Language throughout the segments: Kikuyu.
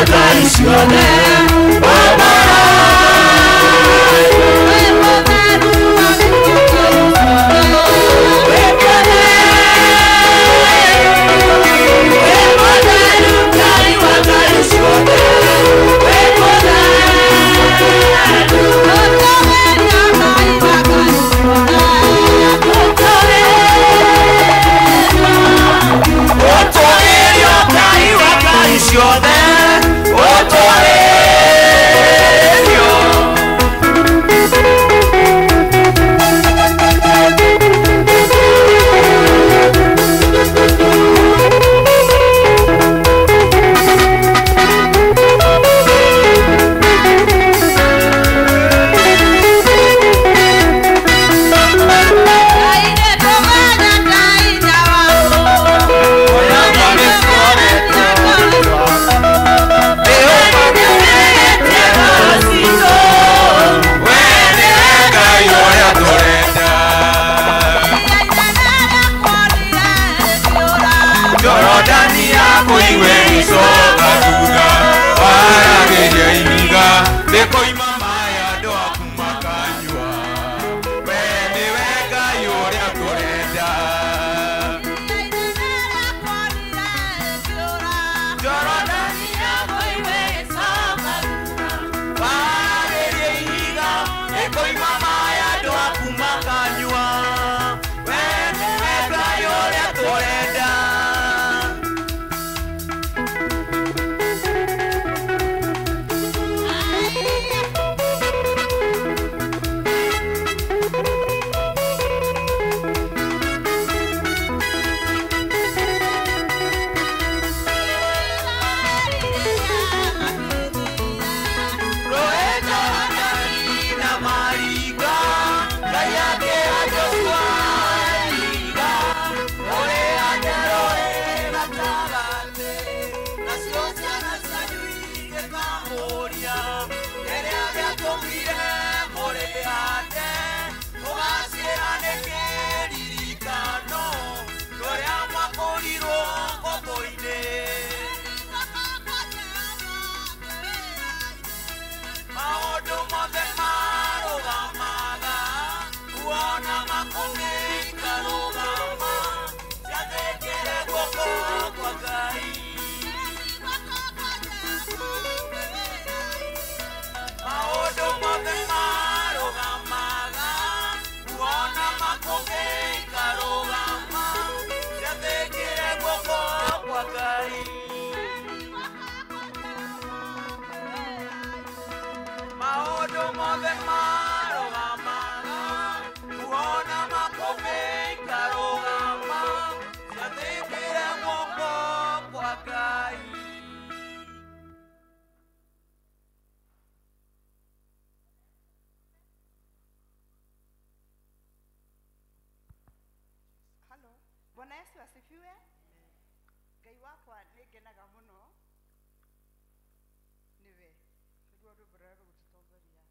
Ngai ciothe. Bwana Yesu asifiwe. Ngai wakwa nĩngenaga mũno nĩwe, nĩruo rwĩmbo rũrĩa rũgũtũtongoria.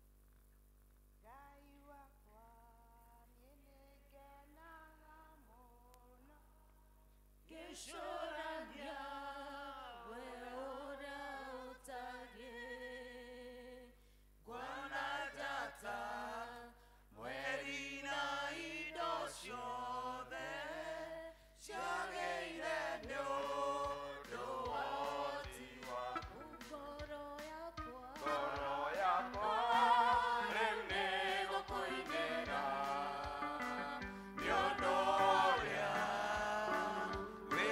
Ngai wakwa niĩ nĩngenaga mũno ngĩcũrania we ũrĩa ũtariĩ, Ngona njata mweri na indo ciothe ciagĩire nĩ ũndũ wa ũhoti waku. Ngoro yakwa Ngoro yakwa rĩu nĩgũkũinĩra nĩ ũndũ ũrĩa wĩ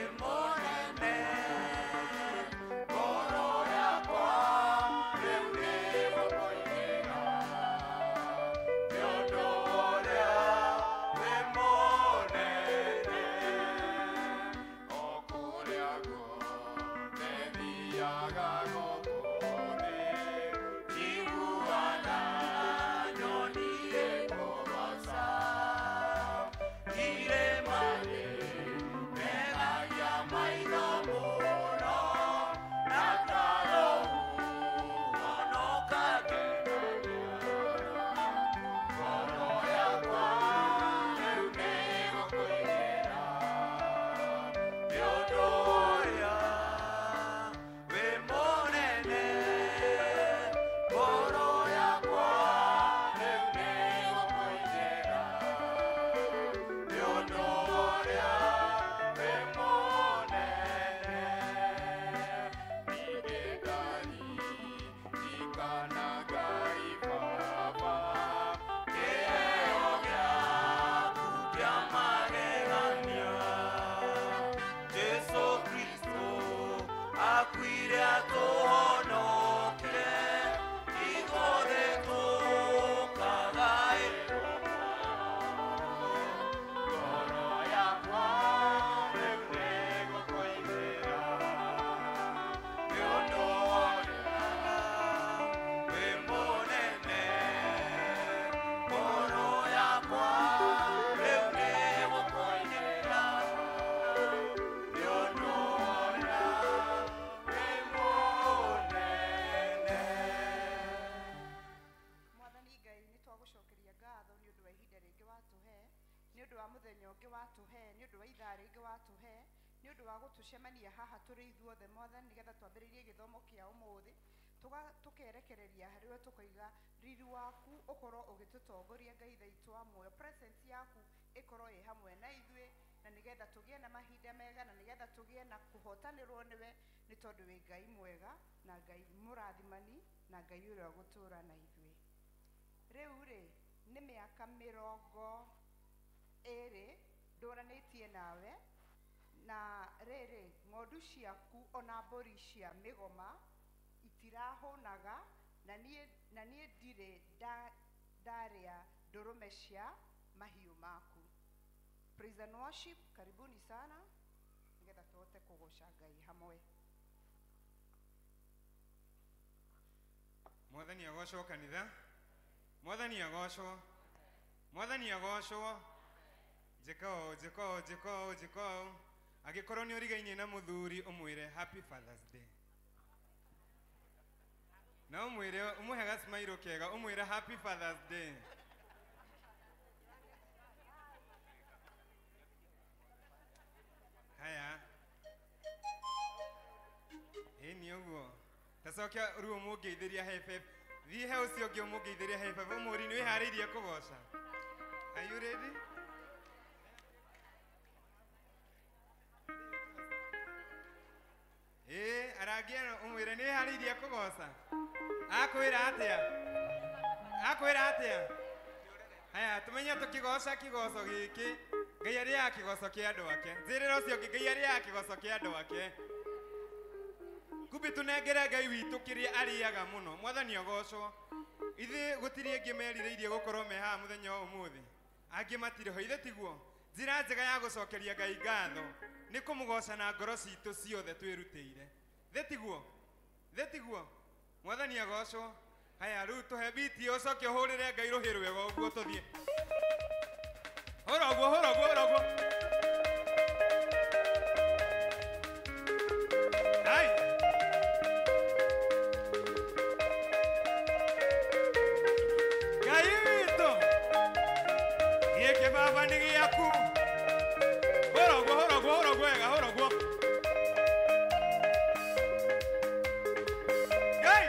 Nĩ ũndũ wa gũtũcemania haha tũrĩ ithuothe Mwathani nĩgetha twambĩrĩrie gĩthomo kĩa ũmũthĩ. Tukerekereria harĩ we tũkoiga riri waku ũkorwo ũgĩtũtongoria Ngai thaitũ wa muoyo, presence yaku ĩkorwo ĩ hamwe na ithuĩ, na nĩgetha tũgĩe na mahinda mega, na nĩgetha tũgĩe na kũhotanĩrwo nĩwe, nĩ tondũ wĩ Ngai mwega na Ngai mũrathimani na Ngai ũrĩa ũgũtũũra na ithuĩ. Rĩu rĩ nĩ mĩaka 20 ndũranĩtie nawe, na rĩrĩ ng'ondu ciaku ona mbũri cia mĩgoma itirahũnaga, na niĩ ndirĩ ndarĩa ndũrũme cia mahiũ maku. Praise and worship, karibuni sana nĩgetha tũhote kũgoca Ngai hamwe. Mwathani agocwo kanitha, Mwathani agocwo, Mwathani agocwo. Njĩka ũũ, njĩka ũũ, njĩka ũũ, njĩka ũũ. Angĩkorwo nĩ ũrigainie na mũthuri ũmwĩre happy Father's Day, na ũmwĩre ũmũhe gacmairũ kega, ũmwĩre happy Father's Day. Haya, ĩĩ nĩ ũguo. Tacokia rĩu ũmũngeithĩria high five. Thiĩ he ũcio ũngĩ ũmũngeithĩria high five, ũmũrie nĩ wĩharĩirie kũgoca. Are you ready? Ĩĩ, arangia ũmwĩre nĩ wĩharĩirie kũgoca. Akwĩra atĩa? Akwĩra atĩa? Haya, tũmenye tũkĩgoca kĩgoco gĩkĩ, Ngai arĩaga kĩgoco kĩa andũ ake. Njĩrĩra ũcio ũngĩ, Ngai arĩaga kĩgoco kĩa andũ ake. Kumbe tũnengere Ngai witũ kĩrĩa arĩaga mũno. Mwathani agocwo. Ithuĩ gũtirĩ angĩ merirĩirie gũkorwo me haha mũthenya wa ũmũthĩ, angĩ matirĩ ho, ithe tiguo? Njĩra njega ya gũcokeria Ngai ngatho nĩ kũmũgoca na ngoro citũ ciothe twĩrutĩire. Ithe tiguo? Ithe tiguo? Mwathani agocwo. Haya, rĩu tũhe biti ũcoke ũhũrĩre Ngai rũhĩ rwega ũguo tũthiĩ. Hũra ũguo, hũra ũguo, hũra ũguo. Hai. Ngai witũ, gĩkĩ baba nĩ gĩaku. Hũra ũguo, hũra ũguo, hũra ũguo wega, hũra ũguo. Ngai.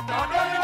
Tondũ nĩ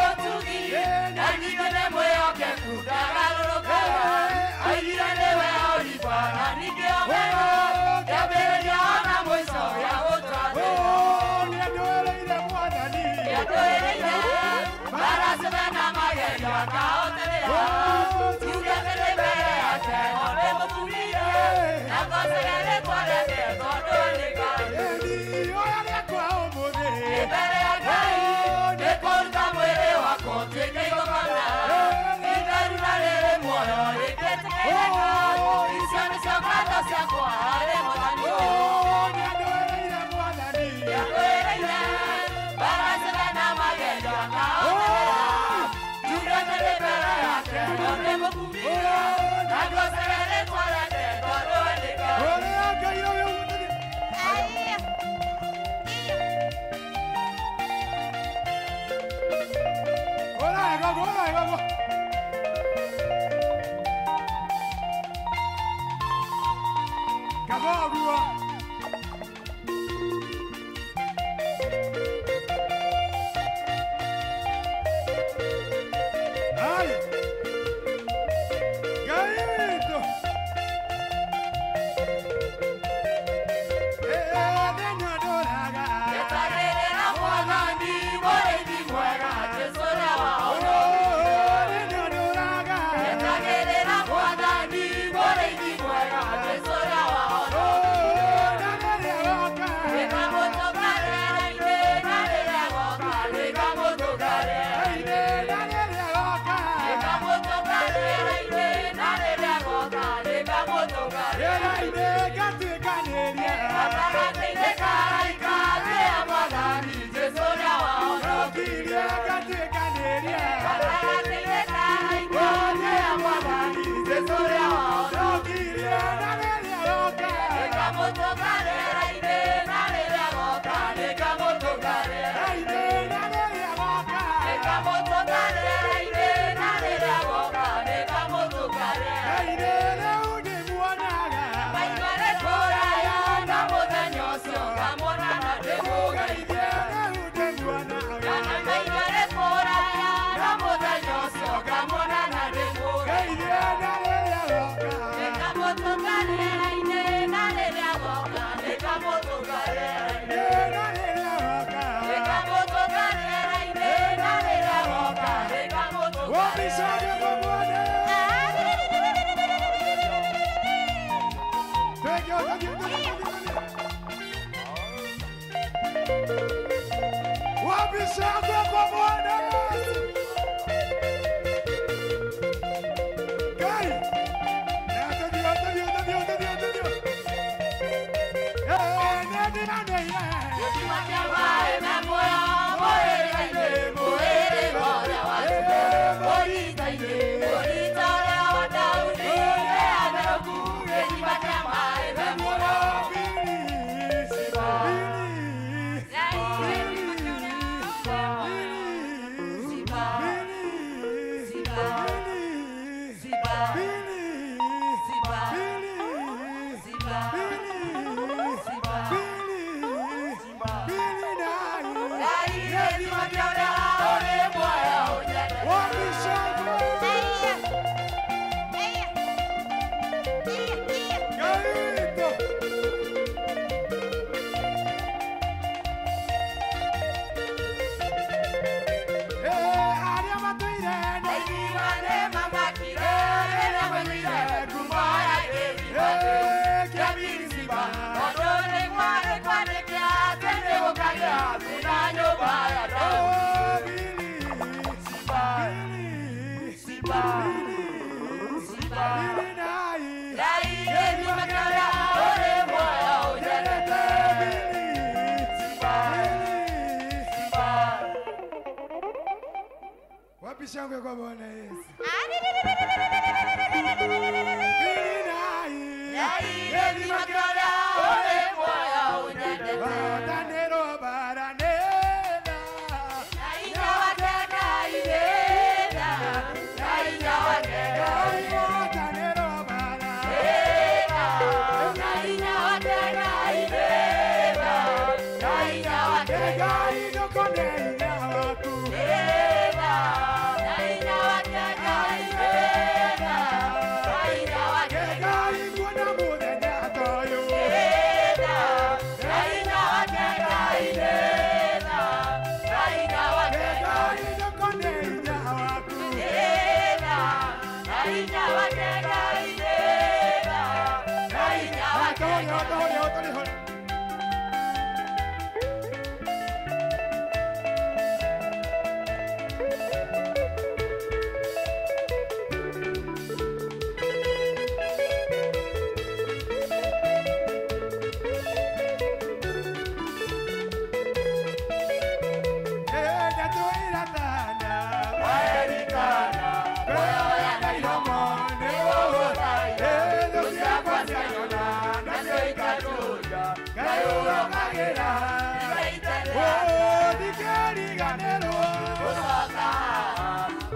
Shangwe kwa Bwana Yesu.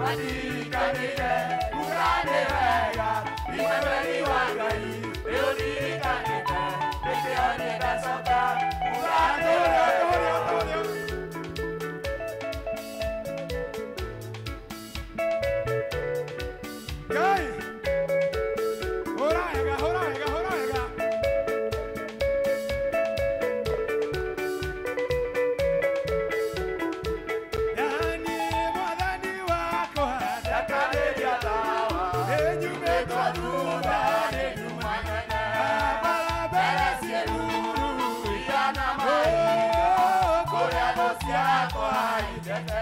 Matirikanire kuga nĩ wega Immanueli wa Ngai nĩũndirikanĩte nĩkĩo nĩndacoka kuga nĩ wega. Ngai hũra wega, hũra wega, hũra wega. Nani mwathani wakwa Ndakarĩria tawa nĩnyumĩtwo thutha nĩnyuma nene Baba mbere mbere ciĩruru igana mahinda kũrĩa thũ ciakwa itete.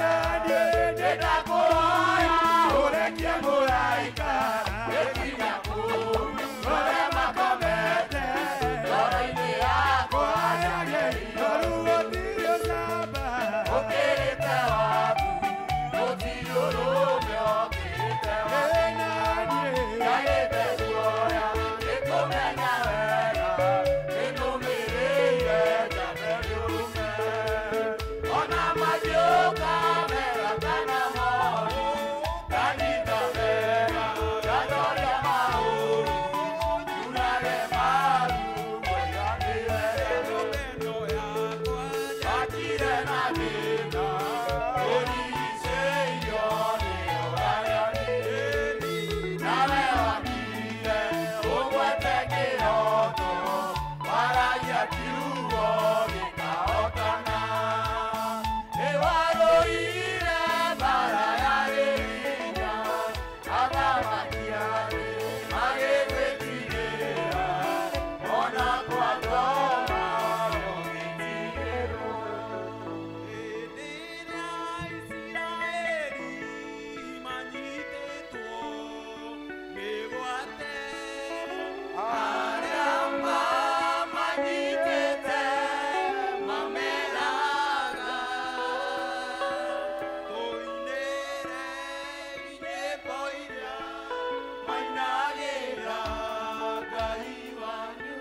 Nani Nĩndakũhoya ũrekie mũraika gĩkinya kũu kũrĩa makomete ngoro-inĩ yakwa kwayage noruo tirĩ ũcamba ũkĩrĩte waku gũtirĩ ũrũme ũkĩrĩte waku. Nani Njagĩte guoya nĩkũmenya wega nĩnũmĩrĩire njambe rĩũme ona mangĩũka mega kana moru nganyita wega ngatoria maũru nyunage maru ngoiga nĩ wega. Hakire na thĩna ũrigicĩirio nĩ ũragani nawe wakire ũgwete kĩroto waragia kiugo gĩkahotana nĩwarũire mbara yarĩ hinya athamaki arĩ magĩgwĩtigĩra ona kwa ngoma ũgĩtigĩrwo. Hĩndĩ ĩrĩa Isiraeli manyitĩtwo mĩgwate, Arĩa mamanyitĩte mameraga tũinĩre nyĩmbo iria mainagĩra Ngai wanyu.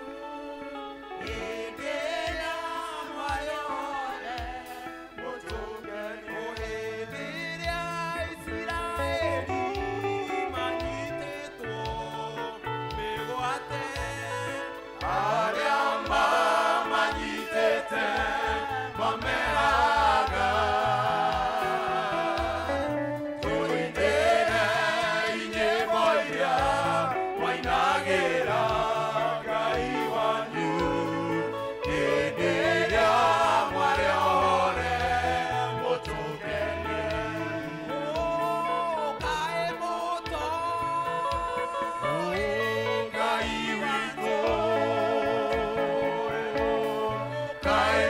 Hĩndĩ ĩrĩa mwarĩore mũtũngeni. Hĩndĩ ĩrĩa Isiraeli manyitĩtwo mĩgwate, Arĩa mamanyitĩte mameraga tũinĩre nyĩmbo iria mainagĩra Ngai wanyu hĩndĩ ĩrĩa mwarĩore mũtũngeni. Kaĩ mũtooĩ Ngai witũ, kaĩ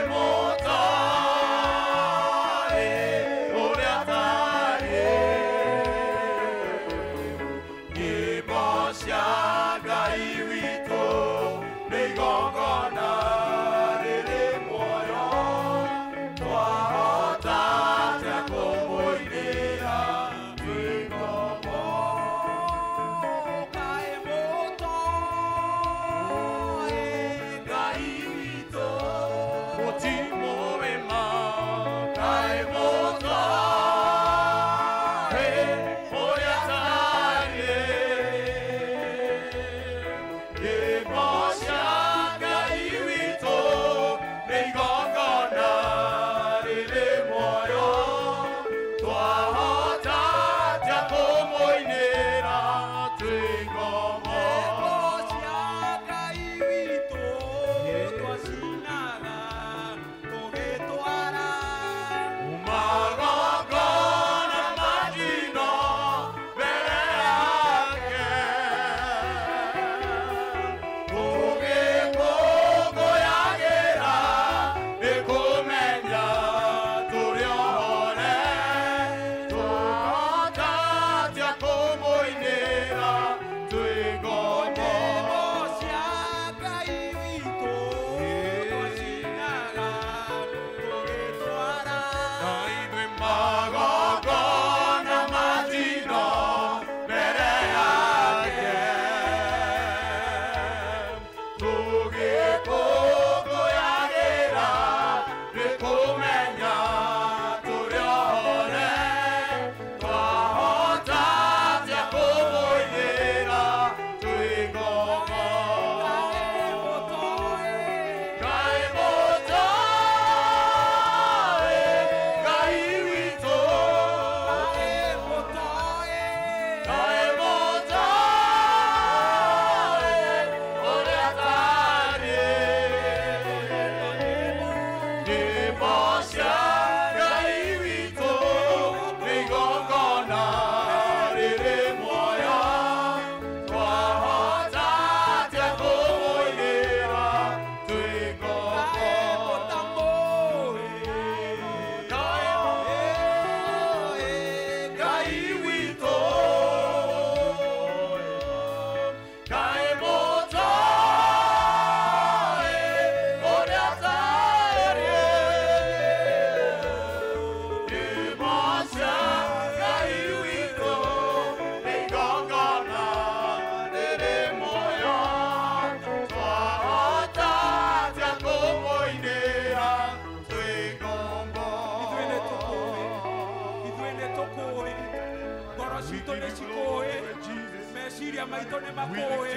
maitũ nĩ makũĩ,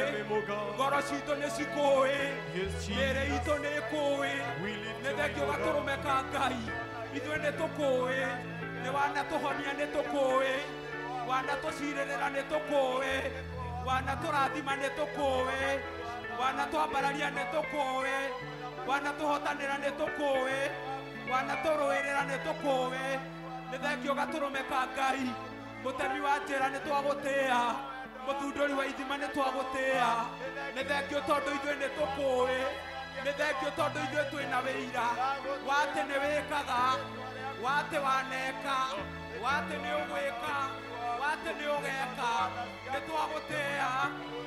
ngoro citũ nĩ cikũĩ, mĩĩrĩ itũ nĩ ĩkũĩ. Nĩ thengio gatũrũme ka Ngai, ithuĩ nĩ tũkũĩ, nĩ wanatũhonia nĩ tũkũĩ, wanatũcirĩrĩra nĩ tũkũĩ, wanatũrathima nĩ tũkũĩ, wanatwambararia nĩ tũkũĩ, wanatũhotanĩra nĩ tũkũĩ, wanatũrũĩrĩra nĩ tũkũĩ. Nĩ thengio gatũrũme ka Ngai, mũtemi wa njĩra nĩ twagũtĩĩa, mũthundũri wa ithima nĩ twagũtĩĩa. Nĩ thengio tondũ ithuĩ nĩ tũkũĩ, nĩ thengio tondũ ithuĩ twĩna wĩira wa atĩ nĩ wĩkaga, wa atĩ waneka, wa atĩ nĩ ũgwĩka, wa atĩ nĩ ũgeka. Nĩ twagũtĩĩa,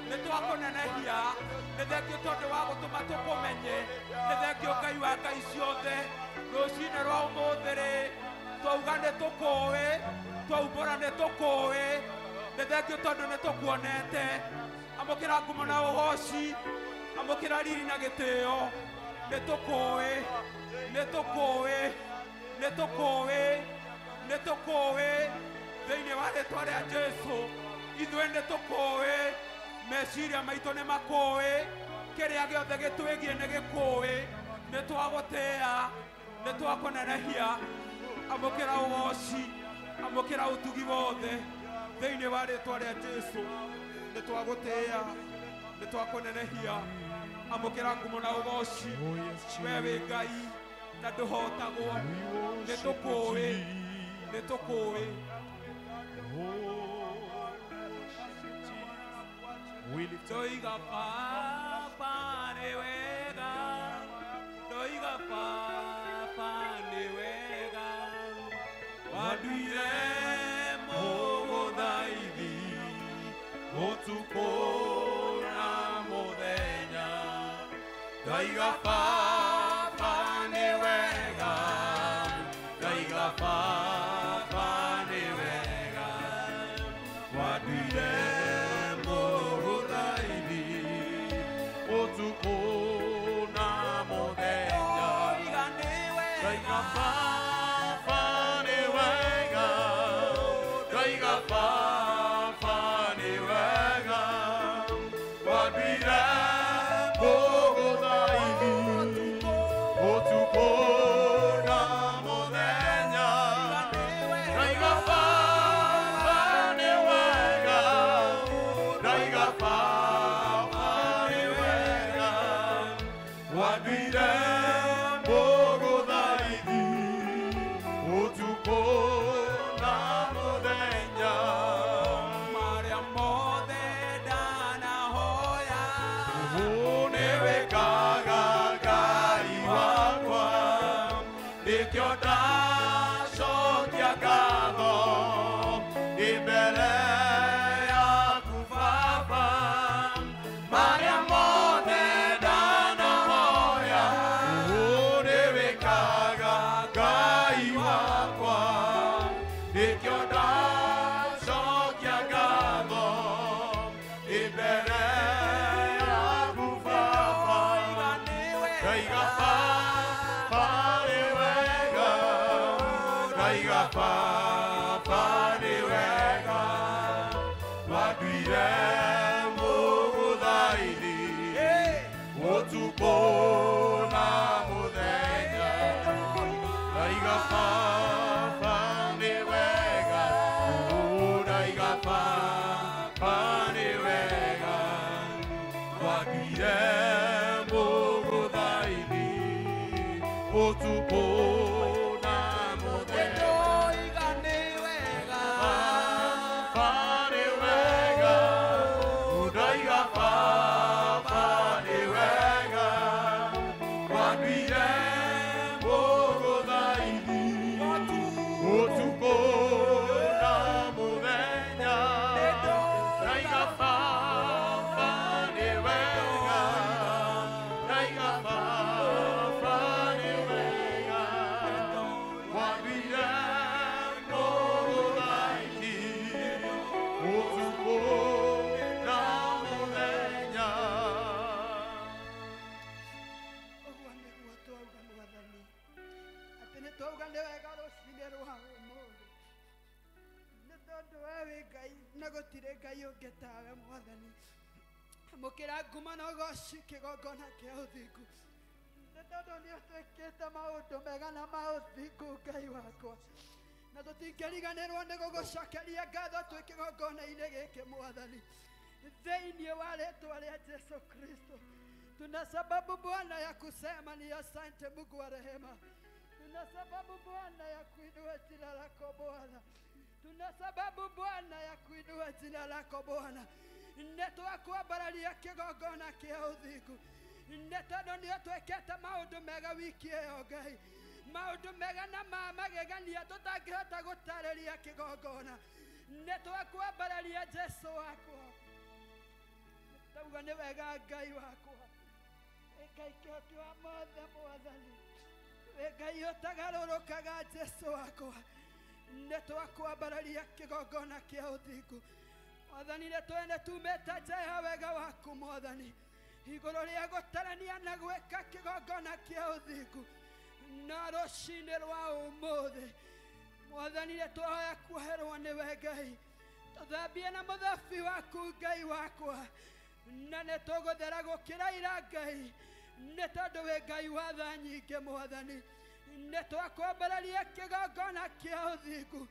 nĩ twakũnenehia. Nĩ thengio tondũ wa gũtũma tũkũmenye. Nĩ thengio Ngai wa ngai ciothe. Rũcinĩ rwa ũmũthĩ rĩ, twauga nĩ tũkũĩ, twaumbũra nĩ tũkũĩ. Nĩ thengio tondũ nĩ tũkuonete. Amũkĩra ngumo na ũgoci, amũkĩra riri na gĩtĩo. Nĩ tũkũĩ, nĩ tũkũĩ, nĩ tũkũĩ, nĩ tũkũĩ. Thĩinĩ wa rĩtwa rĩa Jesũ, ithuĩ nĩ tũkũĩ, meciria maitũ nĩ makũĩ, kĩrĩa gĩothe gĩtwĩgiĩ nĩ gĩkũĩ. Nĩ twagũtĩĩa, nĩ twakũnenehia. Amũkĩra ũgoci, amũkĩra ũtugi wothe thĩinĩ wa rĩtwa rĩa Jesũ. Nĩ twagũtĩĩa, nĩ twakũnenehia. Amũkĩra ngumo na ũgoci. We wĩ Ngai na ndũhotagwo. Nĩ tũkũĩ, nĩ tũkũĩ. Ndoiga Baba nĩ wega, ndoiga Baba nĩ wega, wanduire mũgũthaithi ũtukũ na mũthenya. Ndoiga Baba nĩ wega, ndoiga Baba nĩ wega, wanduire mũgũthaithi ũtukũ na mũthenya. Ndoiga nĩ wega, Ndoiga Baba nĩ wega, ndoiga Baba nĩ wega, wanduire mũgũthaithi ũtukũ na mũthenya. Ndoiga Baba nĩ wega, ndoiga Baba nĩ wega, wanduire mũgũthaithi ũtukũ na mũthenya. Marĩa mothe ndanahoya, Nĩwĩkaga Ngai wakwa, nĩkĩo ndacokia ngatho imbere yaku Baba. Marĩa mothe ndanahoya, nĩwĩkaga Ngai wakwa, nĩkĩo ndacokia ngatho imbere yaku Baba. ndoiga nĩ wega, Ndoiga Baba nĩ wega, ndoiga Baba nĩ wega, wanduire mũgũthaithi ũtukũ na mũthenya. Ndoiga Baba nĩ wega, ndoiga Baba nĩ wega, wanduire mũgũthaithi ũtukũ na mũthenya. Ndoiga nĩ wega, Baba nĩ wega, ndoiga Baba nĩ wega, wanduire mũgũthaithi ũtukũ na mũthenya. Ndoiga Baba nĩ wega, ndoiga Baba nĩ wega, wanduire mũgũthaithi ũtukũ na mũthenya. Ũguo nĩguo twauga Mwathani, atĩ nĩ twauga nĩ wega rũcinĩ rwa ũmũthĩ, nĩ tondũ Tondũ we wĩ Ngai na gũtirĩ Ngai ũngĩ tawe Mwathani. Amũkĩra ngumo na ũgoci kĩgongona kĩa ũthingu. Nĩ tondũ nĩ ũtwĩkĩte maũndũ mega na ma ũthingu Ngai wakwa. Na tũtingĩriganĩrwo nĩ gũgũcokeria ngatho twĩ kĩgongona-inĩ gĩkĩ Mwathani. Thĩinĩ wa rĩtwa rĩa Jesu Kristo. Tuna sababu Bwana ya kusema ni asante Mungu wa rehema. Tuna sababu Bwana ya kuinua jina lako Bwana. Tuna sababu Bwana ya kuinua jina lako Bwana. Nĩ twakwambararia kĩgongona kĩa ũthingu. Nĩ tondũ nĩ ũtwĩkĩte maũndũ mega wiki ĩyo Ngai. Maũndũ mega na ma magegania tũtangĩhota gũtarĩria kĩgongona. Nĩ twakwambararia Jesu wakwa. Tauga nĩ wega Ngai wakwa. Wĩ Ngai kĩhoti wa mothe Mwathani. Wĩ Ngai ũtagarũrũkaga Jesu wakwa. Nĩ twakwambararia kĩgongona kĩa ũthingu. Mwathani nĩ twene tumĩte nja ya wega waku Mwathani. Igũrũ rĩa gũtarania na gwĩka kĩgongona kĩa ũthingu. Na rũcinĩ rwa ũmũthĩ Mwathani nĩ twahoya kuoherwo nĩwe Ngai. Tũthambie na mũthabi waku Ngai wakwa. Na nĩ tũgũthera gũkĩra ira Ngai. Nĩ tondũ wĩ Ngai wa tha nyingĩ Mwathani. Nĩ twakwambararia kĩgongona kĩa ũthingu.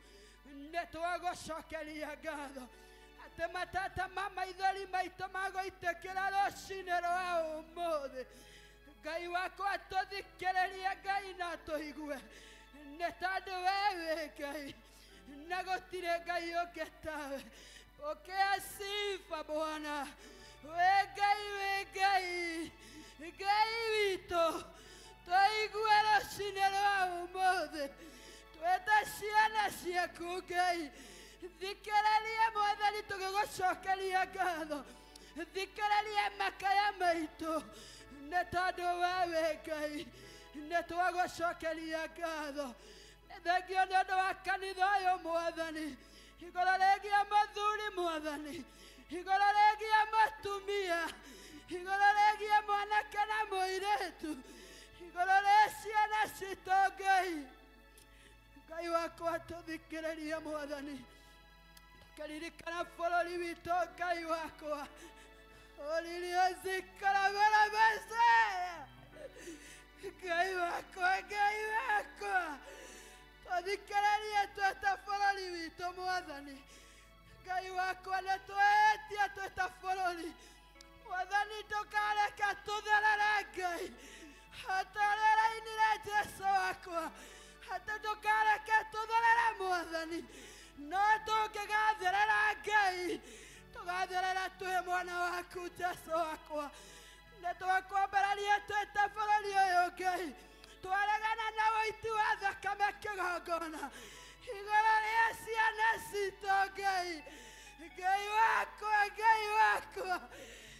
Nĩ twagũcokeria ngatho. Atĩ matata ma maithori maitũ magũitĩkĩra rũcinĩ rwa ũmũthĩ. Ngai wakwa tũthikĩrĩrie Ngai na tũigue. Nĩ tondũ we wĩ Ngai na gũtirĩ Ngai ũngĩ tawe. Pokea sifa Bwana. Wĩ Ngai, wĩ Ngai, Ngai witũ. Tũigue rũcinĩ rwa ũmũthĩ. Twĩta ciana ciaku Ngai. Thikĩrĩria Mwathani tũgĩgũcokeria ngatho. Thikĩrĩria makaya maitũ. Nĩ tondũ we wĩ Ngai. Nĩ twagũcokeria ngatho. Nĩ thengio nĩ ũndũ wa kanitha ũyũ Mwathani. Igũrũ rĩgiĩ mũthuri Mwathani. Igũrũ rĩgiĩ mũtumia. Igũrũ rĩgiĩ mwanake na mũirĩtu. Igũrũ rĩa ciana citũ Ngai. Ngai wakwa tũthikĩrĩrie Mwathani. Tũkĩririkana bũrũri witũ Ngai wakwa. Ũririozikara wera Mesia. Ngai wakwa, Ngai wakwa. Tũthikĩrĩrie twĩta bũrũri witũ Mwathani. Ngai wakwa nĩ twĩtie twĩta bũrũri. Mwathani ndũkareke tũtherere Ngai. Ta ũrĩa ũrainire Jesu wakwa. Atĩ ndũkareke tũtherere Mwathani. No tũngĩgatherera Ngai. Tũgatherera twĩ mwana waku Jesu wakwa. Nĩ twakwambararia twĩta bũrũri ũyũ Ngai. Twaregana na ũiti wa thakame kĩgongona. Igũrũ rĩa ciana citũ Ngai. Ngai wakwa, Ngai wakwa.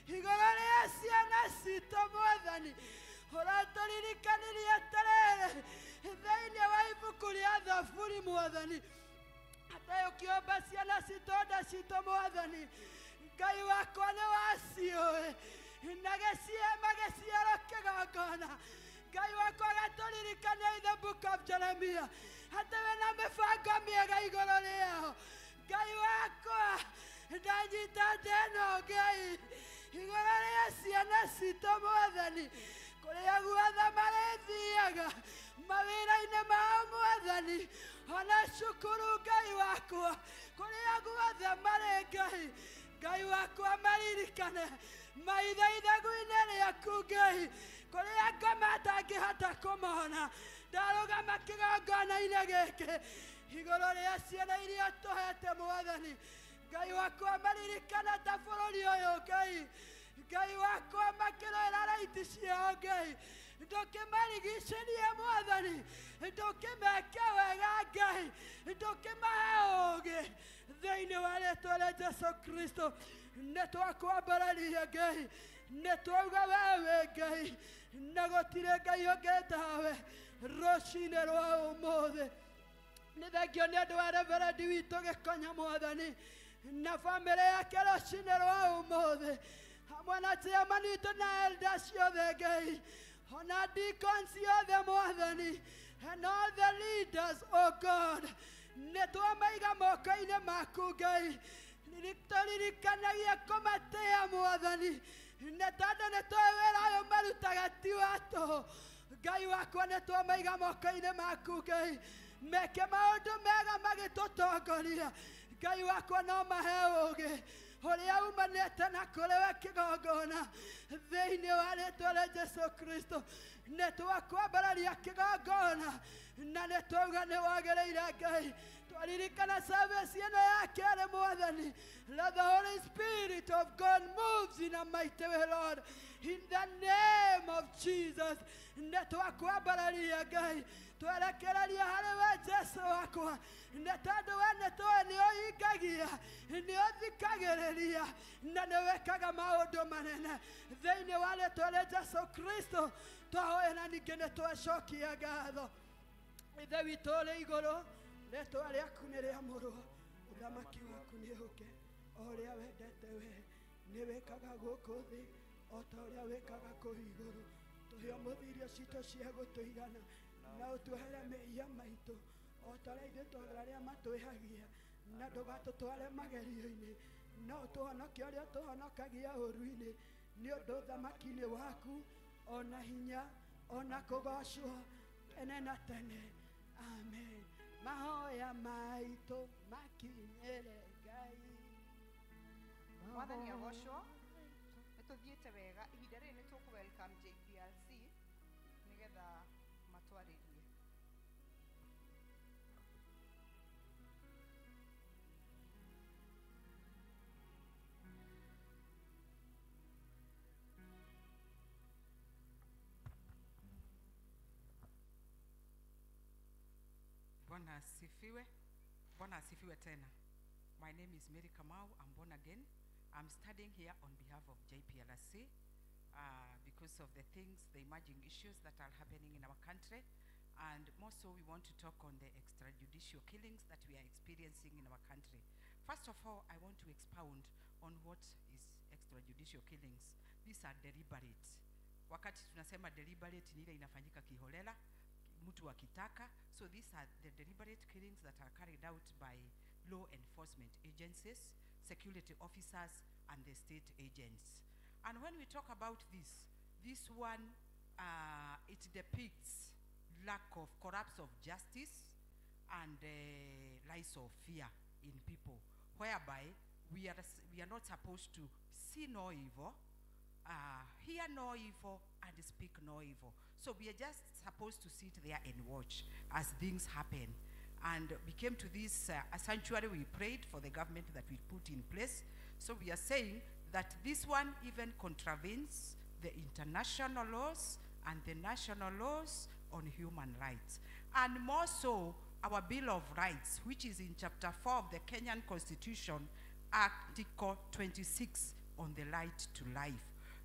Igũrũ rĩa ciana citũ Mwathani. Ũratũririkanirie atĩrĩrĩ thĩinĩ wa ibuku rĩa Thaburi Mwathani. Atĩ ũkĩũmba ciana citũ nda citũ Mwathani. Ngai wakwa nĩ waciũĩ. Na magĩciarwo kĩgongona. Ngai wakwa agatũririkania in the book of Jeremiah. Atĩ wĩna mĩbango mĩega igũrũ rĩao. Ngai wakwa ndanyita ndeno Ngai. Igũrũ rĩa ciana citũ Mwathani. Kũrĩa guothe marĩthiaga mawĩra-inĩ mao Mwathani. Ona cukuru Ngai wakwa. Kũrĩa guothe marĩ Ngai. Ngai wakwa maririkane maithaithagu-inĩ rĩaku Ngai. Kũrĩa ngoma atangĩhota kũmona. Ndarũgama kĩgongona-inĩ gĩkĩ igũrũ rĩa ciana iria tũhete Mwathani. Ngai wakwa maririkana ta bũrũri ũyũ Ngai. Ngai wakwa makĩrora raiti ciao Ngai. Ndũkĩmarigicĩrie Mwathani. Ndũkĩmeke wega Ngai. Ndũkĩmahe ũũgĩ thĩinĩ wa rĩtwa rĩa Jesu Kristo. Nĩ twakwambararia Ngai. Nĩ twauga we wĩ Ngai na gũtirĩ Ngai ũngĩ tawe rũcinĩ rwa ũmũthĩ. Nĩ thengio nĩ ũndũ wa reverendi witũ Gĩkonya Mwathani na bamĩrĩ yake rũcinĩ rwa ũmũthĩ. Hamwe na chairman witũ na elders ciothe Ngai. Ona deacons ciothe Mwathani. And all the leaders, oh God. Nĩ twamaiga moko-inĩ maku Ngai. Tũririkanagie kũmatĩĩa Mwathani, nĩ tondũ nĩ tũĩ wĩra ũyũ marutaga ti wa tũhũ. Ngai wakwa, nĩ twamaiga moko-inĩ maku Ngai, meke maũndũ mega magĩtũtongoria. Ngai wakwa, no mahe ũũgĩ ũrĩa umanĩte na kũrĩ we kĩgongona, thĩinĩ wa rĩtwa rĩa Jesu Kristo. Nĩ twakwambararia kĩgongona na nĩ twauga nĩ wagĩrĩire Ngai. Twaririkana service ĩno ya kerĩ Mwathani, let the Holy Spirit of God moves in a mighty way, Lord, in the name of Jesus. Nĩ twakwambararia Ngai, twerekereria harĩ we Jesu wakwa, nĩ tondũ we nĩ tũĩ nĩ ũhingagia, nĩ ũthikagĩrĩria na nĩ wĩkaga maũndũ manene. Thĩinĩ wa rĩtwa rĩa Jesu Kristo twahoya na ningĩ nĩ twacokia ngatho. Ithe witũ ũrĩ igũrũ, rĩtwa rĩaku nĩ rĩamũrwo, ũthamaki waku nĩ ũke, o ũrĩa wendete we nĩ wĩkaga gũkũ thĩ o ta ũrĩa wĩkaga kũu igũrũ. Tũhe ũmũthĩ irio citũ cia gũtũigana, na ũtuohere mehia maitũ o ta ũrĩa ithuĩ tuohera arĩa matwĩhagia, na ndũgatũtware magerio-inĩ, no ũtũhonokie ũrĩa ũtũhonokagia ũũru-inĩ, nĩ ũndũ ũthamaki-inĩ waku ona hinya ona kũgocwo tene na tene. Amen. Mahoya maitũ makinyĩre Ngai. Mwathani agocwo. Nĩ tũthiĩte wega. Ihinda rĩrĩ nĩ tũkũ welcome JPRC nĩgetha matwarĩrie. Bwana asifiwe. Bwana asifiwe tena. My name is Mary Kamau. I'm born again. I'm studying here on behalf of JPLC because of the things, the emerging issues that are happening in our country. And more so, we want to talk on the extrajudicial killings that we are experiencing in our country. First of all, I want to expound on what is extrajudicial killings. These are deliberate. Wakati tunasema deliberate ni ile inafanyika kiholela, mtu akitaka. So these are the deliberate killings that are carried out by law enforcement agencies, security officers, and the state agents. And when we talk about this, this one, it depicts lack of collapse of justice and lies of fear in people, whereby we are not supposed to see no evil, hear no evil, and speak no evil. So we are just supposed to sit there and watch as things happen. And we came to this sanctuary, we prayed for the government that we put in place. So we are saying that this one even contravenes the international laws and the national laws on human rights. And more so, our Bill of Rights, which is in Chapter 4 of the Kenyan Constitution, Article 26 on the right to life.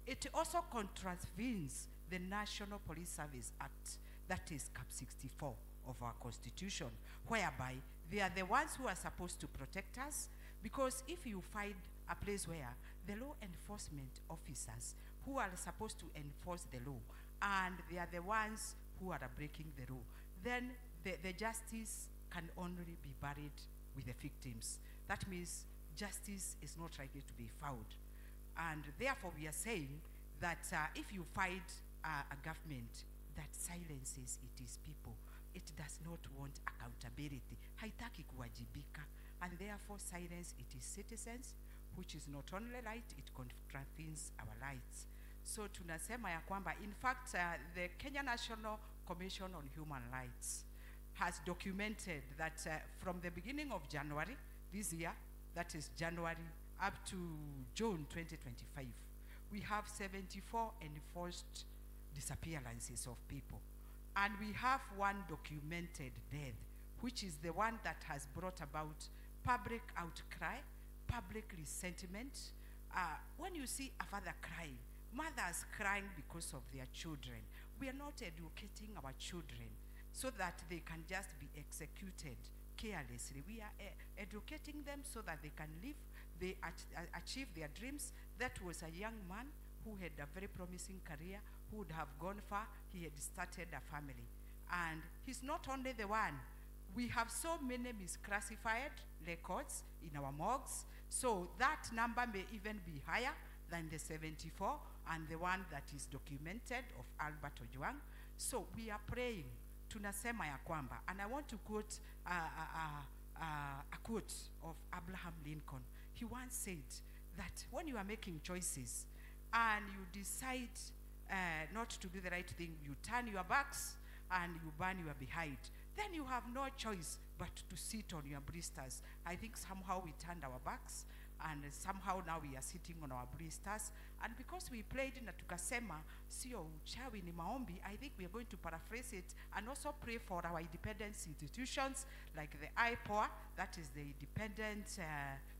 It also contravenes the National Police Service Act, that is Cap 64 of our Constitution, whereby they are the ones who are supposed to protect us, because if you find a place where the law enforcement officers who are supposed to enforce the law, and they are the ones who are breaking the law, then the justice can only be buried with the victims. That means justice is not likely to be found. And therefore we are saying that if you find a government that silences its people, it does not want accountability. Haitaki kuwajibika, and therefore silence its citizens, which is not only right, it contravenes our rights. So tunasema ya kwamba, in fact, the Kenya National Commission on Human Rights has documented that from the beginning of January this year, that is January up to June 2025, we have 74 enforced disappearances of people. And we have one documented death, which is the one that has brought about public outcry, public resentment. When you see a father crying, mothers crying because of their children, we are not educating our children so that they can just be executed carelessly. We are educating them so that they can live, they achieve their dreams. That was a young man who had a very promising career, who would have gone far. He had started a family. And he's not only the one. We have so many misclassified records in our morgues, so that number may even be higher than the 74 and the one that is documented of Albert Ojwang. So we are praying, tunasema ya kwamba, and I want to quote a quote of Abraham Lincoln. He once said that when you are making choices and you decide not to do the right thing, you turn your backs and you burn your behind. Then you have no choice but to sit on your blisters. I think somehow we turned our backs and somehow now we are sitting on our blisters. And because we played na tukasema, sio uchawi ni maombi, I think we are going to paraphrase it and also pray for our independent institutions like the IPOA, that is the Independent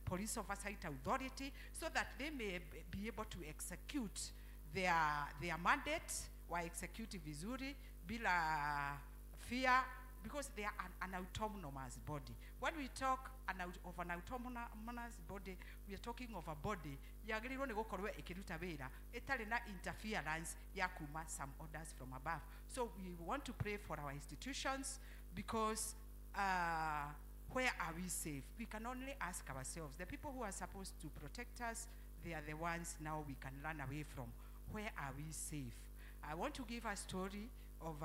Police Oversight Authority, so that they may be able to execute their mandate, wa execute vizuri, bila fear, because they are an autonomous body. When we talk of an autonomous body, we are talking of a body yagĩrĩirwo nĩ gũkorwo ĩkĩruta wĩra ĩtarĩ na interference ya kuma some orders from above. So we want to pray for our institutions because where are we safe? We can only ask ourselves. The people who are supposed to protect us, they are the ones now we can run away from. Where are we safe? I want to give a story of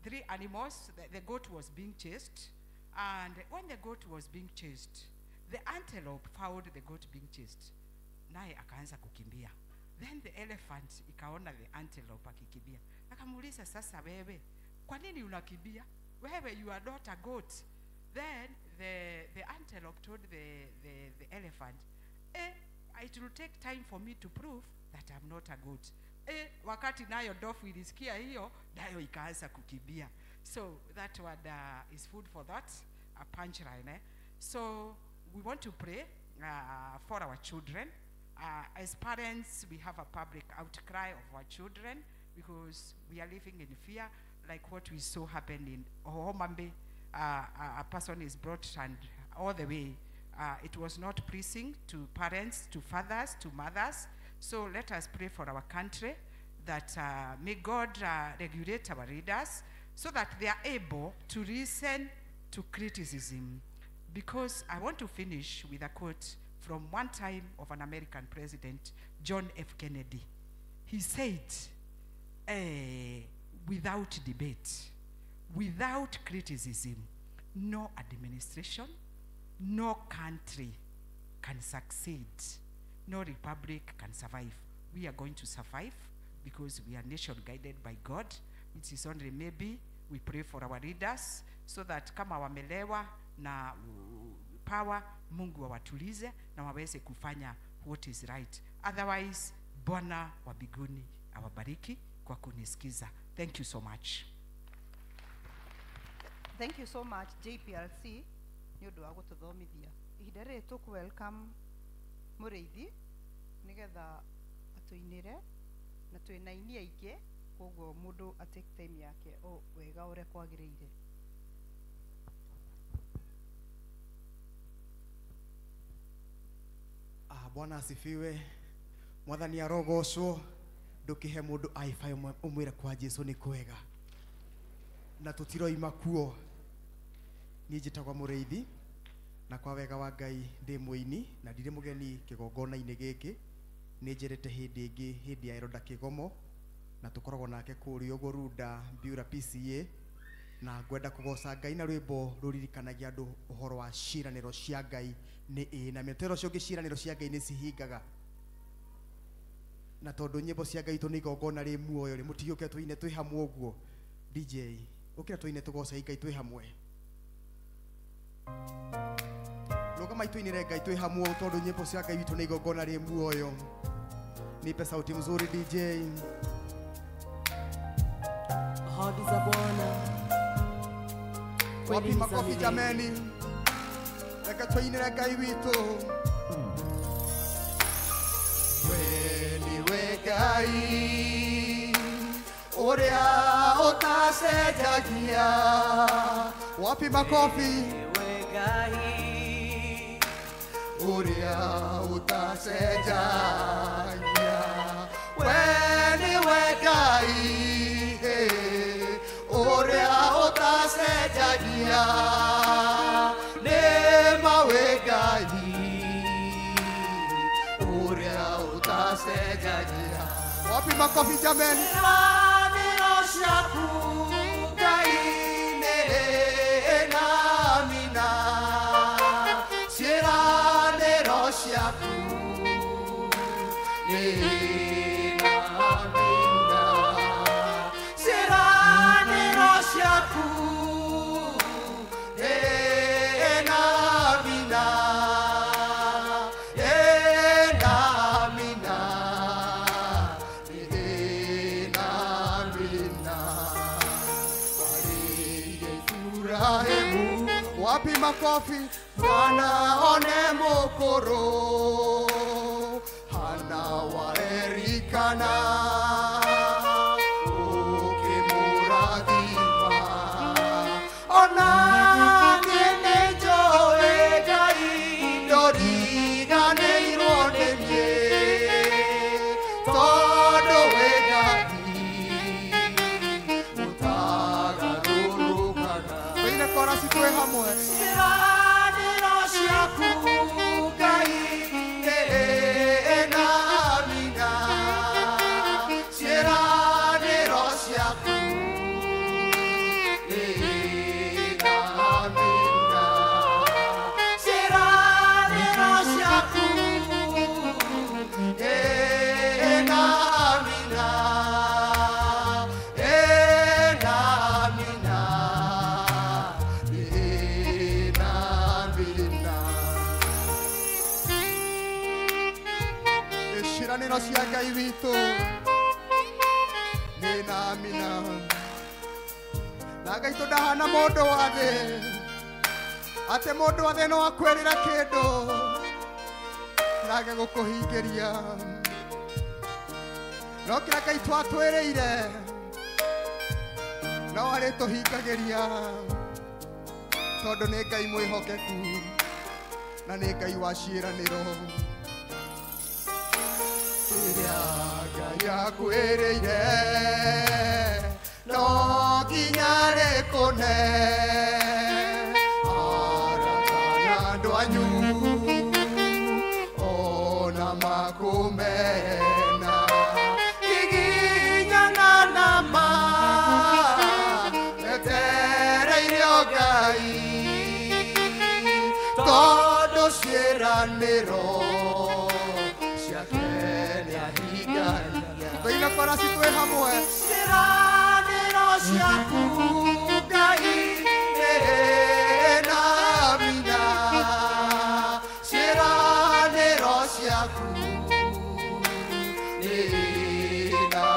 three animals. The goat was being chased, and when the goat was being chased, the antelope found the goat being chased. Naye akaanza kukimbia. Then the elephant ikaona the antelope akikimbia. Akamuuliza, sasa wewe, kwa nini unakimbia? Wewe, you are not a goat. Then the antelope told the elephant, it will take time for me to prove that I'm not a goat. Wakati nayo ndovu ilisikia hiyo, nayo ikaanza kukimbia. So that one is food for thought, a punchline. So we want to pray for our children. As parents, we have a public outcry of our children because we are living in fear, like what we saw happen in Homabay. A person is brought and all the way. It was not pleasing to parents, to fathers, to mothers. So let us pray for our country that may God regulate our leaders so that they are able to listen to criticism. Because I want to finish with a quote from one time of an American president, John F. Kennedy. He said, without debate, without criticism, no administration, no country can succeed. No republic can survive. We are going to survive because we are a nation guided by God. It is only maybe we pray for our leaders so that kama wamelewa na power, Mungu awatulize na waweze kufanya what is right. Otherwise, Bwana wa mbinguni awabariki kwa kunisikiza. Thank you so much. Thank you so much, JPLC, nĩ ũndũ wa gũtũthomithia. Ihinda rĩrĩ tũkũ welcome Mũrĩithi nĩgetha atũinĩre, na twĩna aini aingĩ, koguo mũndũ a take time yake o wega ũrĩa kwagĩrĩire. Bwana asifiwe. Mwathani arogocwo. Ndukihe mundu aifa umwire kwa Jesu ni kwega na tutiroima kuo. Niĩ njĩtagwo Mũrĩithi na kwa wega wa Ngai ndĩ mũini na ndirĩ mũgeni kĩgongona-inĩ gĩkĩ. Nĩ njĩrĩte hĩndĩ ĩngĩ hĩndĩ ya Eroda Kĩgomo na tũkoragwo nake kũrĩa ũguo Runda Biura PCA, na ngwenda kũgoca Ngai na rwĩmbo rũririkanagia andũ ũhoro wa ciĩranĩro cia Ngai nĩ ĩĩ na mĩtero ũcio ũngĩ ciĩranĩro cia Ngai nĩ cihingaga. Na tondũ nyĩmbo cia Ngai itũ nĩ igongona rĩ muoyo rĩ, mũtigĩũke tũine twĩ hamwe ũguo. DJ ũkĩra tũine tũgoce Ngai twĩ hamwe. Rũgama itũinĩre Ngai twĩ hamwe tondũ nyĩmbo cia Ngai witũ nĩ igongona rĩ muoyo. Nipe sauti mzuri DJ. Ahadi za Bwana. Wapi makofi jameni? Reke tũinĩre Ngai witũ. We niwe Ngai ũrĩa ũtacenjagia. Wapi makofi? Niwe Ngai ũrĩa ũtacenjagia. We niwe Ngai ũrĩa ũtacenjagia. ũtacenjagia nĩ mawe Ngai ũrĩa ũtacenjagia. Wapi makofi jameni? Ciĩranĩro ciaku Ngai nĩ na mina, ciĩranĩro ciaku nĩ na mina, ciĩranĩro ciaku nĩ na mina, nĩ na mina, nĩ na mina. Warĩire Iburahĩmu, wapi makofi? Bwana one mukuru Hana wa Erikana ukimurathima ona niĩ nĩnjũĩ Ngai ndũriganĩirwo nĩ niĩ tondũ wĩ Ngai ũtagarũrũkaga. Tũine korasi twĩ hamwe. Ciĩranĩro ciaku Ngai nĩ na mina, ciĩranĩro ciaku nĩ na mina, ciĩranĩro ciaku nĩ na mina, nĩ na mina, nĩ na mina. Ciĩranĩro cia Ngai witũ nĩ na mina, na Ngai tũ ndahana mũndũ wa thĩ atĩ mũndũ wa thĩ no akwĩrĩra kĩndũ nage gũkũhingĩria, no kĩrĩa Ngai twatwĩrĩire no arĩtũhingagĩria tondũ nĩ Ngai mwĩhokeku na nĩ Ngai wa ciĩranĩro. Kĩrĩa Ngai akwĩrĩire no nginya rĩkũne, arata na andũ anyu ona makũmena kiginyana na ma etereire o Ngai tondũ ciĩranĩro ciake nĩahingagia. Tũine korasi twĩ hamwe. Ciĩranĩro ciaku Ngai nĩ na mina, ciĩranĩro ciaku nĩ na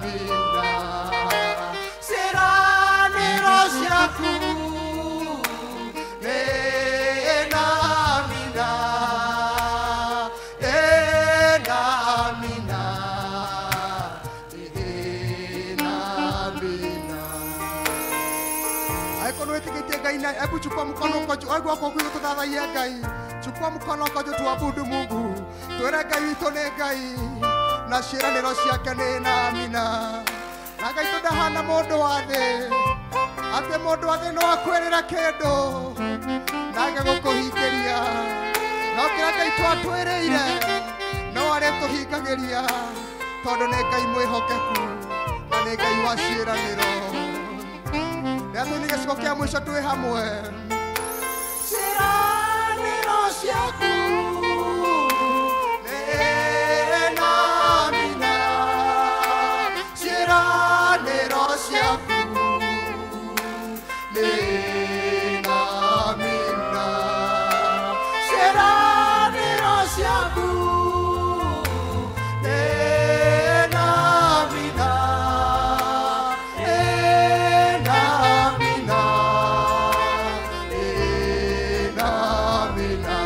mina, ciĩranĩro ciaku nĩ na mina, nĩ na mina, nĩ na mina. Angĩkorwo nĩwĩtĩkĩtie Ngai na hebu chukua mkono uko juu, hebu wako kwĩ tũthathaiye Ngai. Chukua mkono uko juu tuabudu Mungu. Twĩre Ngai witũ nĩ Ngai na ciĩranĩro ciake nĩ na mina. Na Ngai tũ ndahana mũndũ wa thĩ atĩ mũndũ wa thĩ no akwĩrĩra kĩndũ nage gũkũhingĩria, no kĩrĩa Ngai twatwĩrĩire no arĩtũhingagĩria tondũ nĩ Ngai mwĩhokeku na nĩ Ngai wa ciĩranĩro. Rĩrĩa tũine gĩcigo kĩa mũico twĩ hamwe. Ciĩranĩro ciaku nĩ na mina, ciĩranĩro ciaku nĩ na mina, ciĩranĩro ciaku nĩ na mina, nĩ na mina, nĩ na mina.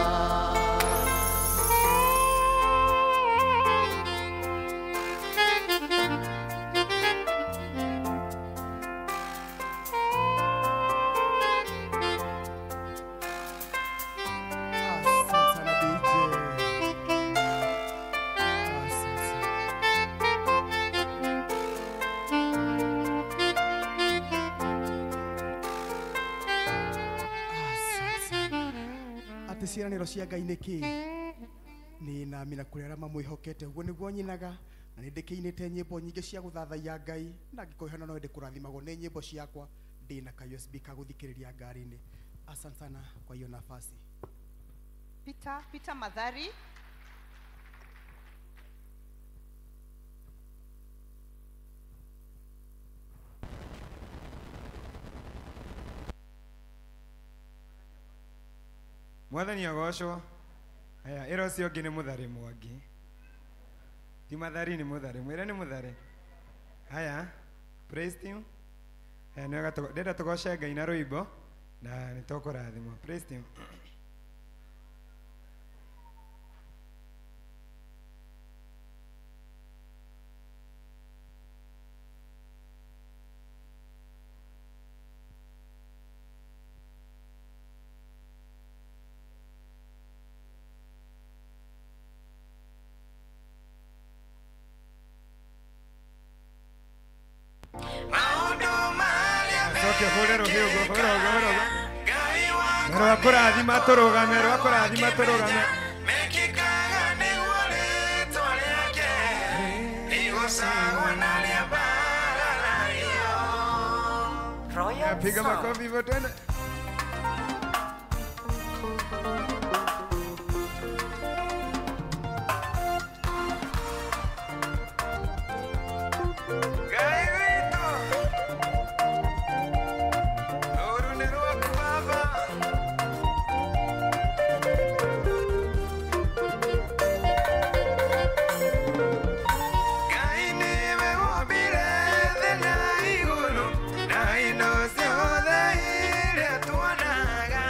Atĩ ciĩranĩro cia Ngai nĩ kĩĩ? Nĩ nami na kũrĩ arĩa mamwĩhokete. Ũguo nĩguo nyinaga na nĩ ndĩkĩinĩte nyĩmbo nyingĩ cia gũthathaiya Ngai na angĩkorwo hena no ndĩkũrathimagwo nĩ nyĩmbo ciakwa ndĩna ka USB ka gũthikĩrĩria ngari-inĩ. Asante sana kwa hiyo nafasi. Peter Mathari. Mwathani agocwo. Aya, ĩra ũcio ũngĩ nĩ Mũthare Mwangi. Ti Mathari nĩ Mũthare, mwĩre nĩ Mũthare. Haya, praise team. Haya, nĩ wega ndĩrenda tũgoce Ngai na rwĩmbo na nĩ tũkũrathimwo. Praise team. Rwa kũrathima tũrũgame, rwa kũrathima tũrũgame. Mekĩkaga nĩguo rĩĩtwa rĩake rĩgocagwo na rĩambararario. Piga makofi hivyo twende. Ngai witũ, rũũru nĩ rwaku Baba. Ngai nĩwe wombire thĩ na igũrũ na indo ciothe iria tuonaga.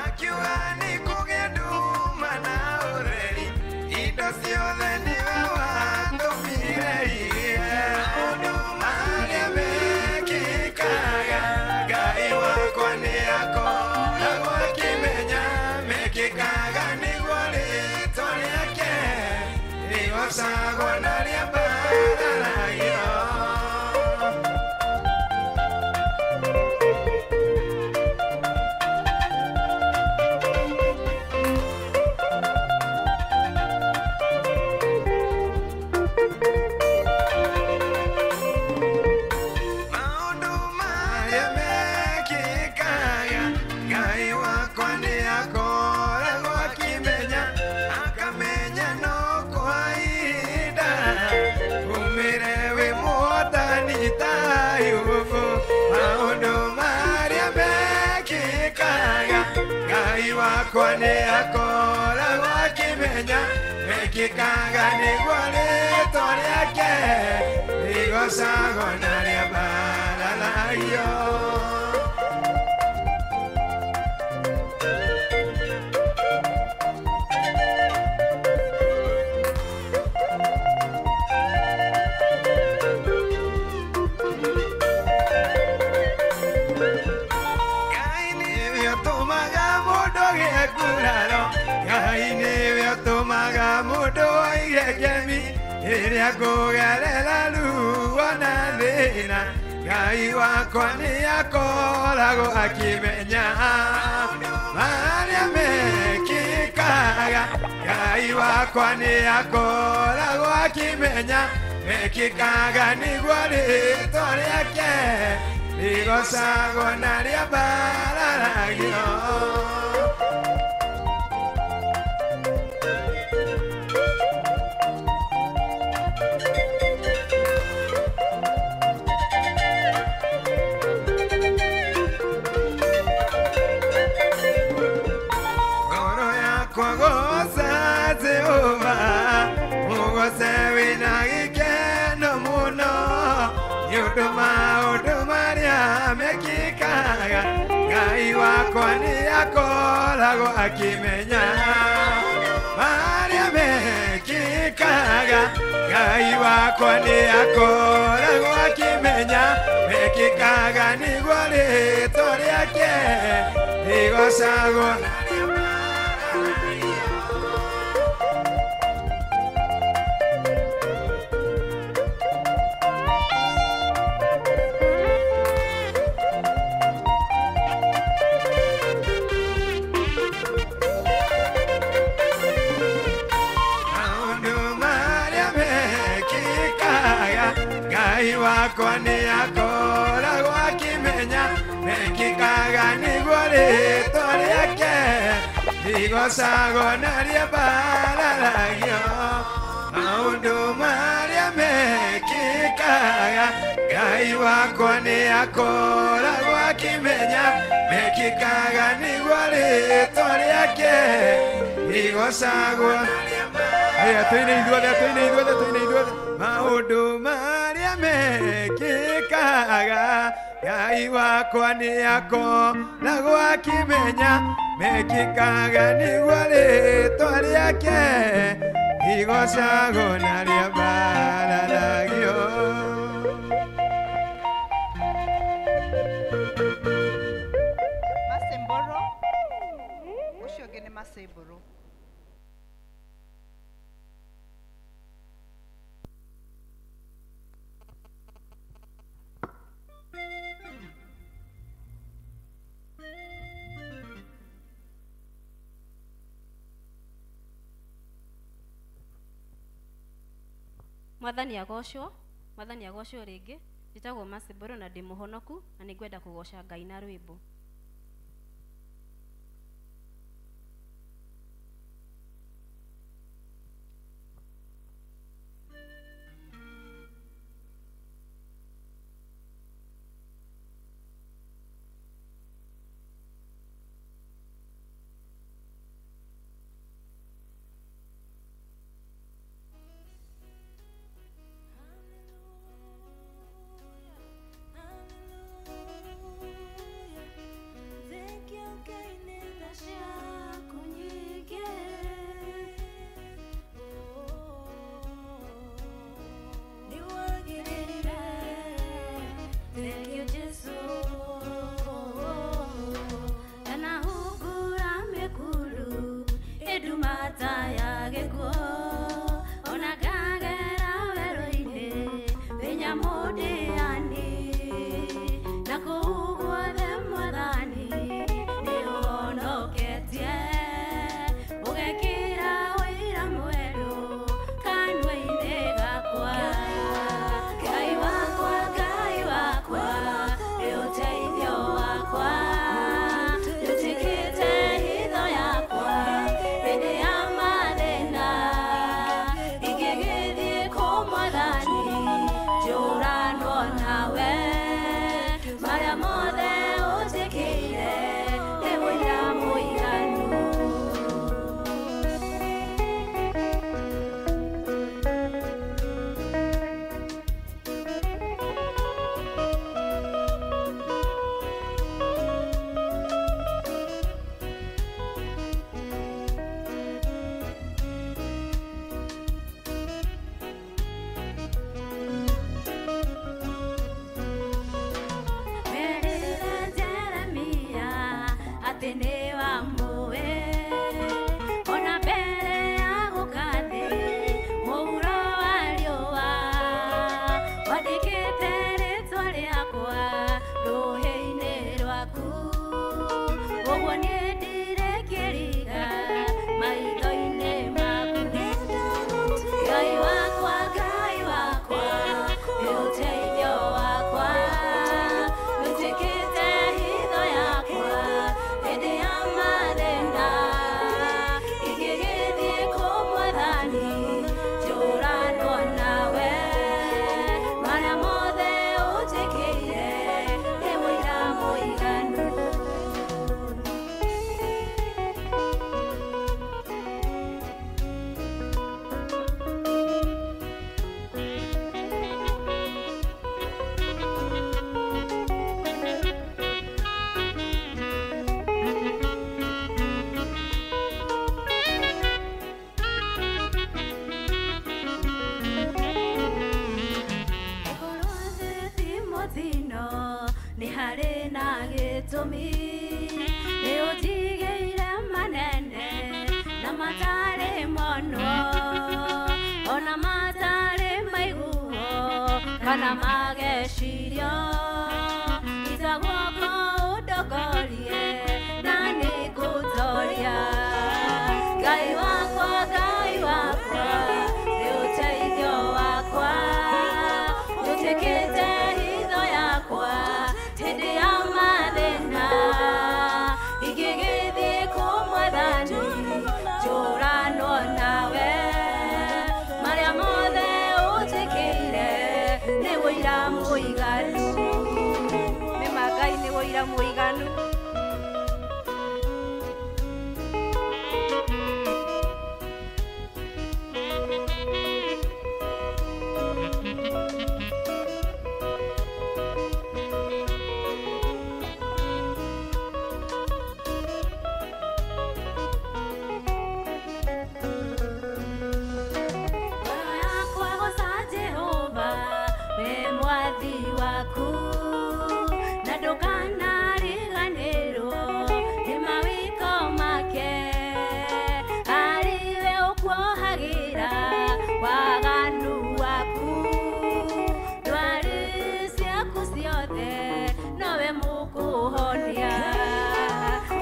Akiuga nĩ kũgĩe nduma na ũtheri, indo ciothe nĩwe watũmire igĩe. Maũndũ marĩa mekĩkaga, Ngai wakwa nĩakoragwo akĩmenya. Mekĩkaga nĩguo rĩĩtwa rĩake rĩgocagwo na rĩambararagio. Maũndũ marĩa mekĩkaga, Ngai wakwa nĩakoragwo akĩmenya. Akamenya no kwa ihinda umĩre wĩ mũhotani ta Ayubu. Maũndũ marĩa mekĩkaga, Ngai wakwa nĩakoragwo akĩmenya. Mekĩkaga nĩguo rĩĩtwa rĩake rĩgocagwo na rĩambararagio. Ngai nĩwe ũtũmaga mũndũ agĩe nguraro, Ngai nĩwe ũtũmaga mũndũ aige ngemi rĩrĩa ngũgerera ruo na thĩna. Ngai wakwa nĩakoragwo akĩmenya marĩa mekĩkaga. Ngai wakwa nĩakoragwo akĩmenya mekĩkaga nĩguo rĩĩtwa rĩake rĩgocagwo na rĩambararagio. Ngoro yakwa goca Jehova, mũgoce wĩna gĩkeno mũno nĩ ũndũ maũndũ marĩa mekĩkaga. Ngai wakwa nĩakoragwo akĩmenya marĩa mekĩkaga. Ngai wakwa nĩakoragwo akĩmenya mekĩkaga nĩguo rĩĩtwa rĩake rĩgocagwo na rĩambararagio. wakwa nĩ akoragwo akĩmenya mekĩkaga nĩguo rĩtwa rĩake rigocagwo na rĩambararagio maũndũ marĩa mekĩkaga Ngai wakwa nĩ akoragwo akĩmenya mekĩkaga nĩguo rĩtwa rĩake rigocagwo. Haya, tũine ithuothe, tũine ithuothe, tũine ithuothe. Maũndũ marĩa mekĩkaga Ngai wakwa nĩ akoragwo akĩmenya mekĩkaga nĩguo rĩtwa rĩake rigocagwo na rĩambararagio. Masemboro ũcio ũngĩ nĩ Masemboro. Mwathani agocwo, Mwathani agocwo rĩngĩ. Njĩtagwo Masemboro na ndĩ mũhonoku na nĩngwenda kũgoca Ngai na rwĩmbo. Nĩ ũteithio wakwa, njĩtĩkĩte.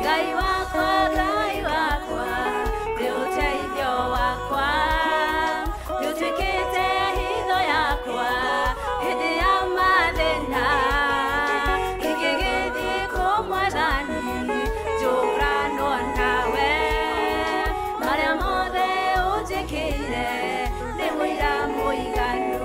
Ngai wakwa, Ngai wakwa, nĩ ũteithio wakwa, nĩ ũtuĩkĩte hitho yakwa hĩndĩ ya mathĩna. Ingĩgĩthiĩ kũ Mwathani, njũranwo nawe, marĩa mothe ũnjĩkĩire nĩ mũira mũiganu.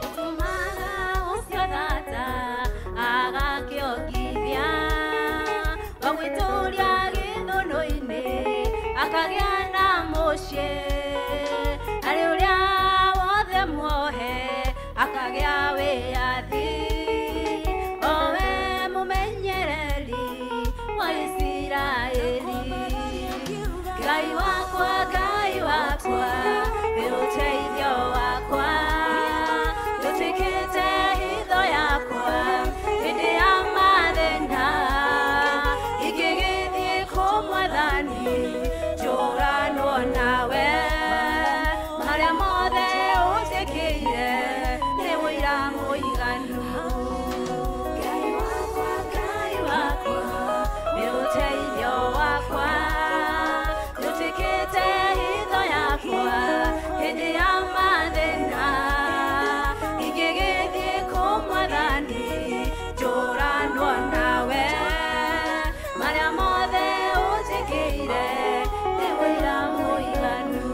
Ũtũmaga ũcio tata agakĩongithia, wagwĩtũria gĩthũnũ-inĩ akagĩa na mũciĩ, arĩ ũrĩa wothe muohe akagĩa wĩyathi, owe mũmenyereri wa Isiraeli. Ngai wakwa, Ngai wakwa, nĩ ũteithio wakwa, nĩ ũtuĩkĩte hitho yakwa hĩndĩ ya mathĩna. Ingĩgĩthiĩ kũ Mwathani, njũranwo nawe, marĩa mothe ũnjĩkĩire nĩ ũira mũiganu. Ngai wakwa, Ngai wakwa, nĩ ũteithio wakwa, nĩ ũtuĩkĩte hitho yakwa hĩndĩ ya mathĩna. Ingĩgĩthiĩ kũ Mwathani, njũranwo nawe, marĩa mothe ũnjĩkĩire nĩ ũira mũiganu.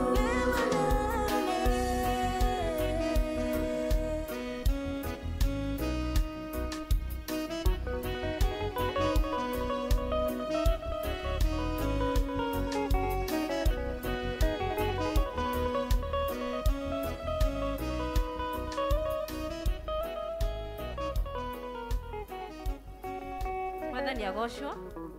Mwathani agocwo,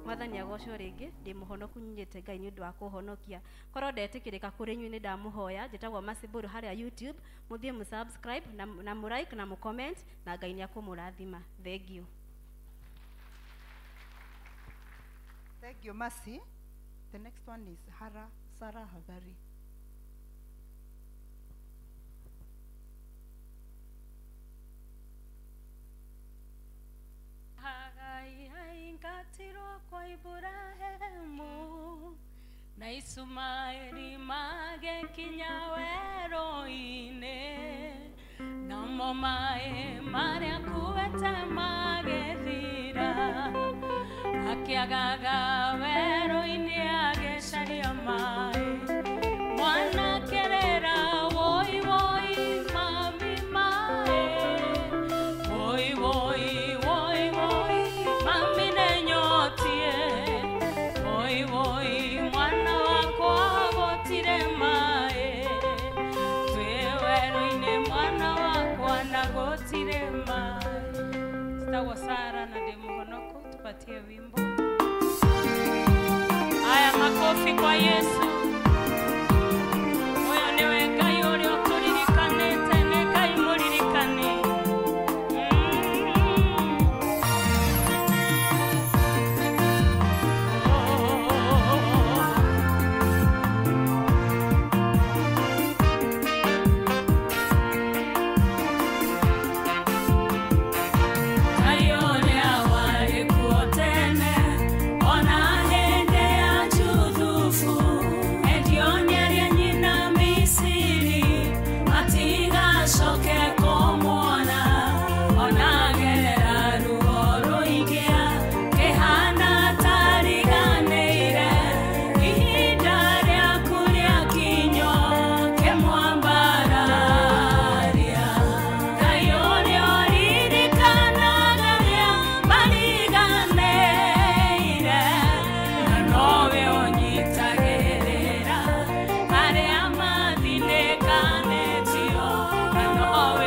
Mwathani agocwo rĩngĩ. Ndĩ mũhonoku, nyinyĩte Ngai nĩ ũndũ wa kũhonokia. Korwo ndetĩkĩrĩka kũrĩ inyuĩ nĩ ndamũhoya. Njĩtagwo Masiburu harĩa YouTube, mũthiĩ mũsubscribe na mũlike na mũcomment, na Ngai nĩ akũmũrathima. Thank you. Thank you, Mercy. The next one is Hara Sarah Habari. Hagai aingatirwo kwa Iburahemu na Ismaeli magĩkinya werũ-inĩ, namo maĩ marĩa kuĩte magĩthira, akĩagaga werũ-inĩ agĩcaria maĩ. Mwanakerera woi woi mami maĩ, woi woi woi woi mami nenyotie, woi woi mwana wakwa gũtirĩ maĩ, twĩ werũ-inĩ mwana wakwa na gũtirĩ maĩ. Titagwo Sara na ndĩ mũhonoku, tupatie wimbo. Haya, makofi kwa Yesu. Ũyũ nĩwe Ngai ũrĩa ũtũririkanĩte, nĩ Ngai mũririkani. Ngai ũrĩa warĩ kuo tene, ona hĩndĩ ya Juthufu, endioneria nyina Misiri, matigacoke kũmuona, ona agerera ruo rũingĩ, kĩhana ta riganĩire, ihinda rĩaku rĩakinya, kĩmwambararia. Ngai ũrĩa ũririkanaga arĩa mariganĩire, na nowe ũnyitagĩrĩra arĩa mathinĩkanĩtio, na nowe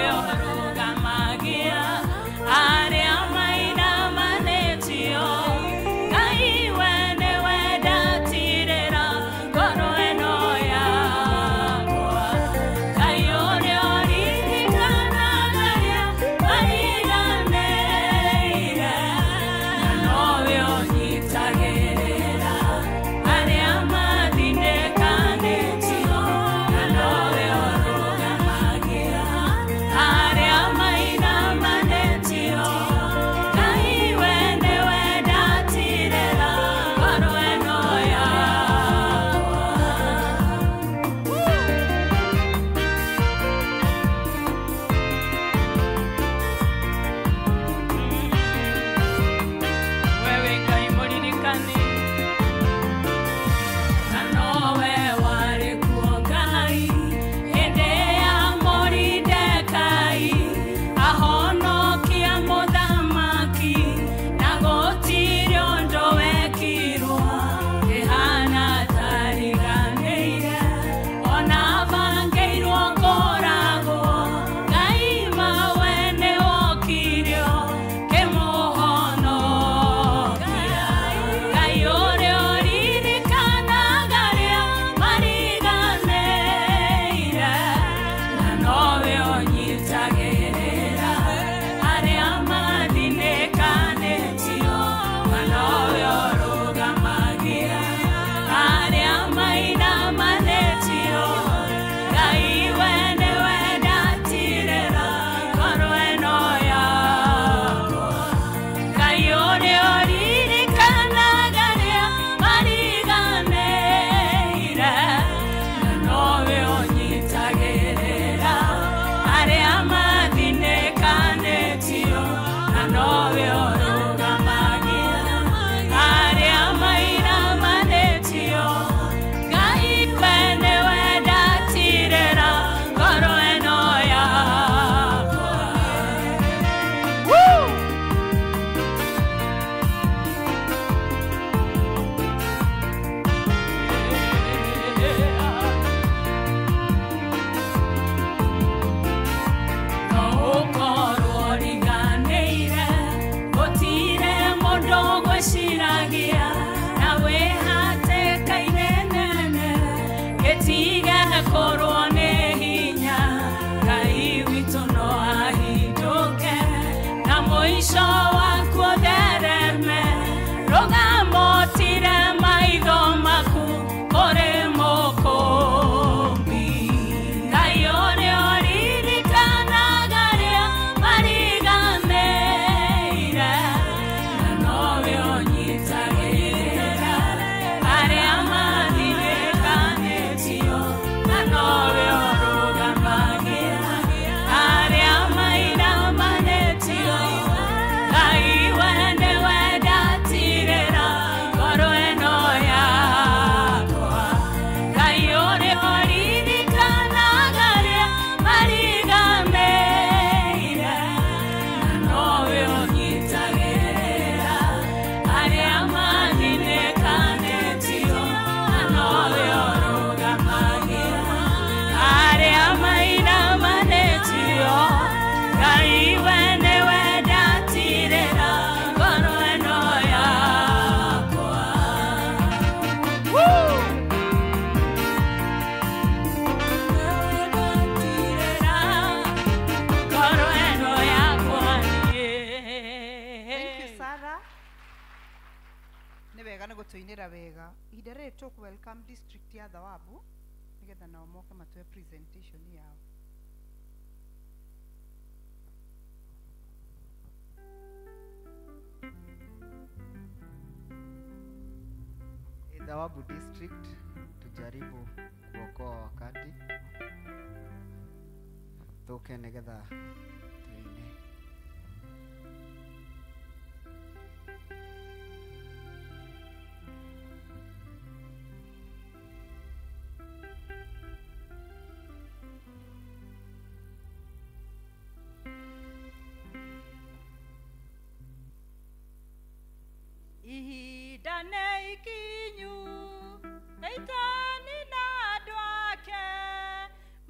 kũrwo nĩ hinya Ngai witũ no ahindũke na mũico waku ũthereme rũgamotire maitho maku kũrĩ Mũkũũmbi Ngai ũrĩa ũririkanaga arĩa mariganĩire na nowe ũnyitagĩrĩra arĩa mathinĩkanĩtio na nowe ũrũgamagĩra arĩa mainamanĩtio Ngai we nĩwe ndatirĩra ngoro ĩno yakwa Ngai ũrĩa ũririkanaga arĩa mariganĩire na nowe ũnyitagĩrĩra arĩa mathinĩkanĩtio na nowe ũrũgamagĩra arĩa mainamanĩtio Ngai we nĩwe ndatirĩra ngoro ĩno yakwa. Ngoro ĩno yakwa niĩ. Thank you, Sarah. Nĩ wega nĩ gũtũinĩra wega. Ihinda rĩrĩ tũkũ welcome district ya Thawabu nĩgetha nao moke matue presentation yao. Thawabu District, tujaribu kuokoa wakati tuke nigetha tuine. Ihinda nĩ ikinyu Caitani na andũ ake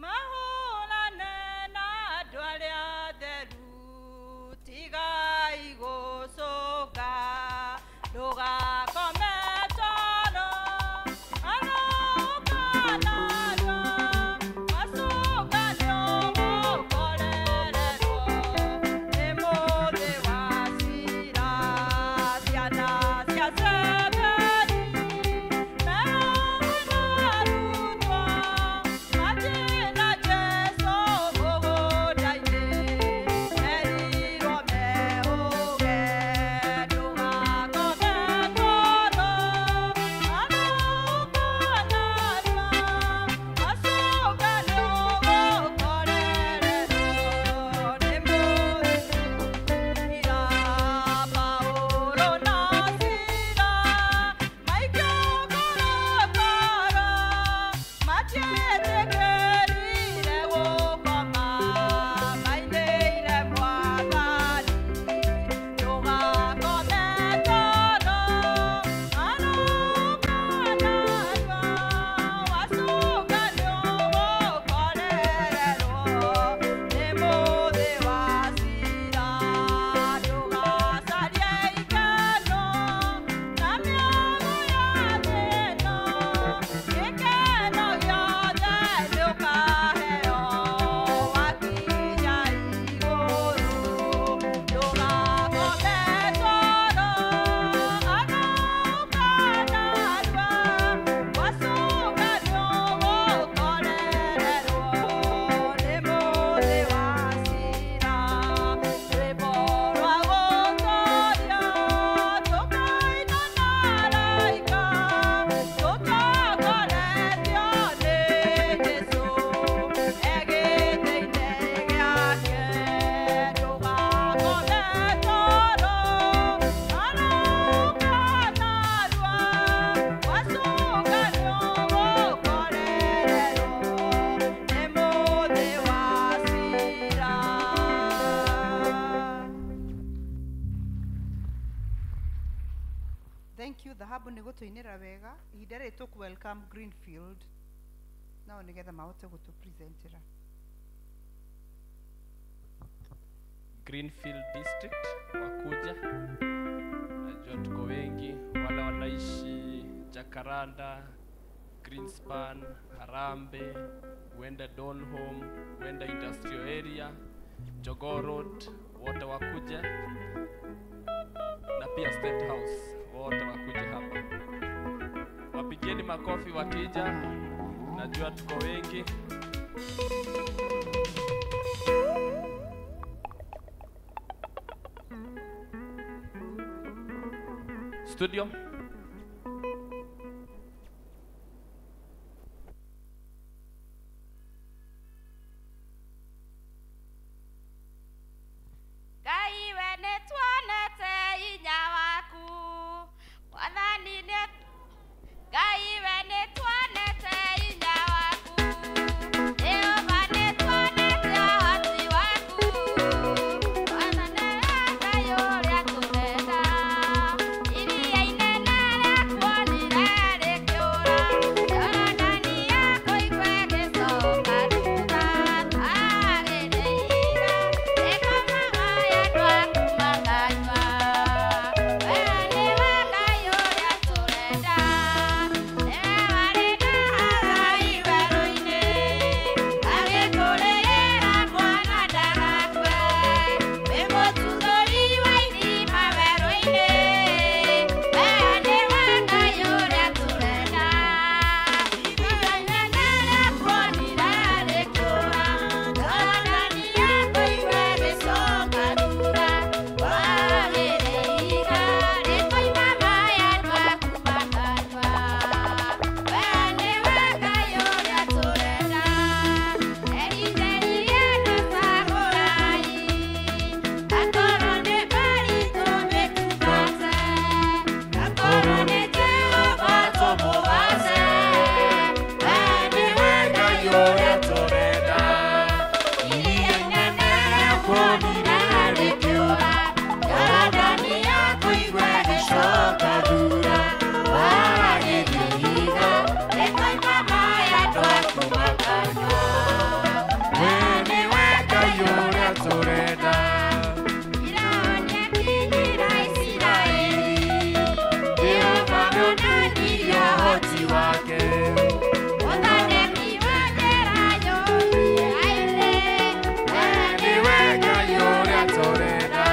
mahũrane na andũ arĩa atheru tigai gũcũnga ndũgakome toro arũka narua wacũnga nĩũgũkorererwo nĩ mũthĩ wa cira ciana cia Zebedi Thank you Dhahabu nĩ gũtũinĩra wega. Ihinda rĩrĩ tũkũ welcome Greenfield nao nĩgetha mahote gũtũpresentera. Greenfield District wakuja, najua tuko wengi, wale wanaishi Jacaranda, Greenspan, Harambee, uende Donholm, uende Industrial Area, Jogoo Road, wote wakuje, na pia State House, wote wakuje hapa. Wapigieni makofi wakija, najua tuko wengi. Studio. Ngai we nĩtuonete hinya waku, Mwathani nĩ Ngai we nĩtuonete hinya waku, Jehova nĩtuonete ũhoti waku, Mwathani Ngai ũrĩa tũrenda, iria inene rĩakuonire rĩkĩũra, Jorodani yakũigua ĩgĩcoka thutha, arĩrĩ ihiga rĩkoima maĩ andũ aku makanyua. We nĩwe Ngai ũrĩa tũrenda, nĩwe warĩ na Hagai werũ-inĩ, agĩkũrĩrĩra mwana ndagakue, wĩ mũtuthũri wa ithima werũ-inĩ. We nĩwe Ngai ũrĩa tũrenda, iria inene rĩakuonire rĩkĩũra, Jorodani yakũigua ĩgĩcoka thutha, warĩrĩ ihiga rĩkoima maĩ andũ aku makanyua. We nĩwe Ngai ũrĩa tũrenda, erirĩria ndũcagũrai, akorwo nĩ Bali tũmĩtungate, akorwo nĩ Jehova tũmũgoce. We nĩwe Ngai ũrĩa tũrenda, iria inene rĩakuonire rĩkĩũra, Jorodani yakũigua ĩgĩcoka thutha, waragĩria ihiga rĩkoima maĩ andũ aku makanyua. We nĩwe Ngai ũrĩa tũrenda, Firaũni akinyĩra Isiraeli, Jehova nĩonanirie ũhoti wake. Mũthondeki wa njĩra nyũmie aine. We nĩwe Ngai ũrĩa tũrenda,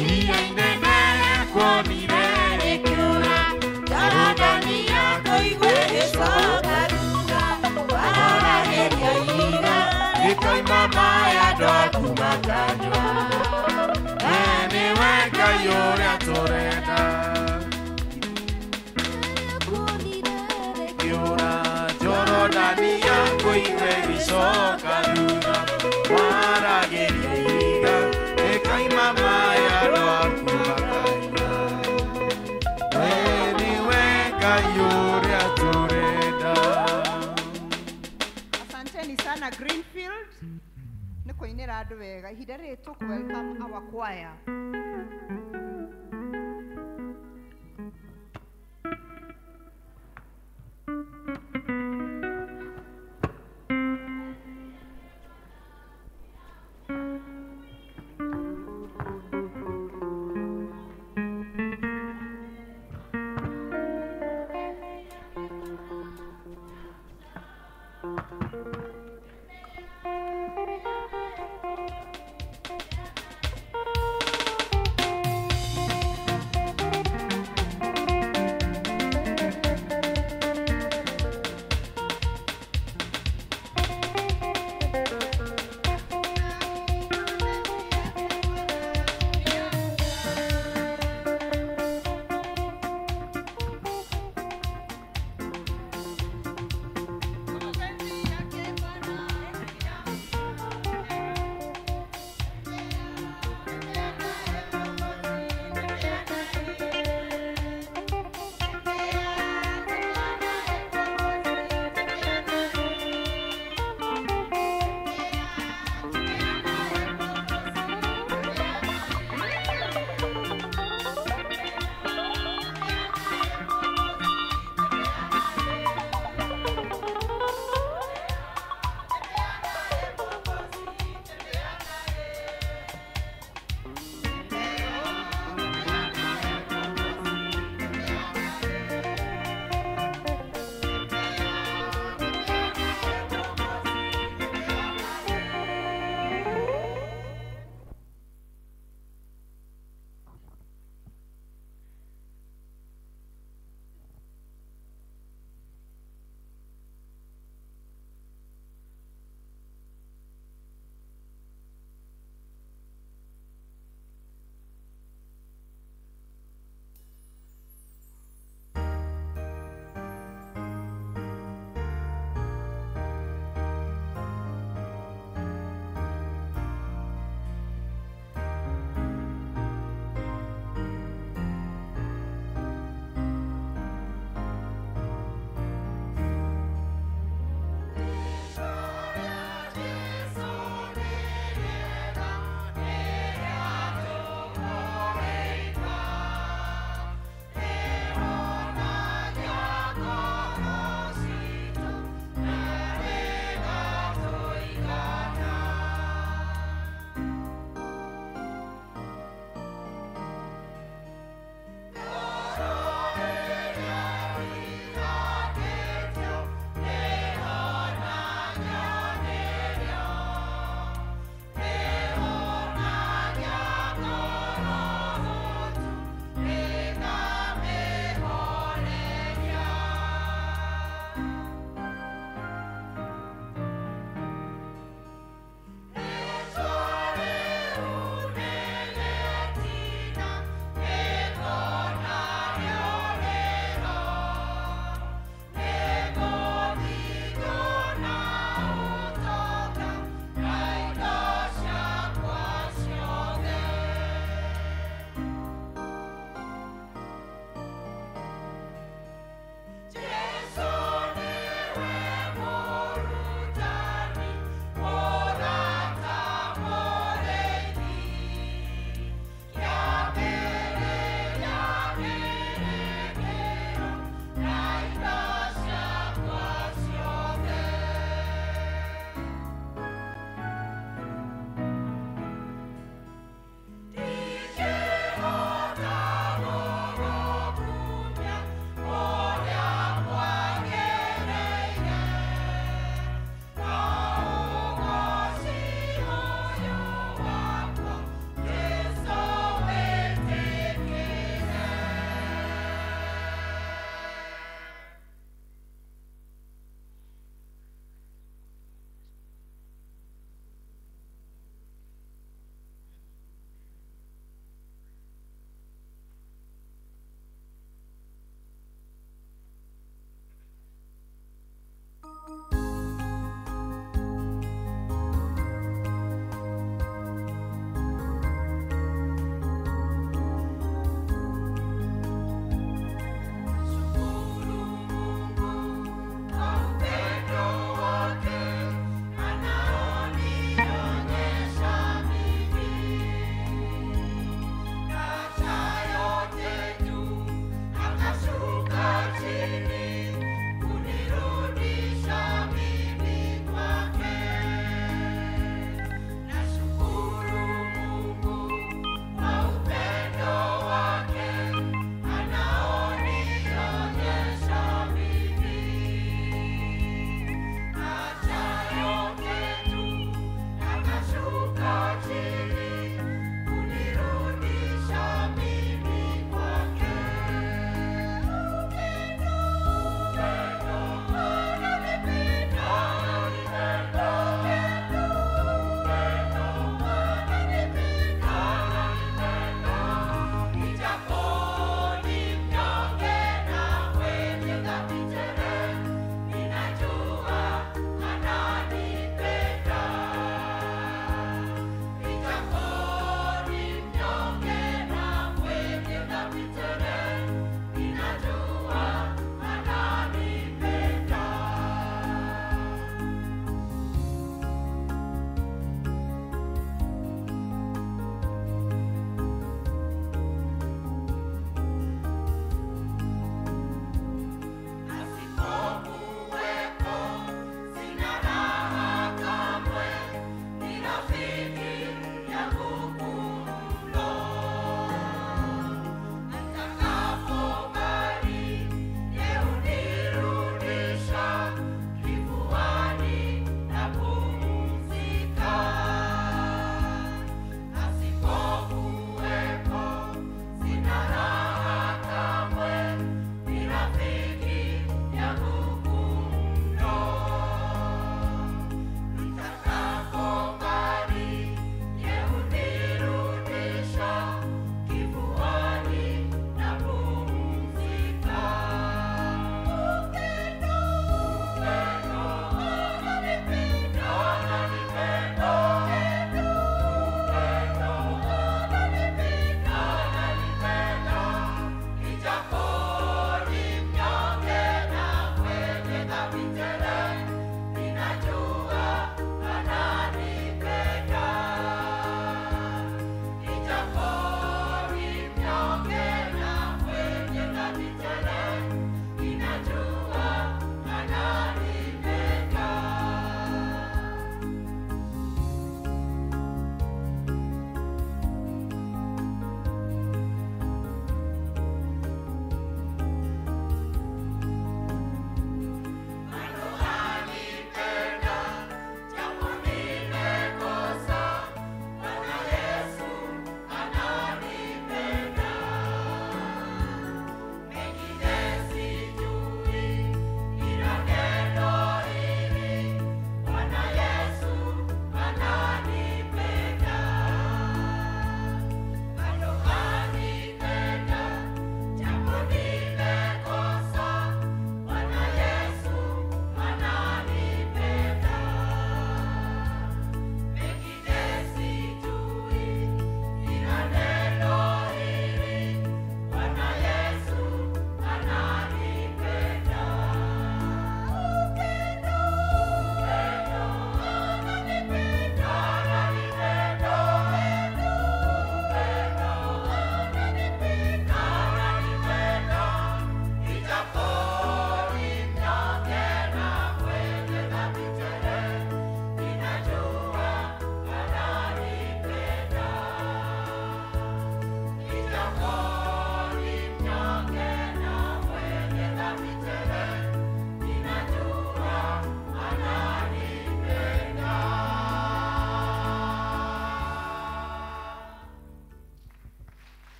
iria inene rĩakuonire rĩkĩũra, Jorodani yakũigua ĩgĩcoka thutha, waragĩria ihiga rĩkoima maĩ andũ aku makanyua. We nĩwe Ngai ũrĩa tũrenda, kĩũra, Jorodani yakũigua ĩgĩcoka thutha, waragĩria ihiga rĩkoima maĩ andũ aku makanyua. We nĩwe Ngai ũrĩa tũrenda. Asanteni sana Greenfield nĩ kũinĩra andũ wega. Ihinda rĩrĩ tũkũ welcome our choir. Mapenzi yake Bwana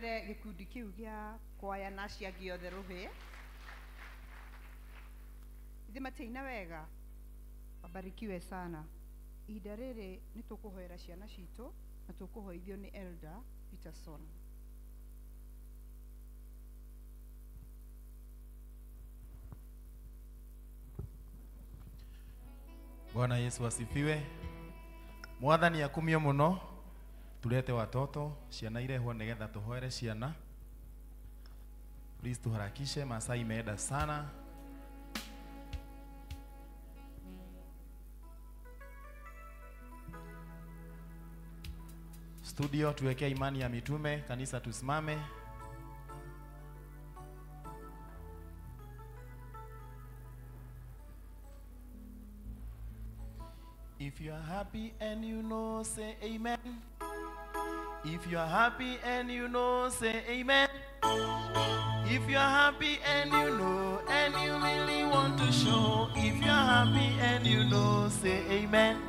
Tũhũrĩre gĩkundi kĩu gĩa kwaya na acio angĩ othe rũhĩ. Ithe matiaina wega. Wabarikiwe sana. Ihinda rĩrĩ nĩ tũkũhoera ciana citũ na tũkũhoithio nĩ Elder Peterson. Bwana Yesu asifiwe. Mwathani akumio muno. Tulete watoto ciana irehwo nigetha tuhoere ciana. Please tuharakishe, masaa imeenda sana. Studio tuwekee imani ya mitume, kanisa tusimame. If you are happy and you know, say amen. If you are happy and you know, say amen. If you are happy and you know, and you really want to show. If you are happy and you know, say amen.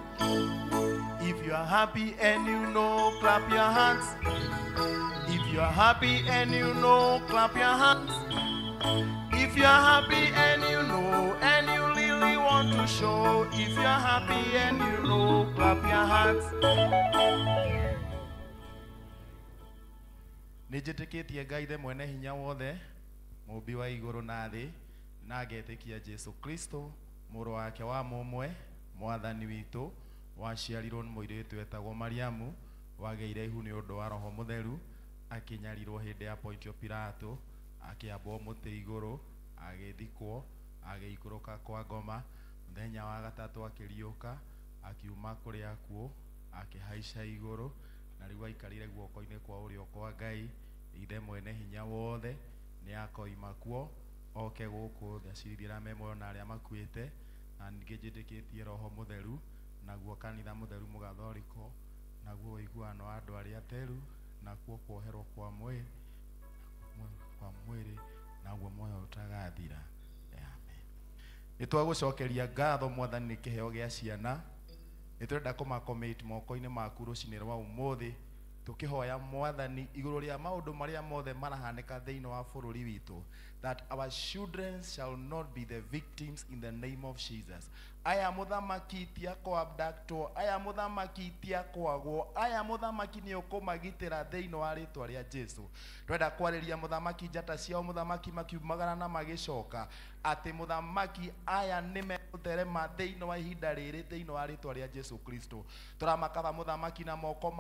If you are happy and you know, clap your hands. If you are happy and you know, clap your hands. If you are happy and you know, and you really want to show. If you are happy and you know, clap your hands. Nĩnjĩtĩkĩtie Ngai Ithe mwene hinya wothe, mũũmbi wa igũrũ na thĩ, na ngetĩkia Jesũ Kristo, mũrũ wake wa mũmwe, mwathani witũ, waciarirwo nĩ mũirĩtu wetagwo Mariamu, wagĩire ihu nĩ ũndũ wa Roho Mũtheru, akĩnyarirwo hĩndĩ ya Pontio Pilato, akĩambwo mũtĩ igũrũ, agĩthikwo, agĩikũrũka kwa ngoma, mũthenya wa gatatũ akĩriũka, akiuma kũrĩa akuũ, akĩhaica igũrũ, na rĩu aikarire guoko-inĩ kwa ũrĩo kwa Ngai, Ithe mwene hinya wothe, nĩ akoima kuo, oke gũkũ thĩ acirithie arĩa me muoyo na arĩa makuĩte, na ningĩ njĩtĩkĩtie Roho Mũtheru, naguo kanitha mũtheru mũgathoriko, naguo ũiguano wa andũ arĩa atheru, nakuo kuoherwo kwa mwĩrĩ, naguo muoyo ũtagathira. Amen. Nĩ twagũcokeria ngatho Mwathani nĩ kĩheo gĩa ciana. Nĩ tũrenda kũmacommit moko-inĩ maku rũcinĩ rwa ũmũthĩ, tukihoya Mwathani igũrũ rĩa maũndũ marĩa mothe marahanĩka thĩinĩ wa bũrũri witũ, that our children shall not be the victims in the name of Jesus. Aya mũthamaki ti akũabductwo, aya mũthamaki ti akwagwo, aya mũthamaki nĩ ũkũmagitĩra thĩinĩ wa rĩtwa rĩa Jesu. Twenda kwarĩria mũthamaki njata ciao mũthamaki makiumagara na magĩcoka, atĩ mũthamaki aya nĩ megũtherema thĩinĩ wa ihinda rĩrĩ thĩinĩ wa rĩtwa rĩa Jesu Kristo. Tũramakaba mũthamaki na moko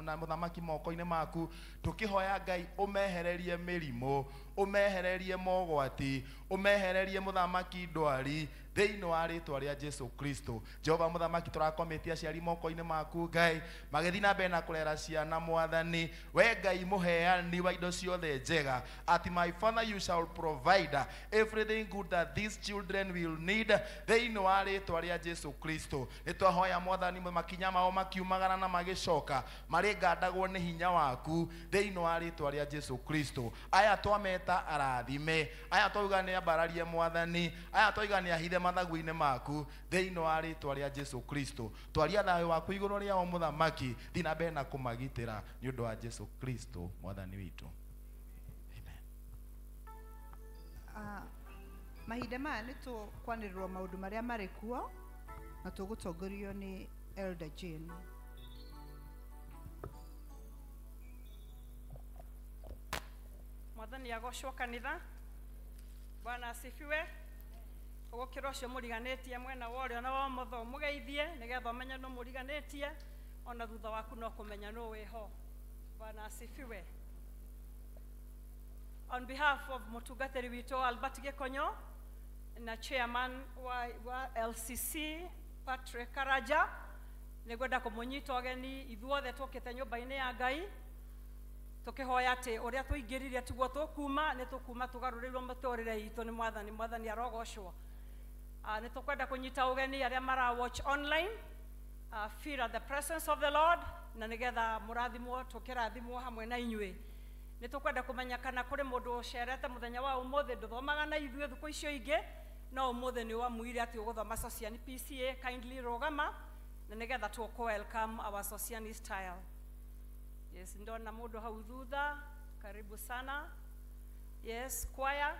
na mũthamaki moko-inĩ maku, tũkĩhoya Ngai ũmehererie mĩrimũ, ũmehererie mogwati, ũmehererie mũthamaki ndwari thĩinĩ wa rĩtwa rĩa Jesu Kristo. Jehova mũthamaki tũrakometia aciari moko-inĩ maku Ngai, magĩthiĩ na mbere na kũrera ciana Mwathani. We Ngai mũheani wa indo ciothe njega, at my father you shall provide everything good that these children will need thĩinĩ wa rĩtwa rĩa Jesu Kristo. Nĩtwahoya Mwathani makinya mao makiumagara na magĩcoka marĩngandagwo nĩ hinya waku thĩinĩ wa rĩtwa rĩa Jesu Kristo. Aya twameta arathime, aya twauga nĩ ambararie Mwathani, aya twauga nĩ ahithe mathagu-inĩ maku thĩinĩ wa rĩtwa rĩa Jesu Kristo. Twaria thayũ waku igũrũ rĩao mũthamaki, thiĩ na mbere na kũmagitĩra nĩ ũndũ wa Jesu Kristo Mwathani witũ. Amen. Mahinda maya nĩ tũkwanĩrĩrwo maũndũ marĩa marĩ kuo na tũgũtongorio nĩ Elder Jane. Mwathani agocwo kanitha. Bwana asifiwe. Ũgũkĩra ũcio mũriganĩtie mwena wa ũrĩo na wa ũmotho ũmũgeithie nĩgetha ũmenye nũ mũriganĩtie, ona thutha waku no kũmenya nũ wĩho. Bwana asifiwe. On behalf of mũtungatĩri witũ Albert Gĩkonyo na chairman wa LCC Patrick Karaja, nĩngwenda kũmũnyita ũgeni ithuothe tũkĩte nyũmba-inĩ ya Ngai, tũkĩhoya atĩ ũrĩa tũingĩrire tiguo tũkuma, nĩ tũkuma tũgarũrĩirwo mĩtũrĩre itũ nĩ Mwathani. Mwathani arogocwo. Nĩ tũkwenda kũnyita ũgeni arĩa mara watch online, feel at the presence of the Lord, na nĩgetha mũrathimwo tũkĩrathimwo hamwe na inyuĩ. Nĩ tũkwenda kũmenya kana kũrĩ mũndũ ũcerete mũthenya wa ũmũthĩ ndũthomaga na ithuĩ thukũ icio ingĩ, no ũmũthĩ nĩ wamuire atĩ ũgũthoma Sociani PCA, kindly rũgama na nĩgetha tũkũ welcome our Sociani style. Yes, ndona mũndũ hau thutha, Karibu sana. Yes, choir.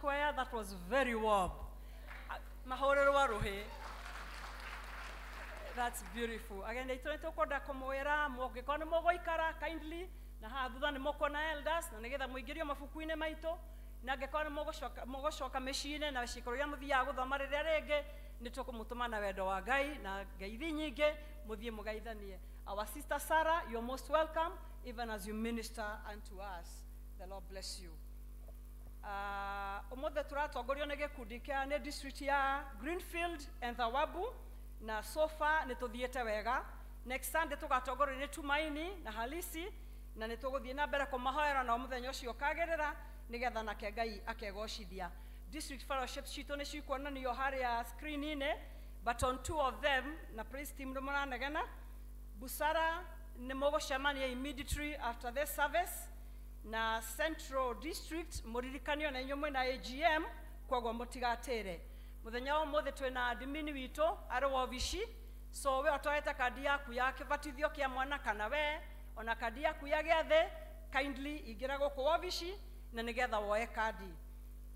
Choir, that was very warm. That's beautiful. Again, they told kindly, na haha thutha nĩ mũkuona elders na nĩgetha mũingĩrio mabuku-inĩ maitũ na angĩkorwo nĩ mũgũcoka mĩciĩ-inĩ na ciikaro iria mũthiaga gũthoma rĩrĩa rĩngĩ nĩ tũkũmũtũma na wendo wa Ngai na ngeithi nyingĩ mũthiĩ mũgeithanie. Our sister Sarah, you're most welcome even as you minister unto us. The Lord bless you. Ũmũthĩ tũratongorio nĩ gĩkundi kĩa nĩ district ya Greenfield and Thawabu na so far nĩ tũthiĩte wega. Next Sunday tũgatongorio nĩ Tumaini na Halisi na nĩ tũgũthiĩ na mbere kũmahoera na mũthenya ũcio ũkagĩrĩra nĩgetha nake Ngai akegocithia. District fellowship citũ nĩ cikuonanio harĩa screen-inĩ, but on two of them na praise team nĩ mũranegena. Busara nĩ mũgũcemania immediately after this service na Central District mũririkanio na inyuĩ mwĩna AGM koguo mũtigatĩre. Mũthenya wa ũmũthĩ twĩna admin witũ arĩ wobici, so we ũtoete kandi yaku ya kĩbatithio kĩa mwana kana we ona kandi yaku ya gĩathĩ, kindly ingĩra gũkũ wobici na nĩgetha woe kandi.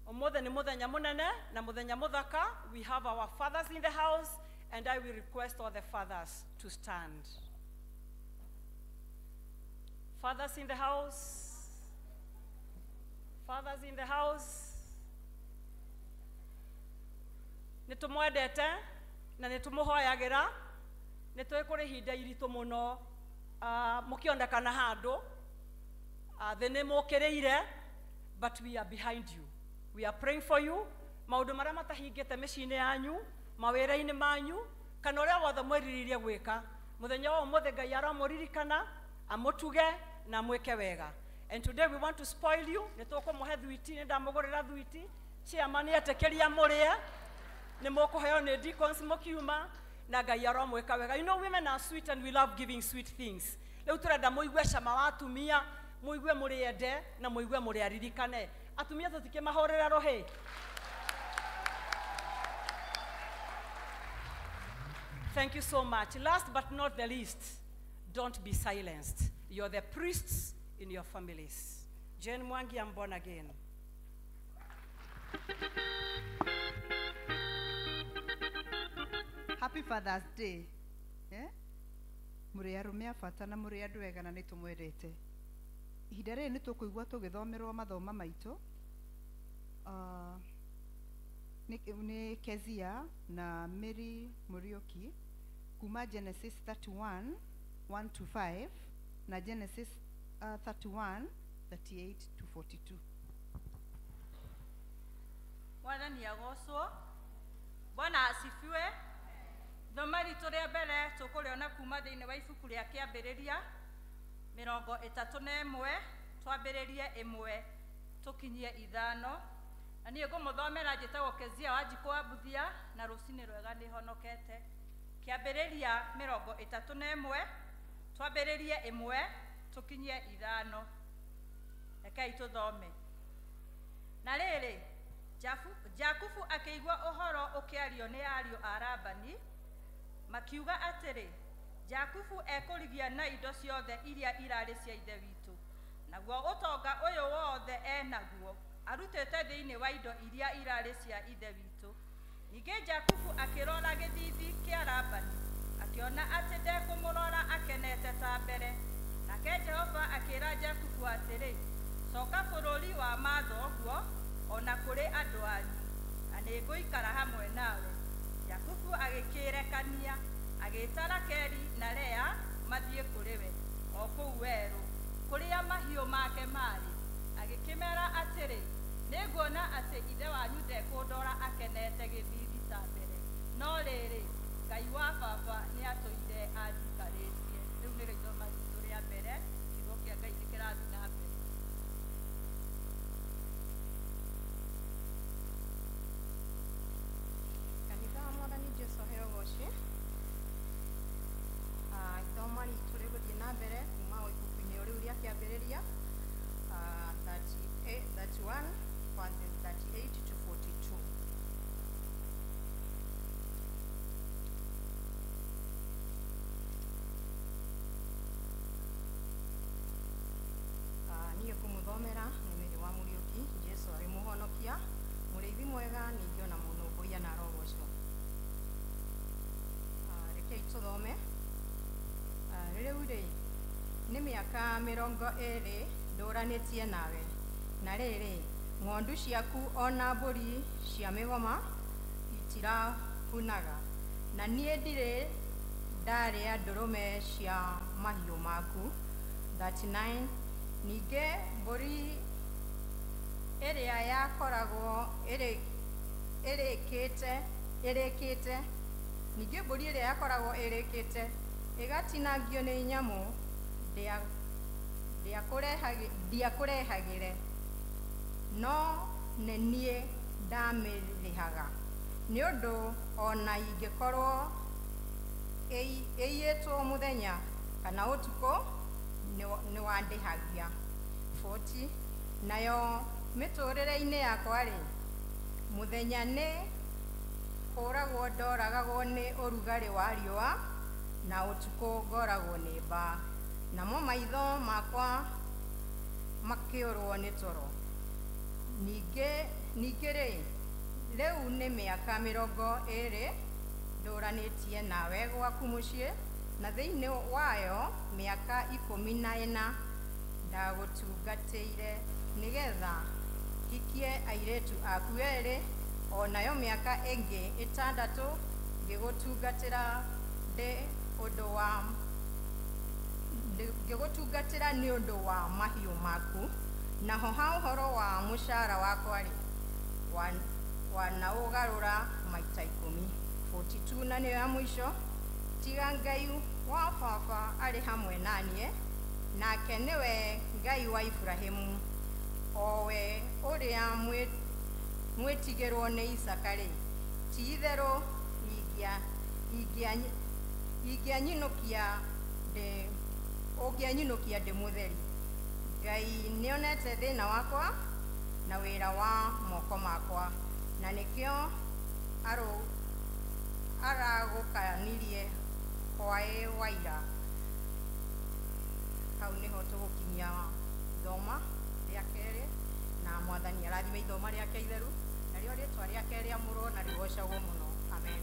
Ũmũthĩ nĩ mũthenya mũnene na mũthenya mũthaka. We have our fathers in the house and I will request all the fathers to stand. Fathers in the house. Fathers in the house. Nĩ tũmwendete na nĩ tũmũhoyagĩra. Nĩ tũĩ kũrĩ ihinda iritũ mũno mũkĩonekana handũ thĩ nĩ mũkĩrĩire, but we are behind you. We are praying for you. Maũndũ marĩa matahingĩte mĩciĩ-inĩ yanyu, mawĩra-inĩ manyu, kana ũrĩa wothe mwĩrirĩirie gwĩka, mũthenya wa ũmũthĩ Ngai aramũririkana, amũtuge na amwĩke wega. And today we want to spoil you. Nĩ tũkũmũhe thuiti, nĩ ndamũgũrĩra thuiti. Chairman nĩetĩkĩria mũrĩe, nĩ mũkũheo nĩ deacons mũkiuma, na Ngai aromwĩka wega. You know women are sweet and we love giving sweet things. Rĩu tũrenda mũigue cama wa atumia, mũigue mũrĩende na mũigue mũrĩaririkane. Atumia tũtikĩmahũrĩra rũhĩ. Thank you so much. Last but not the least, don't be silenced. You're the priests in your families. Jane Mwangi, I'm born again. Happy Father's Day. Eh? Mũrĩ arũme a bata na mũrĩ andũ ega na nĩ tũmwendete. Ihinda rĩrĩ nĩ tũkũigua tũgĩthomerwo mathoma maitũ. Nĩ Kezia na Mary Muriuki kuma Genesis 31 1 to 5 na Genesis 31 38 to 42. Mwathani agocwo. Bwana asifiwe. Thoma ritũ rĩa mbere tũkũrĩona kuma thĩinĩ wa ibuku rĩa Kĩambĩrĩria 31, twambĩrĩrie 1 tũkinyie 5. Na niĩ ngũmũthomera njĩtagwo Kezia Wanjikũ wa Mbuthia na rũcinĩ rwega nĩhonokete. Kĩambĩrĩria 31, twambĩrĩrie 1 tũkinyie 5. Rekei tũthome. Na rĩrĩ, Jakubu akĩigua ũhoro ũkĩario nĩ ariũ a Labani, makiuga atĩrĩ, Jakubu ekũrigia na indo ciothe iria irarĩ cia ithe witũ, naguo ũtonga ũyũ wothe enaguo arutĩte thĩinĩ wa indo iria irarĩ cia ithe witũ. Ningĩ Jakubu akĩrora gĩthiithi kĩa Labani, akĩona atĩ ndekũmũrora akenete ta mbere. Nake Jehova akĩĩra Jakubu atĩrĩ, Coka bũrũri wa mathoguo ona kũrĩ andũ anyu, na nĩngũikara hamwe nawe. Jakubu agĩkĩrekania agĩĩta Rakeli na Lea mathiĩ kũrĩ we o kũu werũ kũrĩa mahiũ make maarĩ. Agĩkĩmeera atĩrĩ, nĩnguona atĩ ithe wanyu ndekũndora akenete gĩthiithi ta mbere, no rĩrĩ, Ngai wa baba nĩatũire anjikarĩtie. Rĩu nĩrĩo ithoma ritũ rĩa mbere. Kiugo kĩa Ngai nĩ kĩrathiĩ na mbere. Kanitha wa Mwathani Jesu aheo ũgoci. Ithoma ritũ rĩgũthiĩ na mbere kuma o ibuku-inĩ o rĩu rĩa kĩambĩrĩria, 38, 31 verses 38 to 42. Niĩ ngũmũthomera nĩ Mary wa Mũriũki. Jesu arĩ mũhonokia, mũrĩithi mwega, ningĩ ona mũnũmbũiya na arogocwo. Rekei tũthome. Rĩu rĩ, nĩ mĩaka 20 ndũranĩtie nawe, na rĩrĩ, ng'ondu ciaku ona mbũri cia mĩgoma itirahunaga, na niĩ ndirĩ ndarĩa ndũrũme cia mahiũ maku. 39 Ningĩ mbũri ĩrĩa yakoragwo ĩrĩkĩte ningĩ mbũri ĩrĩa yakoragwo ĩrĩkĩte ĩgatinangio nĩ nyamũ ndiakũrehagĩre, no nĩ niĩ ndamĩrĩhaga, nĩ ũndũ ona ingĩkorwo ĩiyĩtwo mũthenya kana ũtukũ nĩwandĩhagia. 40 Nayo mĩtũrĩre-inĩ yakwa-rĩ, mũthenya nĩ kũragwo ndoragagwo nĩ ũrugarĩ wa riũa, na ũtukũ ngoragwo nĩ mbaa, namo maitho makwa makĩũrwo nĩ toro. Ningĩ-rĩ, rĩu nĩ mĩaka 20 ndũranĩtie nawe gwaku mũciĩ, na thĩinĩ wayo mĩaka 14 ndagũtungatĩire nĩgetha hikie airĩtu aku erĩ, o nayo mĩaka ĩngĩ 6 ngĩgũtungatĩra nĩ ũndũ wa mahiũ maku. Naho ha ũhoro wa mũcara wakwa-rĩ, wanaũgarũra maita 10. 42 Na nĩyo ya mũico, tiga Ngai wa baba arĩ hamwe na niĩ, nake nĩwe Ngai wa Iburahĩmu, o we ũrĩa mwĩtigĩrwo nĩ Isaka-rĩ, ti-itherũ ũngĩanyinũkia ndĩ mũtheri. Ngai nĩonete thĩna wakwa na wĩra wa moko makwa, na nĩkĩo aragũkanirie hwaĩ wa ira. Hau nĩho tũgũkinyia ithoma rĩa kerĩ, na Mwathani arathime ithoma rĩake itheru, narĩo rĩtwa rĩake rĩamũrwo na rĩgocagwo mũno. Amen.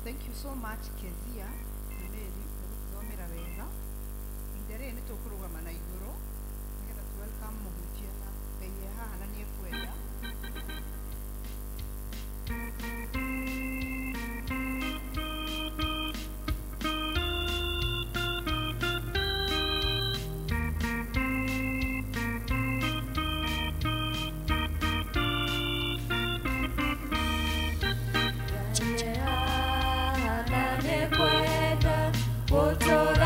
Thank you so much Kezia na Mary nĩ gũtũthomera wega. Ihinda rĩrĩ nĩ tũkũrũgama na igũrũ nĩgetha tũ welcome mũhunjia na Ngai e haha na nĩ ekwenda. Toe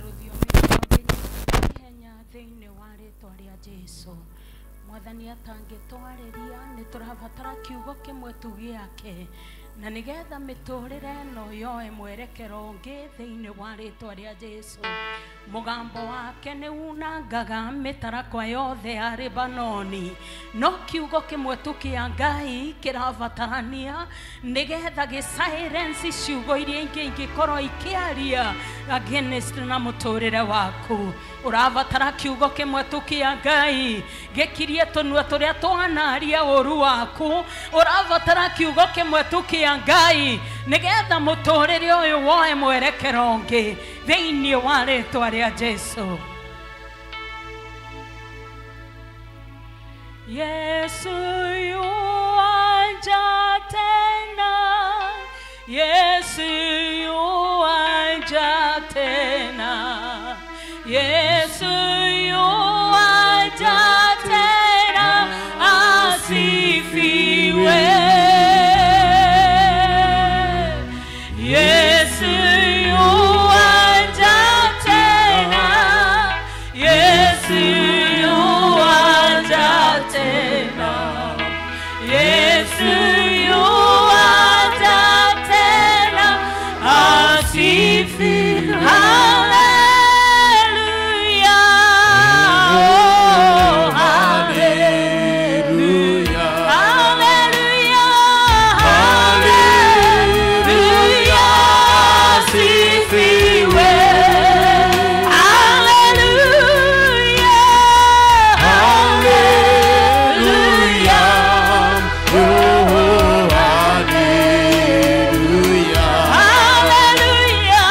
Rũthiomi rwangĩnyita ihenya thĩinĩ wa rĩtwa rĩa Jesu. Mwathani atangĩtwarĩria, nĩ tũrabatara kiugo kĩmwe tu gĩake na nĩgetha mĩtũrĩre ĩno yoe mwerekero ũngĩ thĩinĩ wa rĩtwa rĩa Jesu. Mũgambo wake nĩ unangaga mĩtarakwa yothe ya Lebanoni, no kiugo kĩmwe tu kĩa Ngai kĩrabatarania nĩgetha gĩ silence ciugo iria ingĩ ingĩkorwo ikĩaria against na mũtũrĩre waku. Ũrabatara kiugo kĩmwe tu kĩa Ngai gĩkirie tũnua tũrĩa twanaria ũru waku. Ũrabatara kiugo kĩmwe tu kĩa Ngai nĩgetha mũtũrĩre ũyũ woe mwerekero ũngĩ thĩinĩ wa rĩtwa rĩa Jesu. Yesu yuaja tena, Yesu yuaja tena, Yesu yuaja tena, asifiwe. Yesu yuaja tena, Yesu yuaja tena, Yesu yuaja tena, asifiwe. Haleluya, oh, haleluya, haleluya, haleluya, asifiwe. Haleluya, haleluya, Oh, hallelujah. haleluya,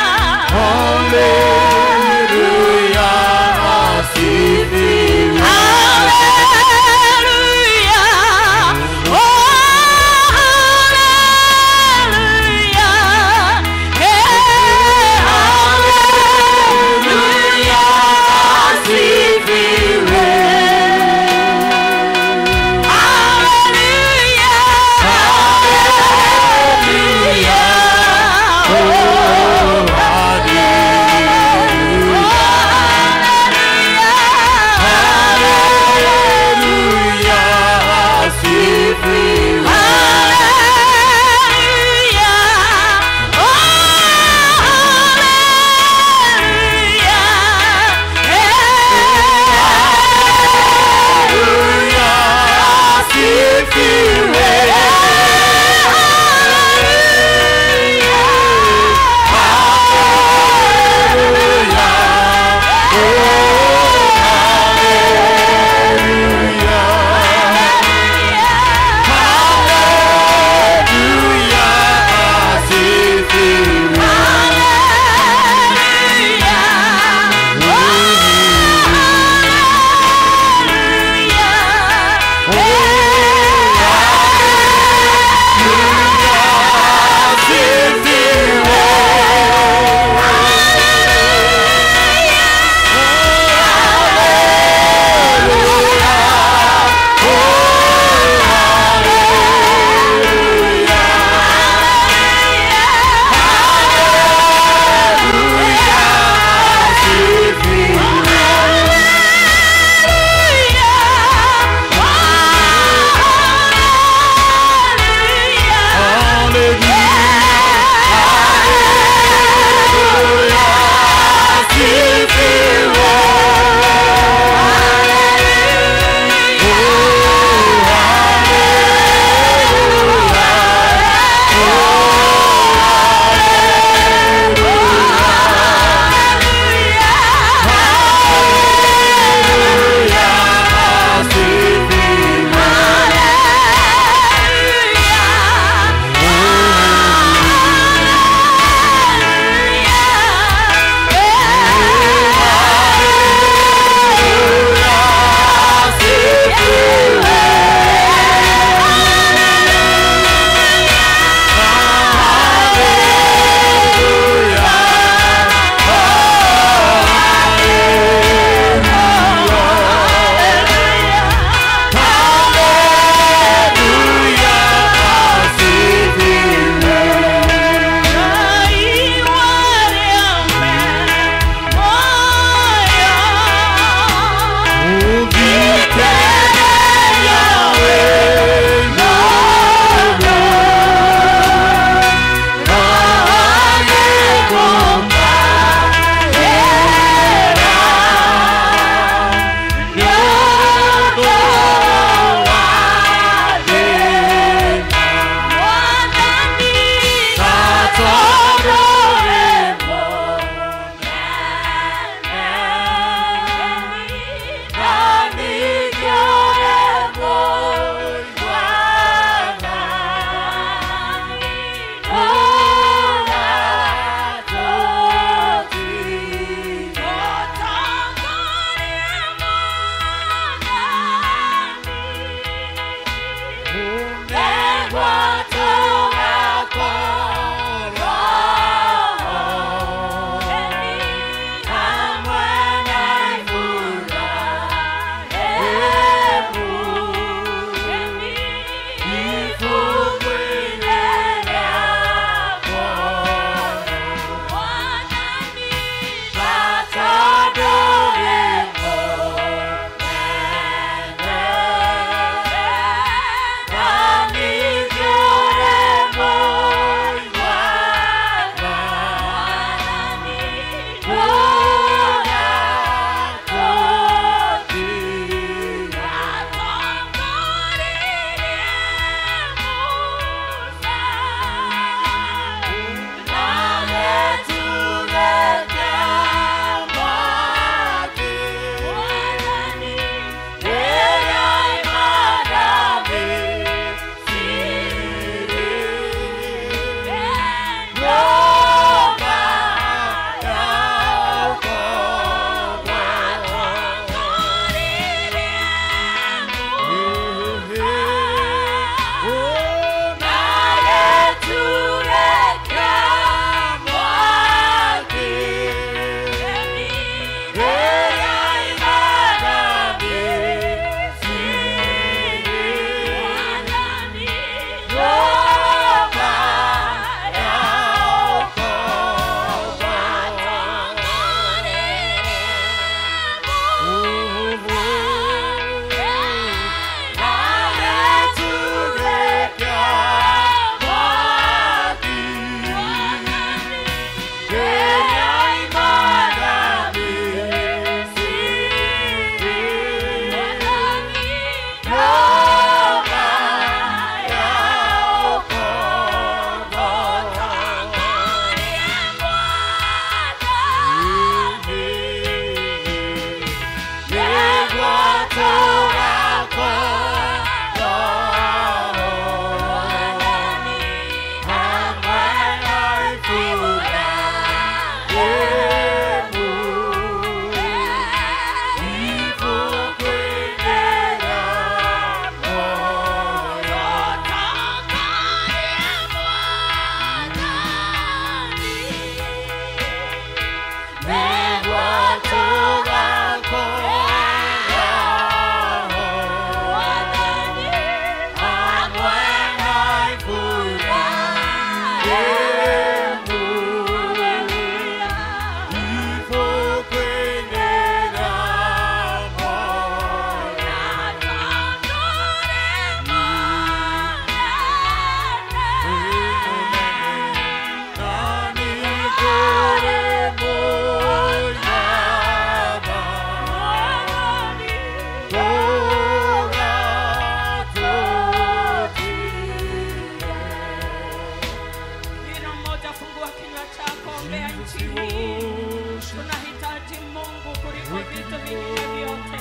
kuiombea nchi hii. Tunahitaji Mungu kuliko vitu vingine vyote.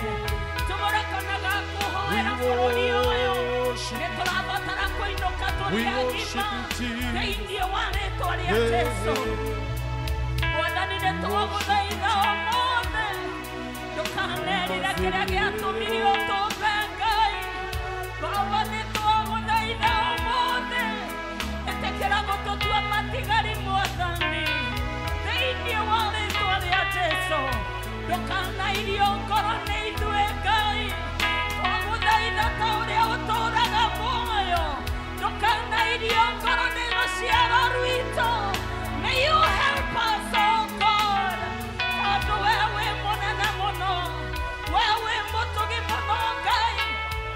Tũmũrekanaga kũhoera bũrũri ũyũ. Nĩ tũrabatara kũinũka tũrĩ agima thĩinĩ wa rĩtwa rĩa Jesũ. Mwathani nĩ twagũthaitha ũmũthĩ, ndũkanerire kĩrĩa gĩatũmire ũtũmbe Ngai. Baba nĩ twagũthaitha ũmũthĩ, ĩtĩkĩra gũtũtua matigari Mwathani thĩinĩ wa rĩtwa rĩa Jesũ. Ndũkanairio ngoro nĩ ithuĩ Ngai, twagũthaitha ta ũrĩa ũtũũraga muoyo. Ndũkanairio ngoro nĩ rũciaro rwitũ. May you help us, oh God. Tondũ we wĩ mũnene mũno, we wĩ mũtugi mũno Ngai.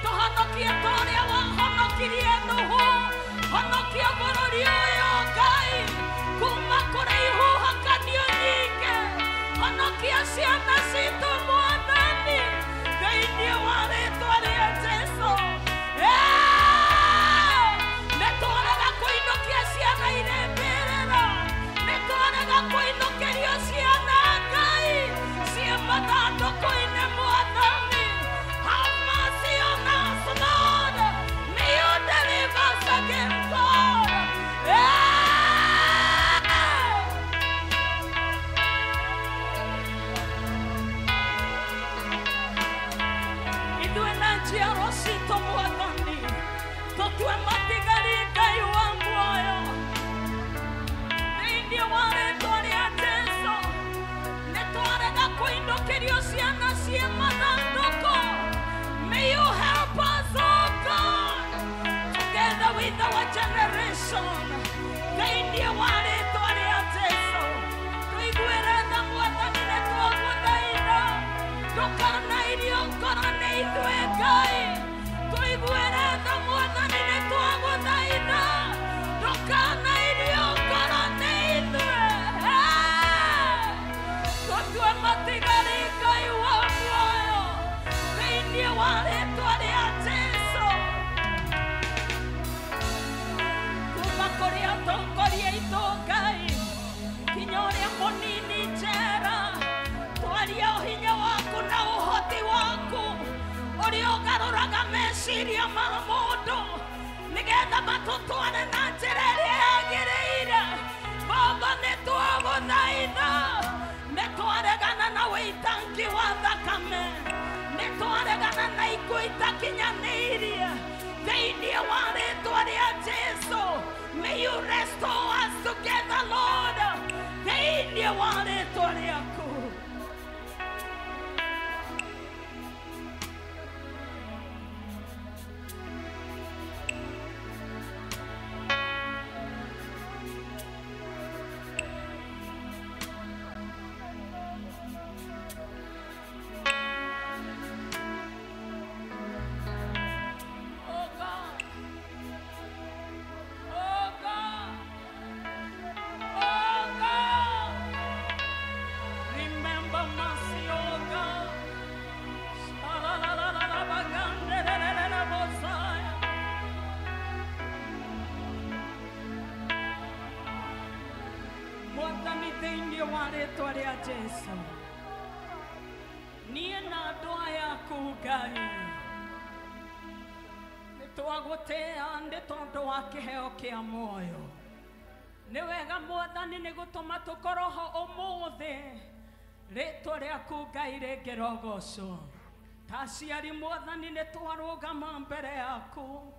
Tũhonokie ta ũrĩa wahonokirie Nuhu. Honokia bũrũri ũyũ Ngai, kuma kũrĩ ihuhũkanio nyingĩ. Honokia ciana citũ Mwathani thĩinĩ wa rĩtwa rĩa Jesũ. Nĩ twarega kũinũkia ciana irĩ mbĩrĩra, nĩ twarega kũinũkĩrio ciana Ngai ciĩ mathandũkũ-inĩ Mwathani. Have mercy on us, Lord. May you deliver us again, God. Ithuĩ na njiaro citũ Mwathani tũtue matigari Ngai wa muoyo thĩinĩ wa rĩtwa rĩa Jesũ. Nĩ twarega kũinũkĩrio ciana ciĩ mathandũkũ. May you help us, oh God, together with our generation thĩinĩ wa rĩtwa rĩa Jesũ. Tũiguĩre tha Mwathani nĩ twagũthaitha, ndũkanairio ngoro nĩ ithuĩ Ngai. Tũiguĩre tha Mwathani nĩ twagũthaitha, ndũkanairio ngoro nĩ ithuĩ. Tũtue matigari Ngai wa muoyo thĩinĩ wa rĩtwa rĩa Jesũ. Kuma kũrĩ atongoria aitũ Ngai kinya ũrĩa mũnini njera, twaria ũhinya waku na ũhoti waku ũrĩa ũgarũraga meciria ma mũndũ nĩgetha matũtware na njĩra ĩrĩa yagĩrĩire. Baba nĩ twagũthaitha, nĩ twaregana na wĩitangi wa thakame, nĩ twaregana na ikuũ itakinyanĩirie thĩinĩ wa rĩtwa rĩa Jesũ. May you restore us together, Lord, thĩinĩ wa rĩtwa rĩaku. Oh God. Oh God. Oh God. Remember mercy, oh God. Sha-la-la-la-la-la-ba-gan-de-de-de-de-bo-saya. Mwathani thĩinĩ wa rĩtwa rĩa Jesũ, niĩ na andũ aya aku Ngai nĩ twagũtĩĩa nĩ tondũ wa kĩheo kĩa muoyo. Nĩ wega Mwathani nĩ gũtũma tũkorwo ho ũmũthĩ, rĩtwa rĩaku Ngai rĩngĩrogocwo. Ta aciari Mwathani nĩ twarũgama mbere yaku,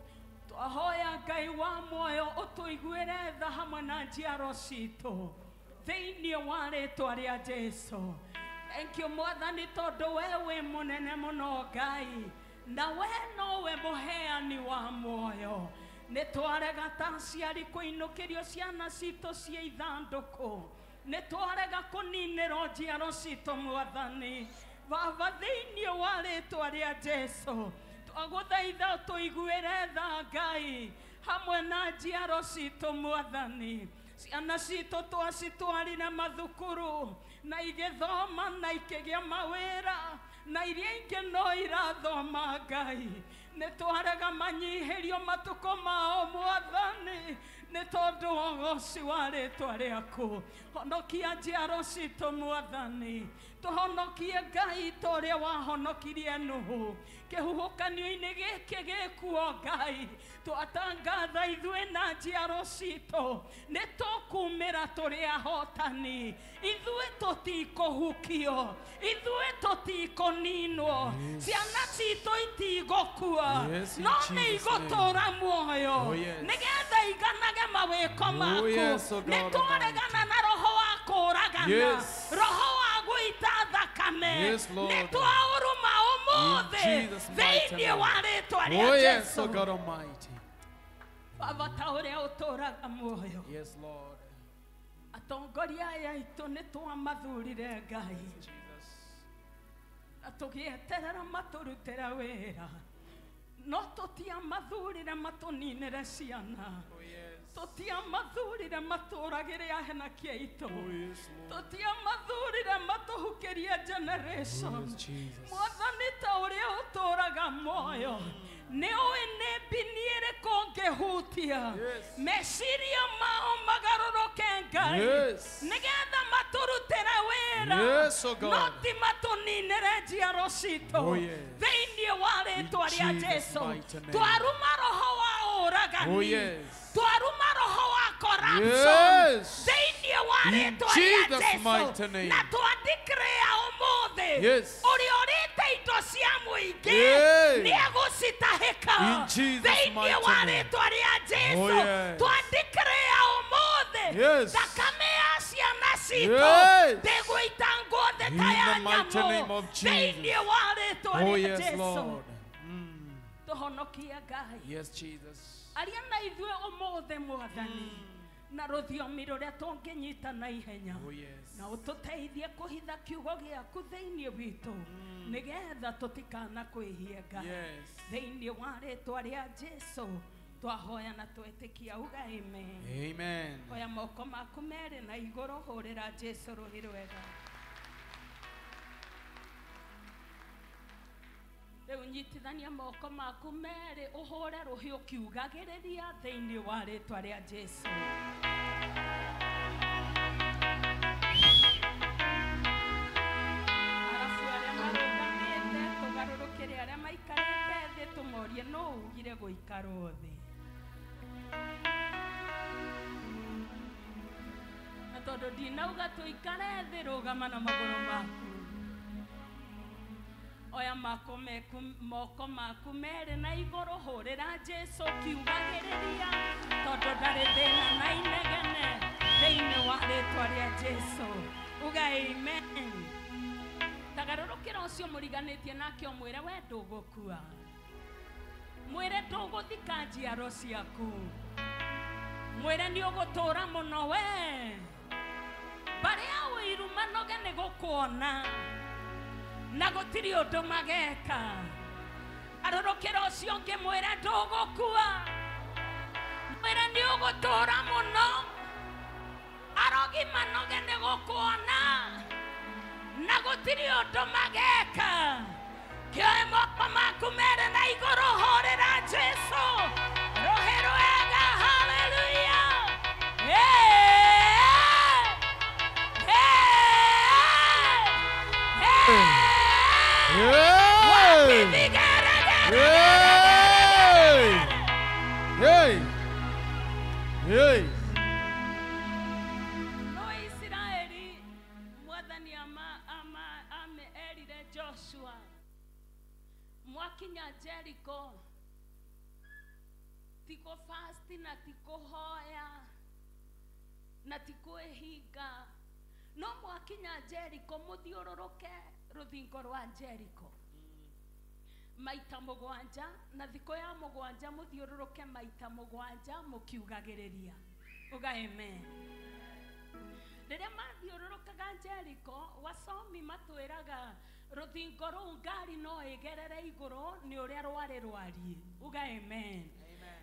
twahoya Ngai wa muoyo ũtũiguĩre tha hamwe na njiaro citũ thĩinĩ wa rĩtwa rĩa Jesũ. Thank you Mwathani tondũ we wĩ mũnene mũno Ngai, na we nowe mũheani wa muoyo. Nĩ twarega ta aciari kũinũkĩrio ciana citũ ciĩ ithandũkũ, nĩ twarega kũninĩrwo njiaro citũ Mwathani. Baba thĩinĩ wa rĩtwa rĩa Jesũ, twagũthaitha ũtũiguĩre tha Ngai hamwe na njiaro citũ Mwathani. Ciana citũ twacitwarire mathukuru na igĩthoma na ikĩgĩa mawĩra, na iria ingĩ no irathoma Ngai. Nĩ twarega manyihĩrio matukũ mao Mwathani, Nĩ tondũ wa ũgoci wa rĩtwa rĩaku. Honokia njiaro citũ Mwathani. Tũhonokie Ngai ta ũrĩa wahonokirie Nuhu. Kĩhuhũkanio-inĩ gĩkĩ gĩkuo Ngai, twatangatha ithuĩ na njiaro citũ nĩ tũkumĩra tũrĩ ahotani. Ithuĩ tũtikũhukio, ithuĩ tũtikũninwo, ciana citũ itigũkua, no nĩ igũtũũra muoyo nĩgetha iganage mawĩko maku. Nĩ twaregana na roho wa kũũragana, roho wa gũita thakame, nĩ twaũruma ũmũthĩ thĩinĩ wa rĩtwa rĩa Jesũ. Baba, ta ũrĩa ũtũũraga muoyo, atongoria aya aitũ nĩ twamathurire Ngai, na tũgĩeterera matũrutĩre wĩra, no tũtiamathurire matũninĩre ciana, tũtiamathurire matũragĩre ahenakia aitũ, tũtiamathurire matũhukĩrie generation. Mwathani, ta ũrĩa ũtũũraga muoyo, nĩ ũĩ nĩ mbini ĩrĩkũ ũngĩhutia meciria mao magarũrũke Ngai, nĩgetha matũrutĩre wĩra, no ti matũninĩre njiaro citũ. Thĩinĩ wa rĩtwa rĩa Jesũ, twaruma roho wa ũragani, twaruma roho wa corruption thĩinĩ wa rĩtwa rĩa Jesũ, na twandeclare ũmũthĩ ũrĩa ũrĩte indo cia mũingĩ nĩ egũcitahĩka thĩinĩ wa rĩtwa rĩa Jesũ. Twandeclare ũmũthĩ thakame ya ciana citũ ndĩgũitangwo thĩ ta ya nyamũ thĩinĩ wa rĩtwa rĩa Jesũ. Tũhonokie Ngai. Aria na ithuĩ ũmũthĩ Mwathani, na rũthiomi rũrĩa tũngĩnyita na ihenya, na ũtũteithie kũhitha kiugo gĩaku thĩinĩ witũ, nĩgetha tũtikana kwĩhie Ngai. Thĩinĩ wa rĩtwa rĩa Jesũ twahoya na twetĩkia, uga amen. Amen. Oya moko maku merĩ na igũrũ, hũrĩra Jesũ rũhĩ rwega. Rĩu nyitithania moko maku merĩ, ũhũre rũhĩ ũkiugagĩrĩria thĩinĩ wa rĩtwa rĩa Jesũ. Arabu arĩa marũgamĩte tũgarũrũkĩre arĩa maikarĩte thĩ tũmorie nũ ugire gũikarwo thĩ. Na tondũ ndinauga tũikare thĩ, rũgama na magũrũ maku. Oya moko maku merĩ na igũrũ, hũrĩra Jesũ ũkiugagĩrĩria, tondũ ndarĩ thĩna na inegene thĩinĩ wa rĩtwa rĩa Jesũ. Uga amen. Tagarũrũkĩra ũcio mũriganĩtie nake ũmwĩre we ndũgũkua, mwĩre ndũgũthika njiaro ciaku, mwĩre nĩ ũgũtũũra mũno we. Mbarĩ ya ũiru manoge nĩ gũkuona, na gũtirĩ ũndũ mageka. Arũrũkĩra ũcio ũngĩ mwĩre ndũgũkua, mwĩre nĩ ũgũtũũra mũno. Arogi manoge nĩ gũkuona, na gũtirĩ ũndũ mageka. Kĩoe moko maku merĩ na igũrũ, hũrĩra Jesũ rũhĩ rwega. Haleluya. Hey! No Isiraeli Mwathani ameerire Joshua, mwakinya Jericho ti kũ-fast na ti kũhoya na ti kwĩhinga, no mwakinya Jericho mũthiũrũrũke rũthingo rwa Jericho maita mũgwanja, na thikũ ya mũgwanja mũthiũrũrũke maita mũgwanja mũkiugagĩrĩria. Uga amen. Rĩrĩa mathiũrũrũkaga Jericho, wasomi matwĩraga rũthingo rũu ngari no ĩgerere igũrũ nĩ ũrĩa rwarĩ rwariĩ. Uga amen.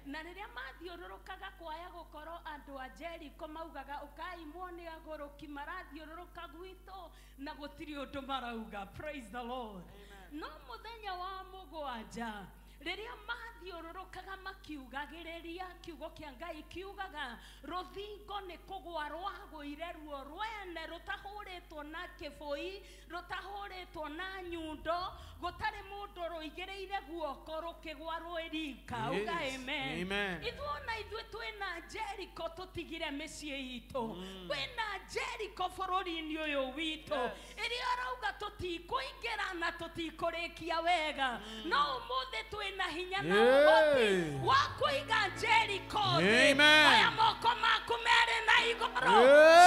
Na rĩrĩa mathiũrũrũkaga kwaya gũkorwo andũ a Jericho maugaga ũkai muone agũrũki marathiũrũrũka gwitũ na gũtirĩ ũndũ marauga. Praise the Lord. No mũthenya wa mũgwanja Rĩrĩa mathiũrũrũkaga makiugagĩrĩria kiugo kĩa Ngai kiugaga rũthingo nĩ kũgwa rwagũire ruo rwene rũtahũrĩtwo na kĩbũi, rũtahũrĩtwo na nyundo, gũtarĩ mũndũ rũigĩrĩire guoko rũkĩgwa rwĩrika. Uga amen. Amen. Ithuĩ ona ithuĩ twĩna Jericho tũtigire mĩciĩ itũ, kwĩna Jericho bũrũri-inĩ ũyũ witũ ĩrĩa ũrauga tũtikũingĩra na tũtikũrĩkia wega, no ũmũthĩ twĩna hinya na ũhoti wa kũiga Jericho thĩ. Amen. Oya moko maku merĩ na igũrũ,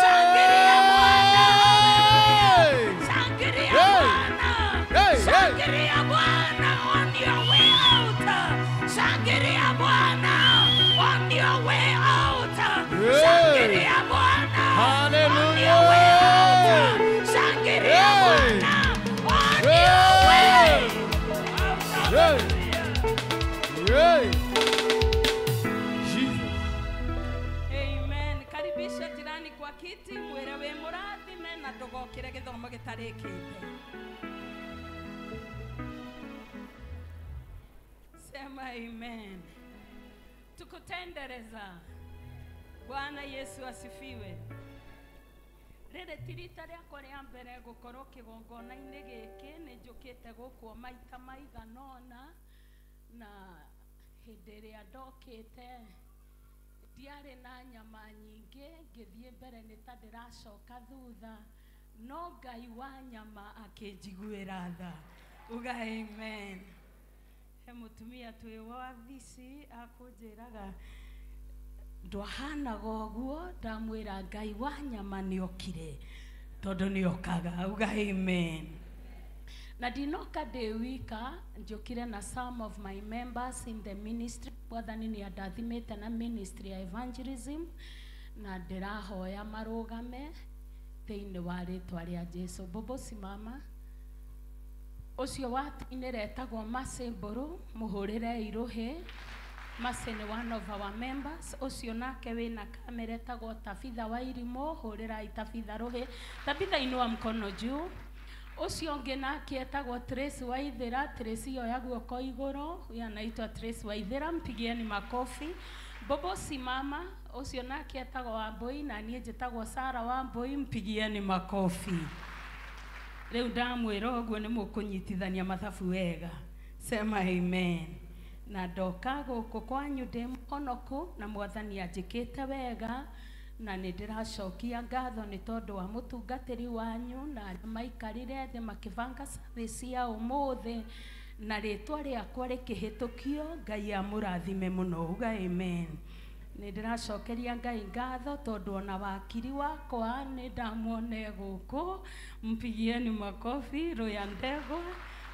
shangiria Bwana, shangiria Bwana, shangiria Bwana on your way out, shangiria Bwana on your way out, shangiria Bwana on your way out, shangiria Bwana on your way out. Jesus. Amen. Karibisha jirani kwa kiti, mwĩre wĩ mũrathime na ndũgokĩre gĩthomo gĩtarĩkĩte. Sema amen. Tukutendereza. Bwana Yesu asifiwe. Rĩrĩ ti rita rĩakwa rĩa mbere gũkorwo kĩgongona-inĩ gĩkĩ, nĩ njũkĩte gũkũ maita maigana ũna, na hĩndĩ ĩrĩa ndokĩte ndiarĩ na nyama nyingĩ, ngĩthiĩ mbere nĩ ta ndĩracoka thutha, no Ngai wa nyama akĩnjiguĩra tha. Uga amen. He mũtumia twĩ wabici akũnjĩraga ndwahanaga ũguo, ndamwĩra Ngai wa nyama nĩokire tondũ nĩokaga. Uga amen. Na ndinoka ndĩ wika, njũkire na some of my members in the ministry. Mwathani nĩ andathimĩte na ministry ya evangelism, na ndĩrahoya marũgame thĩinĩ wa rĩtwa rĩa Jesu. Bobo simama. Ũcio watũinĩra etagwo Mercy Mbũrũ, mũhũrĩre irũhĩ. Mercy nĩ one of our members. Ũcio nake wĩna kamera etagwo Tabitha wa Irimũ, hũrĩrai Tabitha rũhĩ. Tabitha inua mkono juu. Ũcio ũngĩ nake etagwo Tracy Waithera. Tracy oya guoko igũrũ. Huyu anaitwa Tracy Waithera, mpigieni makofi. Bobo simama. Ũcio nake etagwo Wambui na niĩ njĩtagwo Sarah Wambui, mpigieni makofi. Rĩu ndamwĩra ũguo nĩ mũkũnyitithania mathabu wega. Sema amen. Na ndoka gũkũ kwanyu ndĩ mũhonoku na Mwathani anjĩkĩte wega, na nĩ ndĩracokia ngatho nĩ tondũ wa mũtungatĩri wanyu na arĩa maikarire thĩ makĩbanga service ya ũmũthĩ, na rĩtwa rĩakwa rĩkĩhĩtũkio. Ngai amũrathime mũno. Uga amen. Nĩ ndĩracokeria Ngai ngatho tondũ ona wakiri wakwa nĩ ndamuone gũkũ. Mpigieni makofi Roya Ndegwa.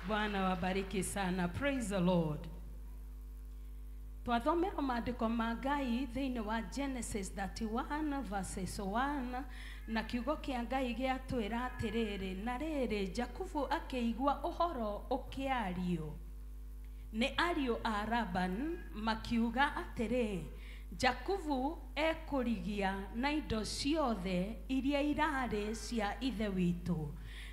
Bwana wabariki sana. Praise the Lord. Twathomera maandĩko ma Ngai thĩinĩ wa Genesis 31 verses 1, na kiugo kĩa Ngai gĩatwĩra atĩrĩrĩ, na rĩrĩ Jakubu akĩigua ũhoro ũkĩario nĩ ariũ a Laban makiuga atĩrĩ, Jakubu ekũrigia na indo ciothe iria irarĩ cia ithe witũ,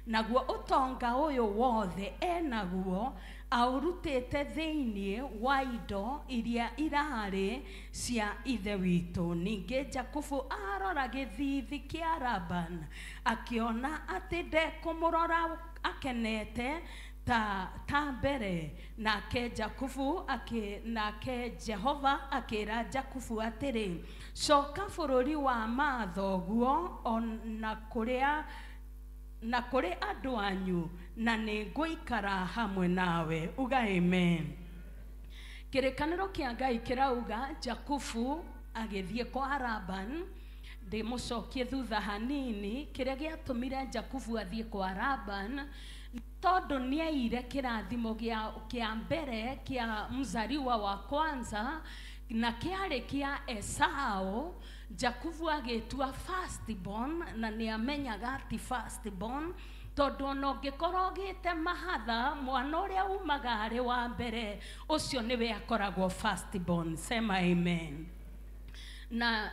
naguo ũtonga ũyũ wothe enaguo aũrutĩte thĩinĩ wa indo iria irarĩ cia ithe witũ. Ningĩ Jakubu arora gĩthiithi kĩa Laban akĩona atĩ ndekũmũrora akenete ta mbere. Nake Jakubu nake Jehova akĩra Jakubu atĩrĩ, coka bũrũri wa mathoguo ona kũrĩa na kũrĩ andũ anyu, na nĩ ngũikara hamwe nawe. Uga amen. Kĩrĩkanĩro kĩa Ngai kĩrauga Jakubu agĩthiĩ kwa Laban. Ndĩmũcokie thutha hanini, kĩrĩa gĩatũmire Jakubu athiĩ kwa Laban tondũ nĩaire kĩrathimo kĩa mbere kĩa mzaliwa wa kwanza na kĩarĩ kĩa Esau. Jakubu agĩtua firstborn, na nĩamenyaga atĩ firstborn tondũ ona ũngĩkorwo ũgĩte mahatha, mwana ũrĩa umaga arĩ wa mbere ũcio nĩwe akoragwo firstborn. Sema amen. Na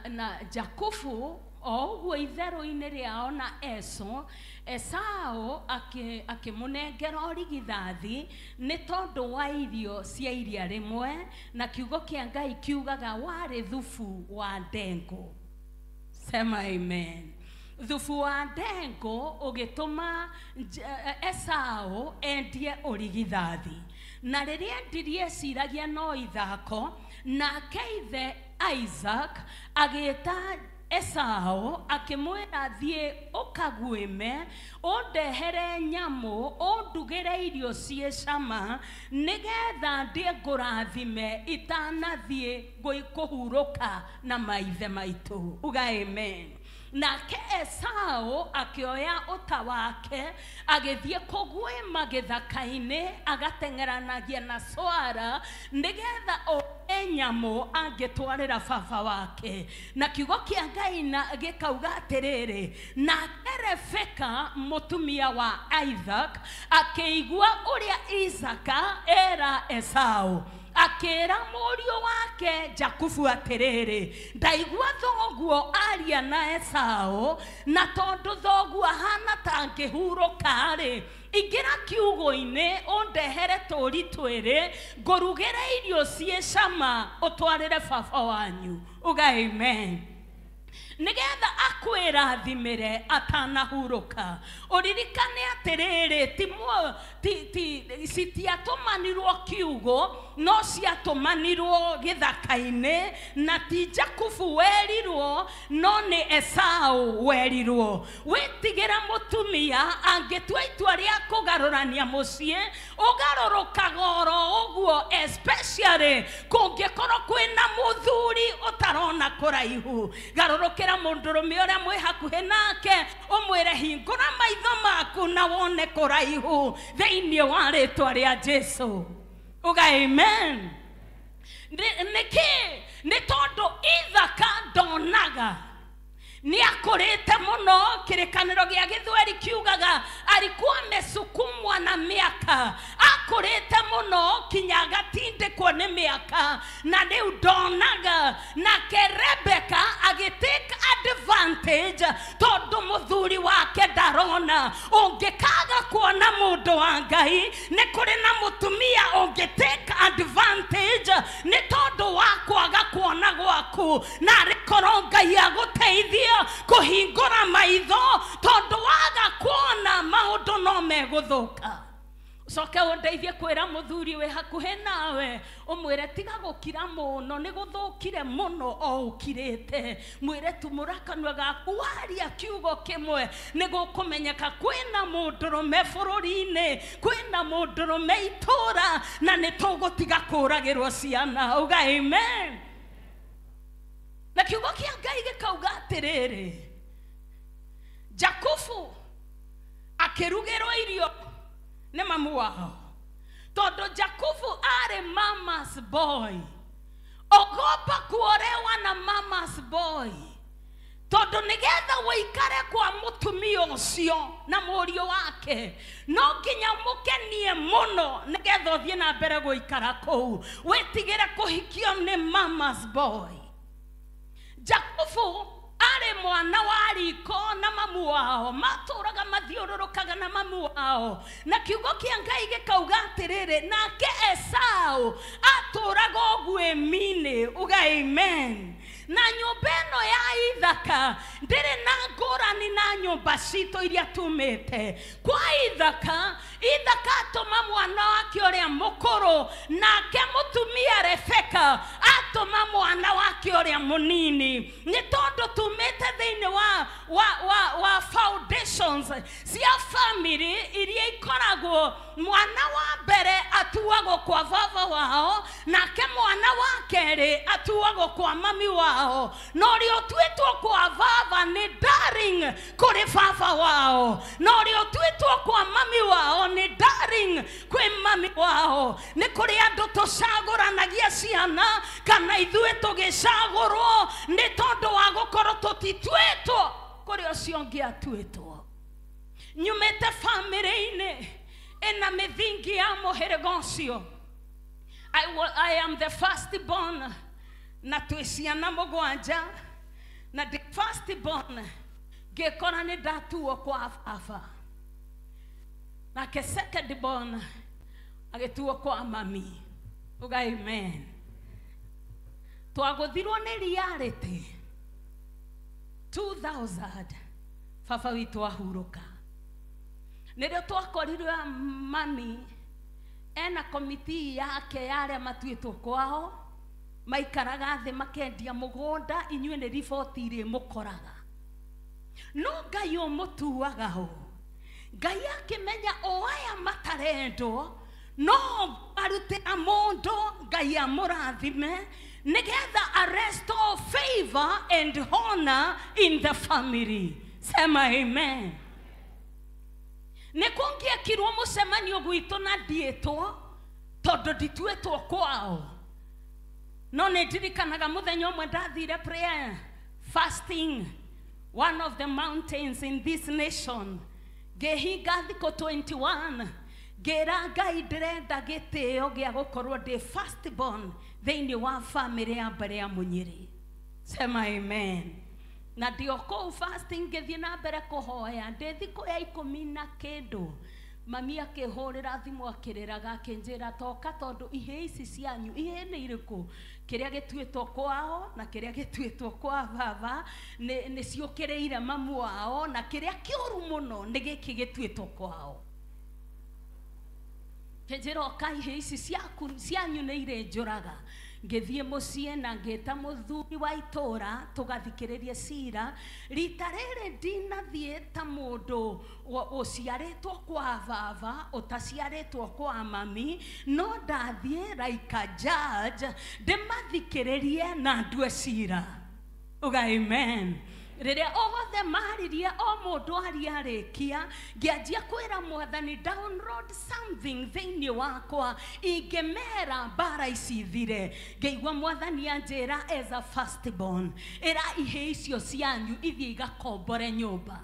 Jakubu O ũguo itherũ-inĩ rĩao na Esau, Esau akĩmũnengera ũrigithathi nĩ tondũ wa irio cia iria rĩmwe, na kiugo kĩa Ngai kiugaga warĩ thubu wa ndengũ. Sema amen. Thubu wa ndengũ ũgĩtũma Esau endie ũrigithathi, na rĩrĩa endirie eciragia no ithako, nake ithe Isaac agĩta Esau akĩmwĩra, thiĩ ũkaguĩme, ũndehere nyamũ, ũndugĩre irio ciĩ cama, nĩgetha ndĩe ngũrathime itanathiĩ kũhurũka na maithe maitũ. Uga amen. Nake Esau akĩoya ũta wake agĩthiĩ kũguĩma gĩthaka-inĩ, agateng'eranagia na swara nĩgetha one nyamũ angĩtwarĩra baba wake. Na kiugo kĩa Ngai na gĩkauga atĩrĩrĩ, nake Rebeka mũtumia wa Isaac akĩigua ũrĩa Isaka era Esau, akĩra mũriũ wake Jakubu atĩrĩrĩ, ndaigua thoguo aria na Esau, na tondũ thoguo ahana ta angĩhurũka-rĩ, ingĩra kiugũ-inĩ ũndehere tũũri twĩrĩ, ngũrugĩre irio ciĩ cama, ũtwarĩre baba wanyu. Uga amen. Nĩgetha akwĩrathimĩre atanahurũka. Ũririkane atĩrĩrĩ, citiatũmanirwo kiugo, no ciatũmanirwo gĩthaka-inĩ, na ti Jakubu werirwo, no nĩ Esau werirwo. Wĩtigĩre mũtumia angĩtua itua rĩa kũgarũrania mũciĩ, ũgarũrũkaga oro ũguo, especially kũngĩkorwo kwĩna mũthuri ũtarona kũraihu. Garũrũkĩra mũndũrũme ũrĩa mwĩ hakuhĩ nake, ũmwĩre hingũra maitho maku na wone kũraihu thĩinĩ wa rĩtwa rĩa Jesu. Uga amen. Nĩkĩ? Nĩ tondũ Ithaka ndonaga, nĩ akũrĩte mũno. Kĩrĩkanĩro gĩa Gĩthweri kiugaga alikuwa amesukumwa na mĩaka, akũrĩte mũno kinya agatindĩkwo nĩ mĩaka, na rĩu ndonaga. Nake Rebeka agĩtake advantage tondũ mũthuri wake ndarona. Ũngĩkaga kuona mũndũ wa Ngai, nĩ kũrĩ na mũtumia ũngĩtake advantage nĩ tondũ wa kwaga kuona gwaku, na arĩkorwo Ngai agũteithia kũhingũra maitho, tondũ waga kuona maũndũ no megũthũka. Ũcoke ũndeithie kwĩra mũthuri wĩ hakuhĩ nawe, ũmwĩre tiga gũkira mũno, nĩ gũthũkire mũno o ũkirĩte. Mwĩre tumũra kanua gaku, waria kiugo kĩmwe nĩ gũkũmenyeka kwĩna mũndũrũme bũrũri-inĩ, kwĩna mũndũrũme itũũra, na nĩ tũgũtiga kũragĩrwo ciana. Uga amen. Na kiugo kĩa Ngai gĩkauga atĩrĩrĩ, Jakubu akĩrugĩrwo irio nĩ mamu wao, tondũ Jakubu arĩ mama's boy. Ogopa kuolewa na mama's boy, tondũ nĩgetha wĩikare kwa mũtumia ũcio na mũriũ wake, no nginya mũkenie mũno nĩgetha ũthiĩ na mbere gũikara kũu. Wĩtigĩre kũhikio nĩ mama's boy. Jakubu arĩ mwana wa riko na mamu wao, matũraga mathiũrũrũkaga na mamu wao, na kiugo kĩa Ngai gĩkauga atĩrĩrĩ, nake Esau atũraga ũguĩmi-inĩ. Uga amen. Na nyũmba ĩno ya Ithaka ndĩrĩ na ngũrani na nyũmba citũ iria tumĩte. Kwa Ithaka, Ithaka atũma mwana wake ũrĩa mũkũrũ, nake mũtumia Rebeka atũma mwana wake ũrĩa mũnini, nĩ tondũ tumĩte thĩinĩ wa foundations cia family iria ikoragwo mwana wa mbere atuagwo kwa baba wao, nake mwana wa kerĩ atuagwo kwa mami wao, na ũrĩa ũtuĩtwo kwa baba nĩ darling kũrĩ baba wao, na ũrĩa ũtuĩtwo kwa mami wao nĩ darling kwĩ mami wao. Nĩ kũrĩ andũ tũcagũranagia ciana, kana ithuĩ tũgĩcagũrwo nĩ tondũ wa gũkorwo tũtituĩtwo kũrĩ ũcio ũngĩ atuĩtwo. Nyumĩte famĩlĩ-inĩ ĩna mĩthingi ya mũhĩrĩga ũcio. I am the first born, na twĩ ciana mũgwanja, Na ndĩ first born ngĩkora nĩ ndatuo kwa baba. Nake second born agĩtuo kwa mami. Uga amen. Twagũthirwo nĩ reality 2000 baba witũ ahurũka. Nĩrĩo twakorirwo mami ena komiti yake ya arĩa matuĩtwo kwao maikaraga thĩ makendia mũgũnda, inyuĩ nĩ riboti irĩ mũkoraga. No Ngai ũmũtuaga ũ. Ngai akĩmenya o aya matarendwo no arutĩra mũndũ Ngai amũrathime nĩgetha arrest all favor and honor in the family. Sema amen. Nĩ kũngĩekirwo mũcemanio gwitũ na ndiĩtwo tondũ ndituĩtwo kwao. No nĩ ndirikanaga mũthenya ũmwe ndathire prayer fasting one of the mountains in this nation. Ngĩhinga thikũ 21 ngĩra Ngai ndĩrenda gĩtĩo gĩa gũkorwo ndĩ first born thĩinĩ wa family ya mbere ya Mũnyĩrĩ. Sema amen. Na ndio kũu fasting ngĩthiĩ na mbere kũhoya ndĩ thikũ ya 10 na kĩndũ. Mami akĩhũrĩra thimũ akĩrĩraga akĩnjĩra toka tondũ ihĩĩ ici cianyu ihĩĩ nĩ irĩkũ, kĩrĩa gĩtuĩtwo kwao na kĩrĩa gĩtuĩtwo kwa baba nĩ ciũkĩrĩire mamu wao, na kĩrĩa kĩũru mũno nĩ gĩkĩ gĩtuĩtwo kwao. Kĩnjĩra oka ihĩĩ ici ciaku cianyu nĩ irĩnjũraga. Ngĩthiĩ mũciĩ na ngĩta mũthuri wa itũra tũgathikĩrĩrie cira. Rita rĩrĩ ndinathiĩ ta mũndũ ũciarĩtwo kwa baba ũtaciarĩtwo kwa mami, no ndathiĩ like a judge ndĩmathikĩrĩrie na ndue cira. Uga amen. Rĩrĩa othe maririe o mũndũ aria arĩkia ngĩanjia kwĩra Mwathani download something thĩinĩ wakwa ingĩmera mbara ici thire. Ngĩigua Mwathani anjĩra as a first born ĩra ihĩĩ icio cianyu ithiĩ igakombore nyũmba.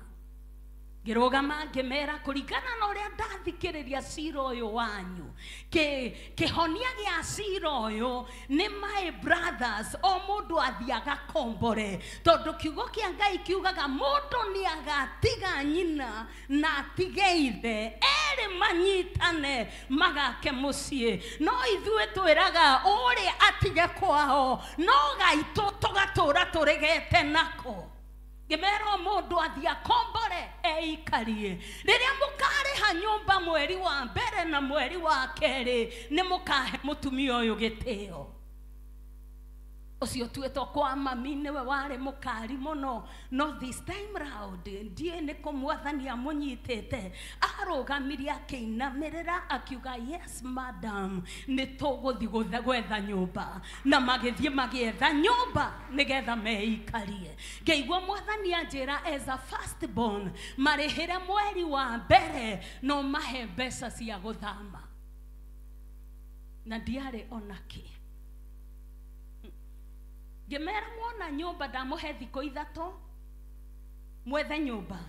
Ngĩrũgama ngĩmera kũringana na ũrĩa ndathikĩrĩria cira ũyũ wanyu, kĩhonia gĩa cira ũyũ nĩ my brothers, o mũndũ athiĩ agakombore, tondũ kiugo kĩa Ngai kiugaga mũndũ nĩ agatiga nyina na atige ithe, erĩ manyitane magake mũciĩ. No ithuĩ twĩraga ũrĩa atige kwao, no gaitũ tũgatũra tũregete nako. Ngĩmera o mũndũ athiĩ akombore eikarie. Rĩrĩa mũkarĩha nyũmba mweri wa mbere na mweri wa kerĩ nĩ mũkahe mũtumia ũyũ gĩtĩo. Ũcio tuĩtwo kwa mami nĩwe warĩ mũkari mũno, no this time round ndiĩ nĩ kũ Mwathani amũnyitĩte. Arũgamirie akĩinamĩrĩra akiuga yes madam, nĩ tũgũthiĩ gwetha nyũmba. Na magĩthiĩ magĩetha nyũmba nĩgetha meikarie. Ngĩigua Mwathani anjĩra as a first born marĩhĩre mweri wa mbere no mahe mbeca cia gũthama. Na ndiarĩ ona kĩ. Ngĩmera mwona nyũmba ndamũhe thikũ 3 mwethe nyũmba,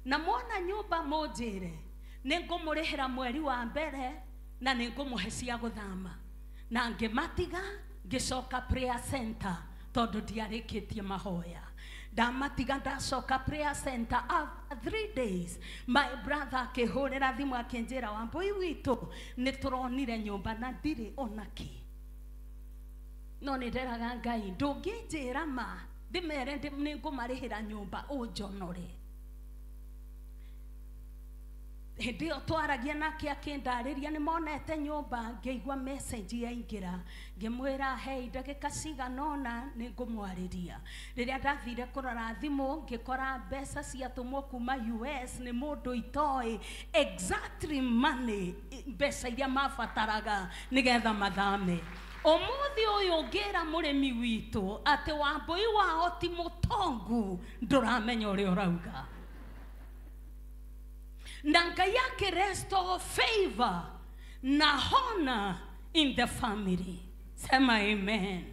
na mwona nyũmba mũnjĩre nĩ ngũmũrĩhĩra mweri wa mbere na nĩ ngũmũhe cia gũthama. Na ngĩmatiga ngĩcoka prayer center tondũ ndiarĩkĩtie mahoya. Ndamatiga ndacoka prayer center after 3 days my brother akĩhũrĩra thimũ akĩnjĩra Wambũi witũ nĩ tũronire nyũmba na ndirĩ ona kĩ. No nĩ nderaga Ngai ndũngĩnjĩra ma ndĩmere nĩ ngũmarĩhĩra nyũmba ũnjonore. Hĩndĩ ĩyo twaragia nake akĩndarĩria nĩ monete nyũmba, ngĩigua message yaingĩra ngĩmwĩra hei ndagĩka cigana ũna nĩ ngũmwarĩria. Rĩrĩa ndathire kũrora thimũ ngĩkora mbeca ciatũmwo kuma US nĩ mũndũ itoĩ exactly money mbeca iria mabataraga nĩgetha mathame. Ũmũthĩ ũyũ ũngĩra mũrĩmi witũ atĩ Wambũi wao ti mũtongu ndũramenya ũrĩa ũrauga. Na Ngai akĩrestore favor na honor in the family. Sema amen.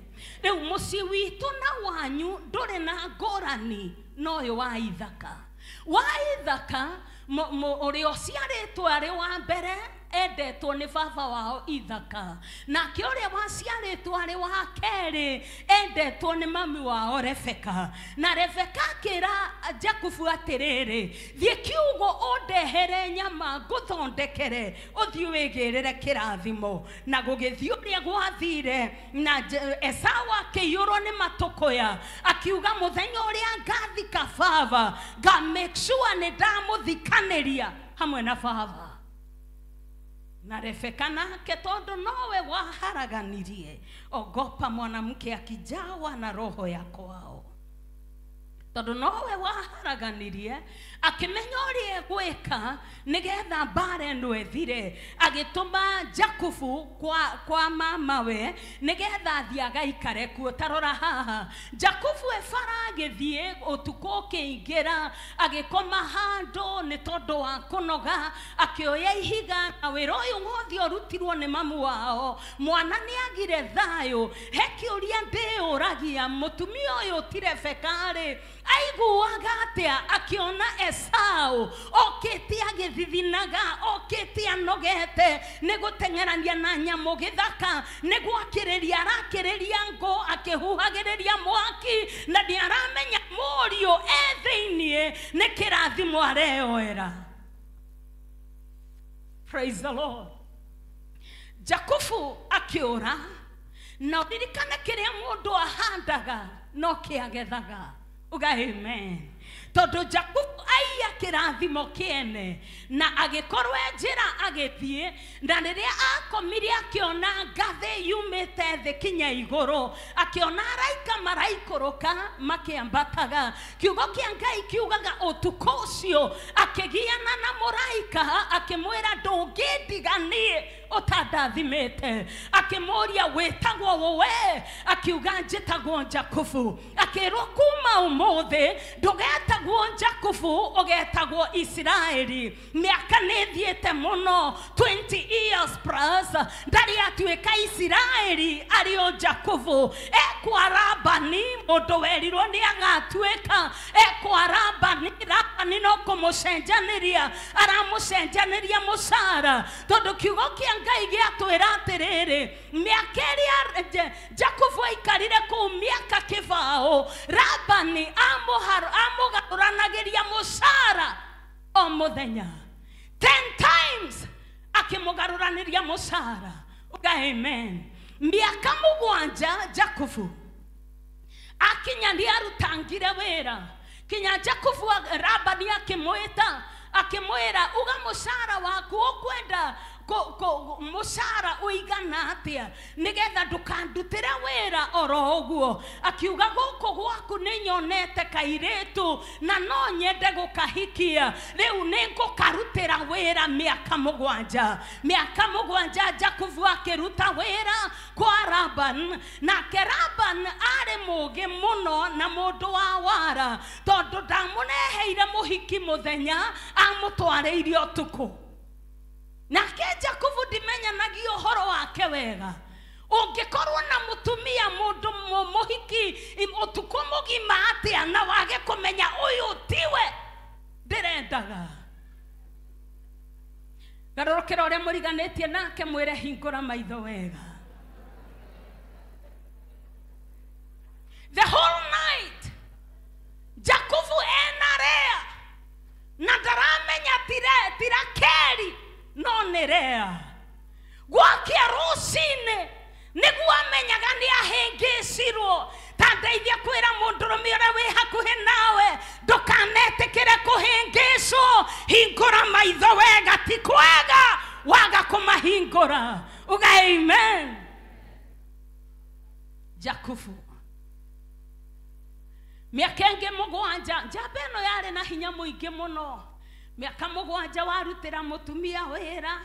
Rĩu mũciĩ witũ na wanyu ndũrĩ na ngũrani na ũyũ wa Ithaka. Wa Ithaka ũrĩa ũciarĩtwo arĩ wa mbere Endetwo nĩ baba wao Ithaka, nake ũrĩa waciarĩtwo arĩ wa kerĩ endetwo nĩ mami wao Rebeka. Na Rebeka akĩra Jakubu atĩrĩrĩ, thiĩ kiugo ũndehere nyama ngũthondekere, ũthiĩ wĩgĩrĩre kĩrathimo. Na gũgĩthiĩ ũrĩa gwathire, na Esau akĩiyũrwo nĩ matũkũya, akiuga mũthenya ũrĩa ngathika baba nga make sure nĩ ndamũthikanĩria hamwe na baba. Na Rebeka nake tondu nowe waharaganirie, ogopa mwanamke akijawa na roho ya kwao, tondu nowe waharaganirie akimenya ũrĩa egwĩka nĩgetha mbara ĩno ĩthire, agĩtũma Jakubu kwa mamawe nĩgetha athiĩ agaikare kuo. Ta rora haha, Jakubu ebara agĩthiĩ ũtukũ ũkĩingĩra, agĩkoma handũ nĩ tondũ wa kũnoga, akĩoya ihiga, na wĩra ũyũ wothe ũrutirwo nĩ mamu wao. Mwana nĩ agire thayũ. He kĩũria ndĩyũragia, mũtumia ũyũ ti Rebeka-rĩ, aiguaga atĩa akĩona Esau okĩte agĩthithinaga, okĩte anogete nĩ gũteng'erania na nyamũ gĩthaka, nĩ gwakĩrĩria arakĩrĩria ngũ, akĩhuhagĩrĩria mwaki, na nĩ aramenya mũriũ e thĩiniĩ nĩ kĩrathimo areoera. Praise the Lord. Jakubu akĩũra, na ũririkane kĩrĩa mũndũ ahandaga no kĩagethaga. Uga amen. Tondu Jakubu aiya kĩrathimo kĩene, na agĩkorwo e njĩra agĩthiĩ, na rĩrĩa akomire akĩona ngathĩ yumĩte thĩ kinya igũrũ, akĩona araika maraikũrũka makĩambataga. Kiugo kĩa Ngai kiugaga ũtukũ ũcio akĩgiana na mũraika, akĩmwĩra ndũngĩndiganie ũtandathimĩte. Akĩmũria wĩtagwo ũwe? Akiuga njĩtagwo Jakubu. Akĩrwo kuma ũmũthĩ ndũgetagwo Jakubu, ũgetagwo Isiraeli. Mĩaka nĩ ĩthiĩte mũno, 20 years plus, ndarĩ atuĩka Isiraeli, arĩ o Jakubu. Ekwa Labani, mũndũ werirwo nĩ agatuĩka, ekwa Labani, Labani no kũmũcenjanĩria aramũcenjanĩria mũcara, tondũ kiugo kĩa Ngai gĩatwĩra atĩrĩrĩ, mĩaka ĩrĩa Jakubu aikarire kũu mĩaka kĩbaũ, Labani amũgarũranagĩria mũcara o mũthenya 10 times, akĩmũgarũranĩria mũcara. Uga amen. Mĩaka mũgwanja Jakubu akinya nĩ arutangire wĩra, kinya Jakubu Labani akĩmwĩta, akĩmwĩra uga mũcara waku ũkwenda mũcara ũigana atĩa nĩgetha ndũkandutĩre wĩra oro ũguo. Akiuga gũkũ gwaku nĩ nyonete kairĩtu na no nyende gũkahikia, rĩu nĩ ngũkarutĩra wĩra mĩaka mũgwanja. Mĩaka mũgwanja Jakubu akĩruta wĩra kwa Laban, nake Laban arĩ mũũgĩ mũno na mũndũ wa wara, tondũ ndamũneheire mũhiki mũthenya, amũtwarĩire ũtukũ. Nake Jakubu ndimenyanagia ũhoro wake wega. Ũngĩkorwo na mũtumia mũndũ mũhiki ũtukũ mũgima atĩa na wage kũmenya ũyũ tiwe ndĩrendaga. Garũrũkĩra ũrĩa mũriganĩtie nake, mwĩre hingũra maitho wega. The whole night Jakubu ena Lea, na ndaramenya ti Rakeli no nĩ Lea. Gwakia rũcinĩ nĩguo amenyaga nĩ ahĩngĩcirwo. Ta ndeithia kwĩra mũndũrũme ũrĩa wĩ hakuhĩ nawe, ndũkanetĩkĩre kũhĩngĩcwo. Hingũra maitho wega, ti kwega waga kũmahingũra. Uga amen. Jakubu mĩaka ĩngĩ mũgwanja, njamba ĩno yarĩ na hinya mũingĩ mũno. Mĩaka mũgwanja warutĩra mũtumia wĩra,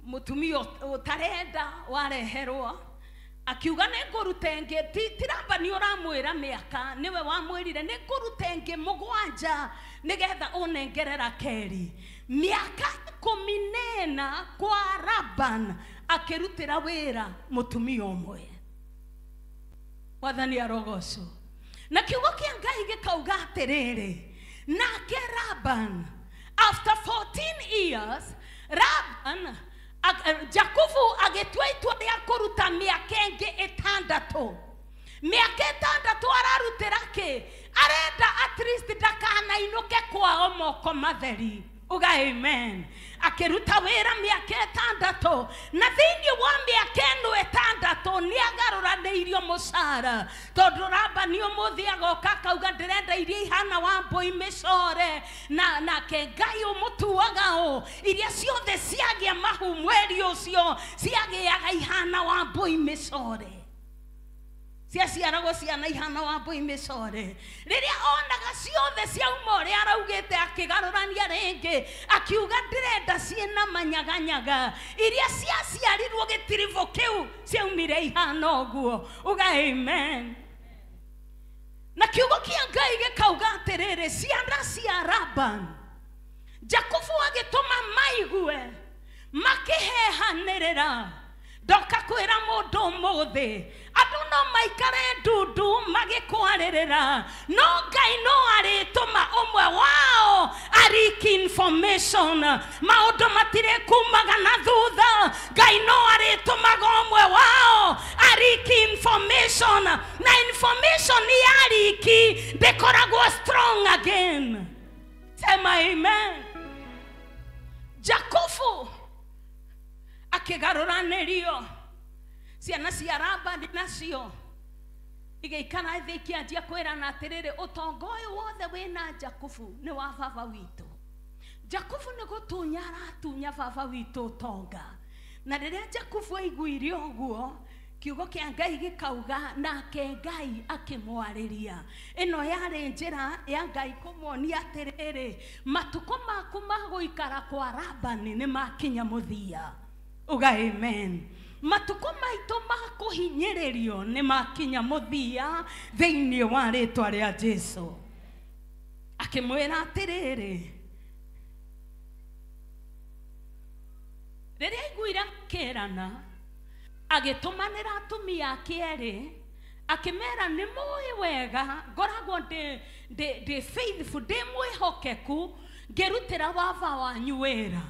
mũtumia ũtarenda wareherwo, akiuga nĩ ngũruta ĩngĩ. Ti Labani ũramwĩra mĩaka, nĩwe wamwĩrire nĩ ngũruta ĩngĩ mũgwanja nĩgetha ũnengere Rakeli. Mĩaka 14 kwa Laban akĩrutĩra wĩra mũtumia ũmwe. Mwathani arogocwo. Na kiugo kĩa Ngai gĩkauga atĩrĩrĩ, nake Laban after 14 years, Laban Jakubu agĩtua itua rĩa kũruta mĩaka ĩngĩ ĩtandatũ. Mĩaka ĩtandatũ ararutĩra kĩ? Arenda at least ndakanainũke kwao moko matheri. Uga amen. Akĩruta wĩra mĩaka ĩtandatũ, na thĩinĩ wa mĩaka ĩno ĩtandatũ nĩagarũranĩirio mũcara, tondũ Labani ũmũthĩ agoka akauga ndĩrenda iria ihana wa mbũi mĩcore, na nake Ngai ũmũtuaga ũ iria ciothe ciagĩa mahu mweri ũcio ciagĩaga ihana wa mbũi mĩcore, ciaciaragwo ciana ihana wa mbũi mĩcore. Rĩrĩa onaga ciothe ciauma ũrĩa araugĩte, akĩgarũrania rĩngĩ akiuga ndĩrenda ciĩna manyaganyaga, iria ciaciarirwo gĩtiribũ kĩu ciaumire ihana ũguo. Uga amen. Na kiugo kĩa Ngai gĩkauga atĩrĩrĩ, ciana cia Laban, Jakubu agĩtũma maigue makĩhehanĩrĩra. Ndoka kwĩra mũndũ ũmũthĩ, andũ no maikare ndundu magĩkwarĩrĩra, no Ngai no arĩtũma ũmwe wao ariki information. Maũndũ matirĩ kumaga na thutha, Ngai no arĩtũmaga ũmwe wao ariki information, na information yariki ndĩkoragwo strong again. Sema amen. Jakubu akĩgarũranĩrio ciana cia Labani nacio igĩikara thĩ ikĩanjia kwĩrana atĩrĩrĩ, ũtonga ũyũ wothe wĩna Jakubu nĩ wa baba witũ. Jakubu nĩ gũtunya aratunya baba witũ ũtonga. Na rĩrĩa Jakubu aiguire ũguo, kiugo kĩa Ngai gĩkauga nake Ngai akĩmwarĩria. Ĩno yarĩ njĩra ya Ngai kũmuonia atĩrĩrĩ, matukũ maku ma gũikara kwa Labani nĩ makinya mũthia. Uga amen. Matukũ maitũ ma kũhinyĩrĩrio nĩ makinya mũthia thĩinĩ wa rĩtwa rĩa Jesu. Akĩmwĩra atĩrĩrĩ, rĩrĩa aiguire makĩrana, agĩtũmanĩra atumia ake erĩ, akĩmera nĩ mũĩ wega ngoragwo ndĩ faithful, ndĩ mwĩhokeku ngĩrutĩra baba wanyu wĩra,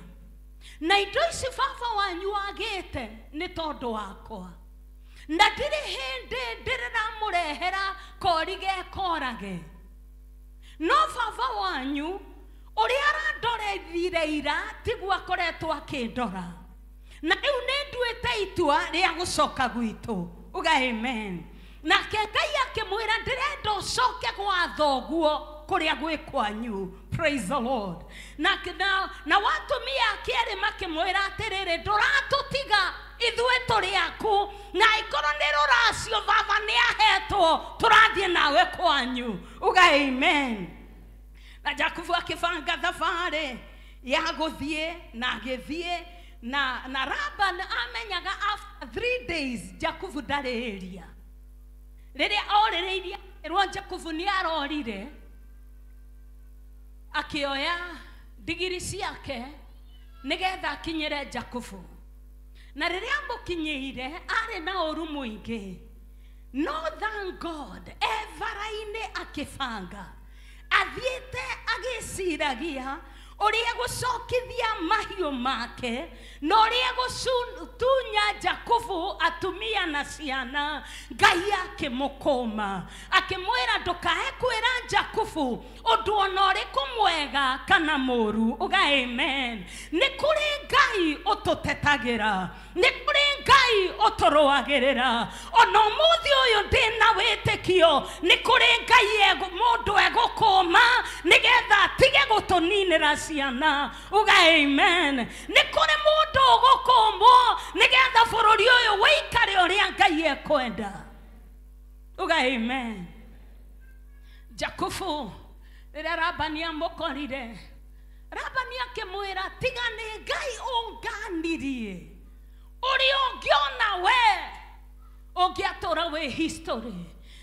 na indo ici baba wanyu agĩte nĩ tondũ wakwa, na ndirĩ hĩndĩ ndĩrĩramũrehera kori gekorage, no baba wanyu ũrĩa arandorethire ira tiguo akoretwo akĩndora, na rĩu nĩ nduĩte itua rĩa gũcoka gwitũ. Uga amen. Nake Ngai akĩmwĩra ndĩrenda ũcoke gwa thoguo kũrĩa gwĩ kwanyu. Praise the Lord. Na watumia ake erĩ makĩmwĩra atĩrĩrĩ, ndũratũtiga ithuĩ tũrĩ aku, na ikorwo nĩ rũracio baba nĩ ahetwo, tũrathiĩ nawe kwanyu. Uga amen. Na Jakubu akĩbanga thabarĩ ya gũthiĩ, na agĩthiĩ, na Laban amenyaga after 3 days Jakubu ndarĩ area. Rĩrĩa orĩrĩirie akĩrwo Jakubu nĩ arorire, akĩoya ndigiri ciake nĩgetha akinyĩre Jakubu. Na rĩrĩa amũkinyĩire arĩ na ũru mũingĩ, no thank God e bara-inĩ akĩbanga, athiĩte agĩciragia ũrĩa gũcokithia mahiũ make na ũrĩa gũtunya Jakubu atumia na ciana. Ngai akĩmũkũma akĩmwĩra ndũkae kwĩra Jakubu ũndũ ona ũrĩkũ mwega kana mũũru. Uga amen. Nĩ kũrĩ Ngai ũtũtetagĩra, nĩ kũrĩ Ngai ũtũrũagĩrĩra. Ona ũmũthĩ ũyũ ndĩna wĩtĩkio nĩ kũrĩ Ngai mũndũ egũkũma nĩgetha atige gũtũninĩra ciana. Uga amen. Nĩ kũrĩ mũndũ ũgũkũmwo nĩgetha bũrũri ũyũ wĩikare ũrĩa Ngai ekwenda. Uga amen. Jakubu rĩrĩa Labani amũkorire, Labani akĩmwĩra tiga nĩ Ngai ũnganirie, ũrĩa ũngĩona we ũngĩatũra wĩ history.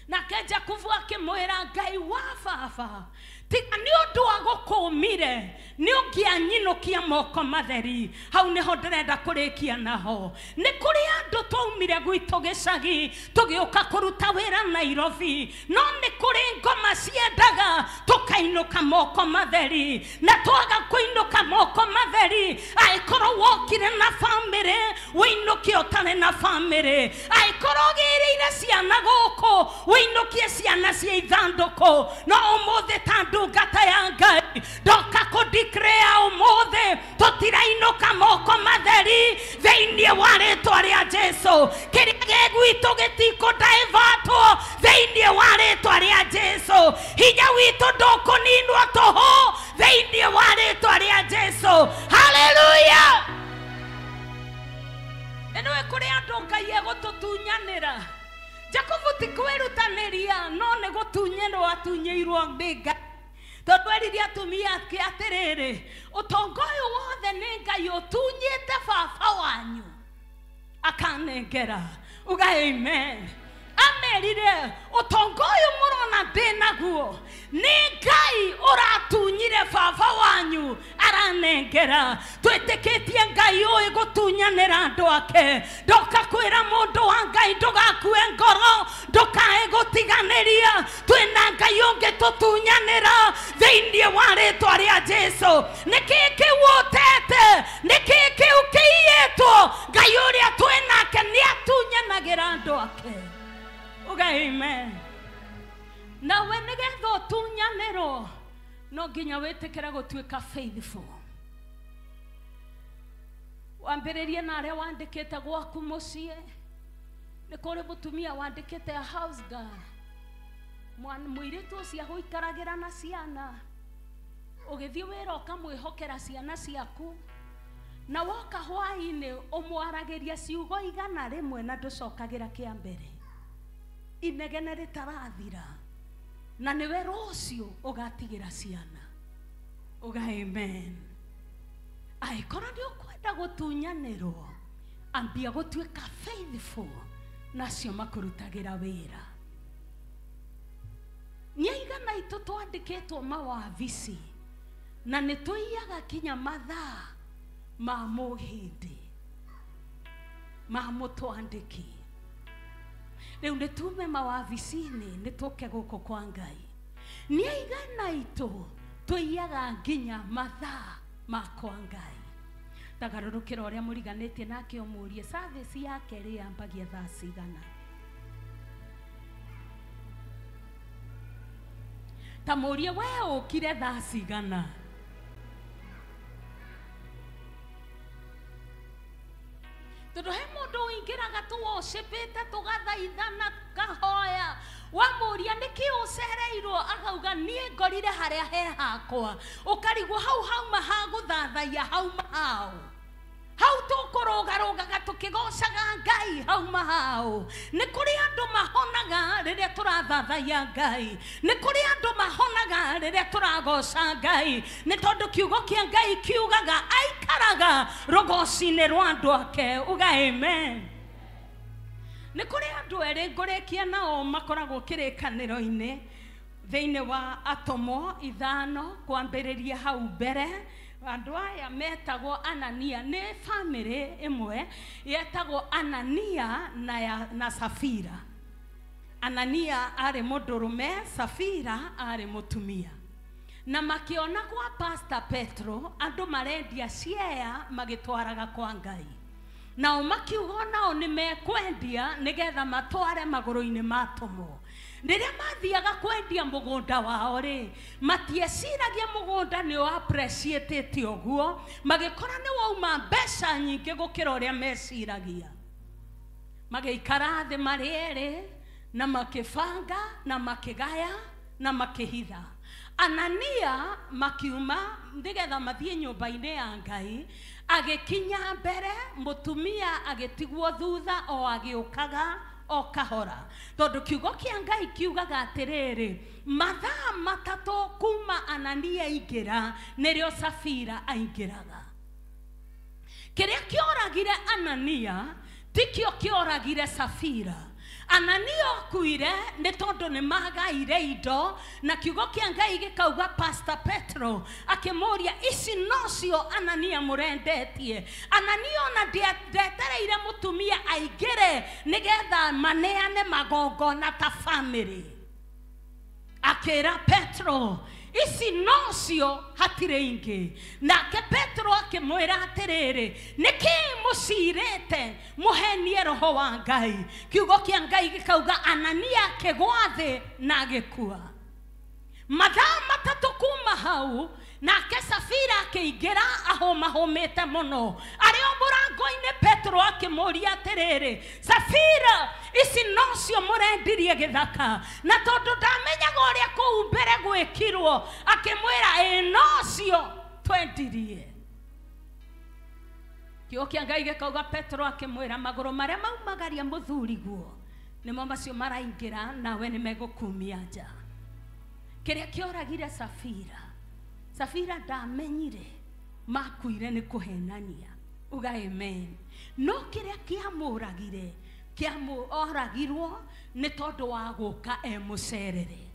Nake Jakubu akĩmwĩra Ngai wa baba, tiga nĩ ũndũ wa gũkũmire nĩ ũngĩanyinũkia moko matheri. Hau nĩho ndĩrenda kũrĩkia naho. Nĩ kũrĩ andũ twaumire gwitũ gĩcagi tũgĩũka kũruta wĩra Nairobi, no nĩ kũrĩ ngoma ciendaga tũkainũka moko matheri, na twaga kũinũka moko matheri Angĩkorwo wokire na bamĩrĩ wĩinũke ũtarĩ na bamĩrĩ. Angĩkorwo ũgĩrĩire ciana gũkũ wĩinũkie ciana cia ithandũkũ. No ũmũthĩ ta ndungata ya Ngai ndoka kũ-declare ũmũthĩ tũtirainũka moko matheri thĩinĩ wa rĩtwa rĩa Jesu. Kĩrĩa gĩ gwitũ gĩtikũ-divertwo thĩinĩ wa rĩtwa rĩa Jesu. Hinya witũ ndũkũninwo tũhũ thĩinĩ wa rĩtwa rĩa Jesu. Haleluya. Nĩnĩũĩ kũrĩ andũ Ngai egũtũtunyanĩra. Jakubu ti kwĩrutanĩria no nĩ gũtunyĩrwo atunyĩirwo nĩ Ngai. Tondũ erire atumia ake atĩrĩrĩ, ũtonga ũyũ wothe nĩ Ngai ũtunyĩte baba wanyu akanengera. Uga amen. Amerire ũtonga ũyũ mũrona ndĩ naguo nĩ Ngai ũratunyire baba wanyu aranengera. Twĩtĩkĩtie Ngai ũĩ gũtunyanĩra andũ ake. Ndoka kwĩra mũndũ wa Ngai ndũgakue ngoro, ndũkae gũtiganĩria. Twĩna Ngai ũngĩtũtunyanĩra thĩinĩ wa rĩtwa rĩa Jesu. Nĩkĩĩ kĩu ũtete? Nĩkĩĩ kĩu kĩiyĩtwo? Ngai ũrĩa twĩnake nĩatunyanagĩra andũ ake. Uga amen. Nawe nĩgetha ũtunyanĩrwo no nginya wĩtĩkĩre gũtuĩka faithful. Wambĩrĩrie na arĩa wandĩkĩte gwaku mũciĩ. Nĩ kũrĩ mũtumia wandĩkĩte a house girl, mũirĩtu ũcio agũikaragĩra na ciana. Ũgĩthiĩ wĩra ũkamwĩhokera ciana ciaku, na woka hwaĩ-inĩ ũmwaragĩria ciugo 100 na ndũcokagĩra kĩa mbere. Inegene rĩtarathira na nĩwe rũciũ ũgatigĩra ciana. Uga amen. Angĩkorwo nĩ ũkwenda gũtunyanĩrwo, ambia gũtuĩka faithful nacio makũrutagĩra wĩra. Nĩ aigana itũ twandĩkĩtwo mawabici na nĩ tũiyaga kinya mathaa ma mũhĩndĩ ma mũtwandĩki. Rĩu nĩ tume mawabici-inĩ nĩ tũke gũkũ kwa Ngai. Nĩ aigana itũ tũiyaga nginya mathaa ma kwa Ngai. Tagarũrũkĩra ũrĩa mũriganĩtie nake ũmũrie service yake rĩ yambagia thaa cigana. Ta mũrie we ũkire thaa cigana. Tondũ he mũndũ ũingĩraga tũwoshipĩte tũgathaithana tũkahoya, wamũria nĩkĩ ũcereirwo akauga niĩ ngorire harĩa he hakwa. Ũkarigwo hau hauma ha gũthathaiya hauma hau. Hau tũkũrũgarũgaga tũkĩgocaga Ngai hauma hau. Nĩ kũrĩ andũ mahonaga rĩrĩa tũrathathaiya Ngai. Nĩ kũrĩ andũ mahonaga rĩrĩa tũragoca Ngai. Nĩ tondũ kiugo kĩa Ngai kiugaga aikaraga rũgoci-inĩ rwa andũ ake. Uga amen. Nĩ kũrĩ andũ erĩ ngũrĩkia nao makoragwo kĩrĩkanĩro-inĩ thĩinĩ wa Atũmwo 5 kwambĩrĩria hau mbere. Andũ aya metagwo Anania, nĩ bamĩrĩ ĩmwe yetagwo Anania na Safira. Anania arĩ mũndũrũme, Safira arĩ mũtumia. Na makĩona kwa Pastor Petro andũ marendia ciea magĩtwaraga kwa Ngai. Nao makiuga nao nĩ mekwendia nĩgetha matware magũrũ-inĩ ma atũmwo. Rĩrĩa mathiaga kwendia mũgũnda wao rĩ, matieciragia mũgũnda nĩ appreciatĩte ũguo, magĩkora nĩ wauma mbeca nyingĩ gũkĩra ũrĩa meciragia. Magĩikara thĩ marĩ erĩ na makĩbanga na makĩgaya na makĩhitha. Anania makiuma nĩgetha mathiĩ nyũmba-inĩ ya Ngai, agĩkinya mbere, mũtumia agĩtigwo thutha o agĩũkaga o kahora. Tondũ kiugo kĩa Ngai kiugaga atĩrĩrĩ, mathaa 3 kuma Anania aingĩra nĩrĩo Safira aingĩraga. Kĩrĩa kĩoragire Anania tikĩo kĩoragire Safira. Anania okuire nĩ tondũ nĩ magaire indo, na kiugo kĩa Ngai gĩkauga Pastor Petro akĩmũria ici nocio Anania mũrendetie. Anania ona ndetereire mũtumia aingĩre nĩgetha maneane magongona ta family. Akĩra Petro, Ici nocio hatirĩ ingĩ. Nake Petero akĩmwĩra atĩrĩrĩ, nĩkĩ mũcirĩte mũhenie roho wa Ngai? Kiugo kĩa Ngai gĩkauga Anania akĩgwa thĩ na agĩkua. Mathaa matatũ kuma hau, nake Safira akĩingĩra ahũmahũmĩte mũno. Arĩ o mũrango-inĩ Petero akĩmũũria atĩrĩrĩ, Safira, ici nocio mũrendirie gĩthaka? Na tondũ ndamenyaga ũrĩa kũu mbere gwĩkirwo, akĩmwĩra ĩ nocio twendirie. Kiugo kĩa Ngai gĩkauga Petero akĩmwĩra magũrũ marĩa maumagaria mũthuriguo nĩmo macio maraingĩra, nawe nĩmegũkumia nja. Kĩrĩa kĩoragire Safira, Safira ndamenyire makuire nĩ kũhenania. Uga amen. No kĩrĩa kĩamũragire, kĩamũragirwo nĩ tondũ wa gũka e mũcerere.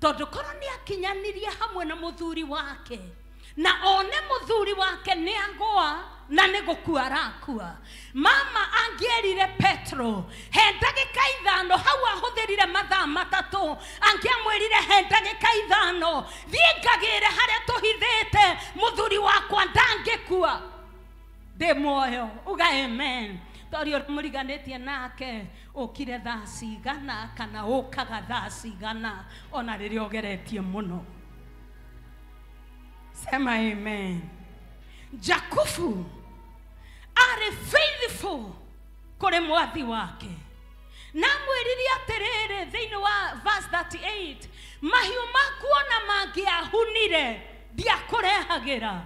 Tondũ korwo nĩ akinyanĩrie hamwe na mũthuri wake, na one mũthuri wake nĩ agũa na nĩ gũkua arakua. Mama angĩerire Petro he ndagĩka 5, hau ahũthĩrire mathaa 3, angĩamwĩrire he ndagĩka 5, thiĩ ngagĩre harĩa tũhithĩte mũthuri wakwa ndangĩkua, ndĩ muoyo. Uga amen. Torio mũriganĩtie nake ũkire thaa cigana kana ũkaga thaa cigana ona rĩrĩa ũgeretie mũno. Sema amen. Jakubu arĩ faithful kũrĩ mwathi wake. Na mwĩrire atĩrĩrĩ thĩinĩ wa verse 38, mahiũ maku ona mangĩahunire ndiakũrehagĩra,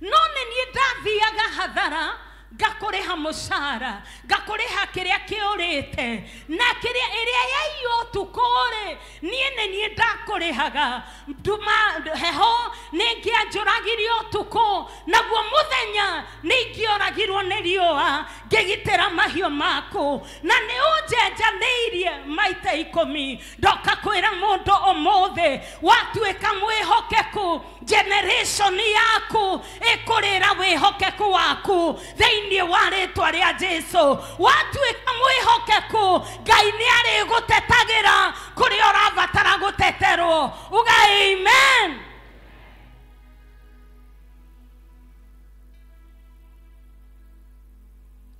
no nĩ niĩ ndathiaga hathara ngakũrĩha mũcara, ngakũrĩha kĩrĩa kĩũrĩte, na kĩrĩa ĩrĩa yaiywo ũtukũ-rĩ, niĩ nĩ niĩ ndakũrĩhaga. Nduma heho nĩ ingĩanjũragire ũtukũ, naguo mũthenya nĩ ingĩoragirwo nĩ riũa ngĩgitĩra mahiũ maku, na nĩ ũnjenjanĩirie maita 10. Ndoka kwĩra mũndũ ũmũthĩ, watuĩka mwĩhokeku, generation yaku ĩkũrĩra wĩhokeku waku thĩinĩ wa rĩtwa rĩa Jesu. Watuĩka mwĩhokeku, Ngai nĩ arĩgũtetagĩra kũrĩa ũrabatara gũteterwo. Uga amen.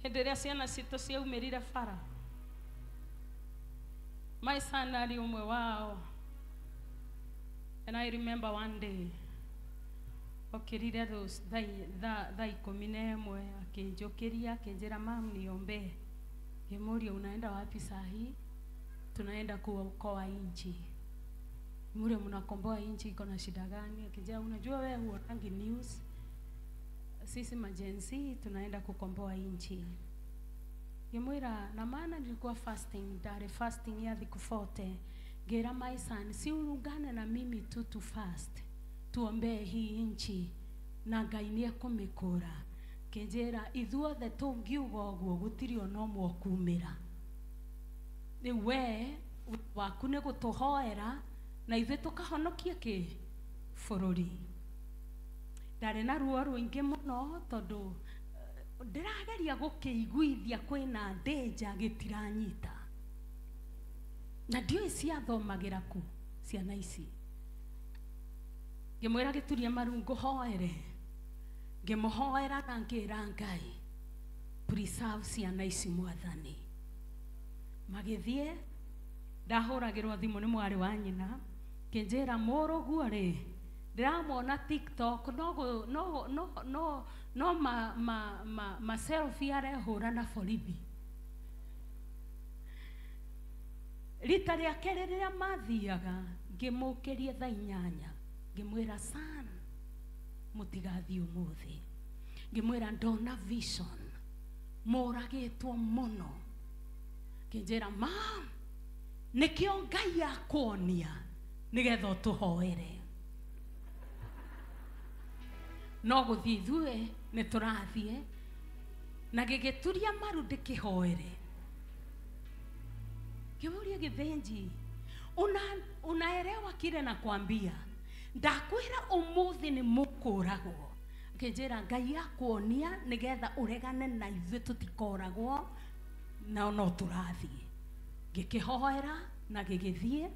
Hĩndĩ ĩrĩa ciana citũ ciaumĩrire bara, my son arĩ ũmwe wao, and I remember one day okirire thaa 11 akinjokeria akinjira, mam niombe. Ngimuria unaenda wapi saa hii? Tunaenda kuokoa inchi. Ngimuria mnakomboa inchi iko na shida gani? Akinjira unajua wewe huonangi news, sisi majenzi tunaenda kukomboa inchi. Ngimwira na maana nilikuwa fasting, ndari fasting ya thiku 40. Ngira my son, si ungane na mimi tu fast, tuombee hii inchi na Ngai nĩ ekũmĩkũra. Kĩnjĩra ithuothe tũngiuga ũguo gũtirĩ ona ũmwe ũkumĩra. Rĩu we waku nĩ gũtũhoera na ithuĩ tũkahonokia kĩ bũrũri. Ndarĩ na ruo rũingĩ mũno tondũ ndĩrageria gũkĩiguithia kwĩna danger gĩtiranyita, na ndiũĩ ciathomagĩra kũ ciana ici. Ngĩmwĩra gĩturia maru ngũhoere, ngĩmũhoera na ngĩra Ngai preserve ciana ici mwathani. Magĩthiĩ, ndahũragĩrwo thimũ nĩ mwarĩ wa nyina, kĩnjĩra mũrũguo rĩ, ndĩramwona TikTok no ma selfie arehũra na borithi. Rita rĩa kerĩ rĩrĩa mathiaga, ngĩmũkĩria thaa 8, ngĩmwĩra son, mũtigathiĩ ũmũthĩ. Ngĩmwĩra ndona vision, mũragĩtwo mũno. Kĩnjĩra mam, nĩkĩo Ngai akuonia nĩgetha ũtũhoere. No gũthiĩ ithuĩ nĩ tũrathiĩ, na gĩgĩturia maru ndĩkĩhoere. Ngĩmũria Gĩthĩnji, unaelewa kile nakwambia? Ndakwĩra ũmũthĩ nĩ mũkũragwo. Akĩnjĩra Ngai akuonia nĩgetha ũregane na ithuĩ tũtikoragwo, na no tũrathiĩ. Ngĩkĩhoera na gĩgĩthiĩ.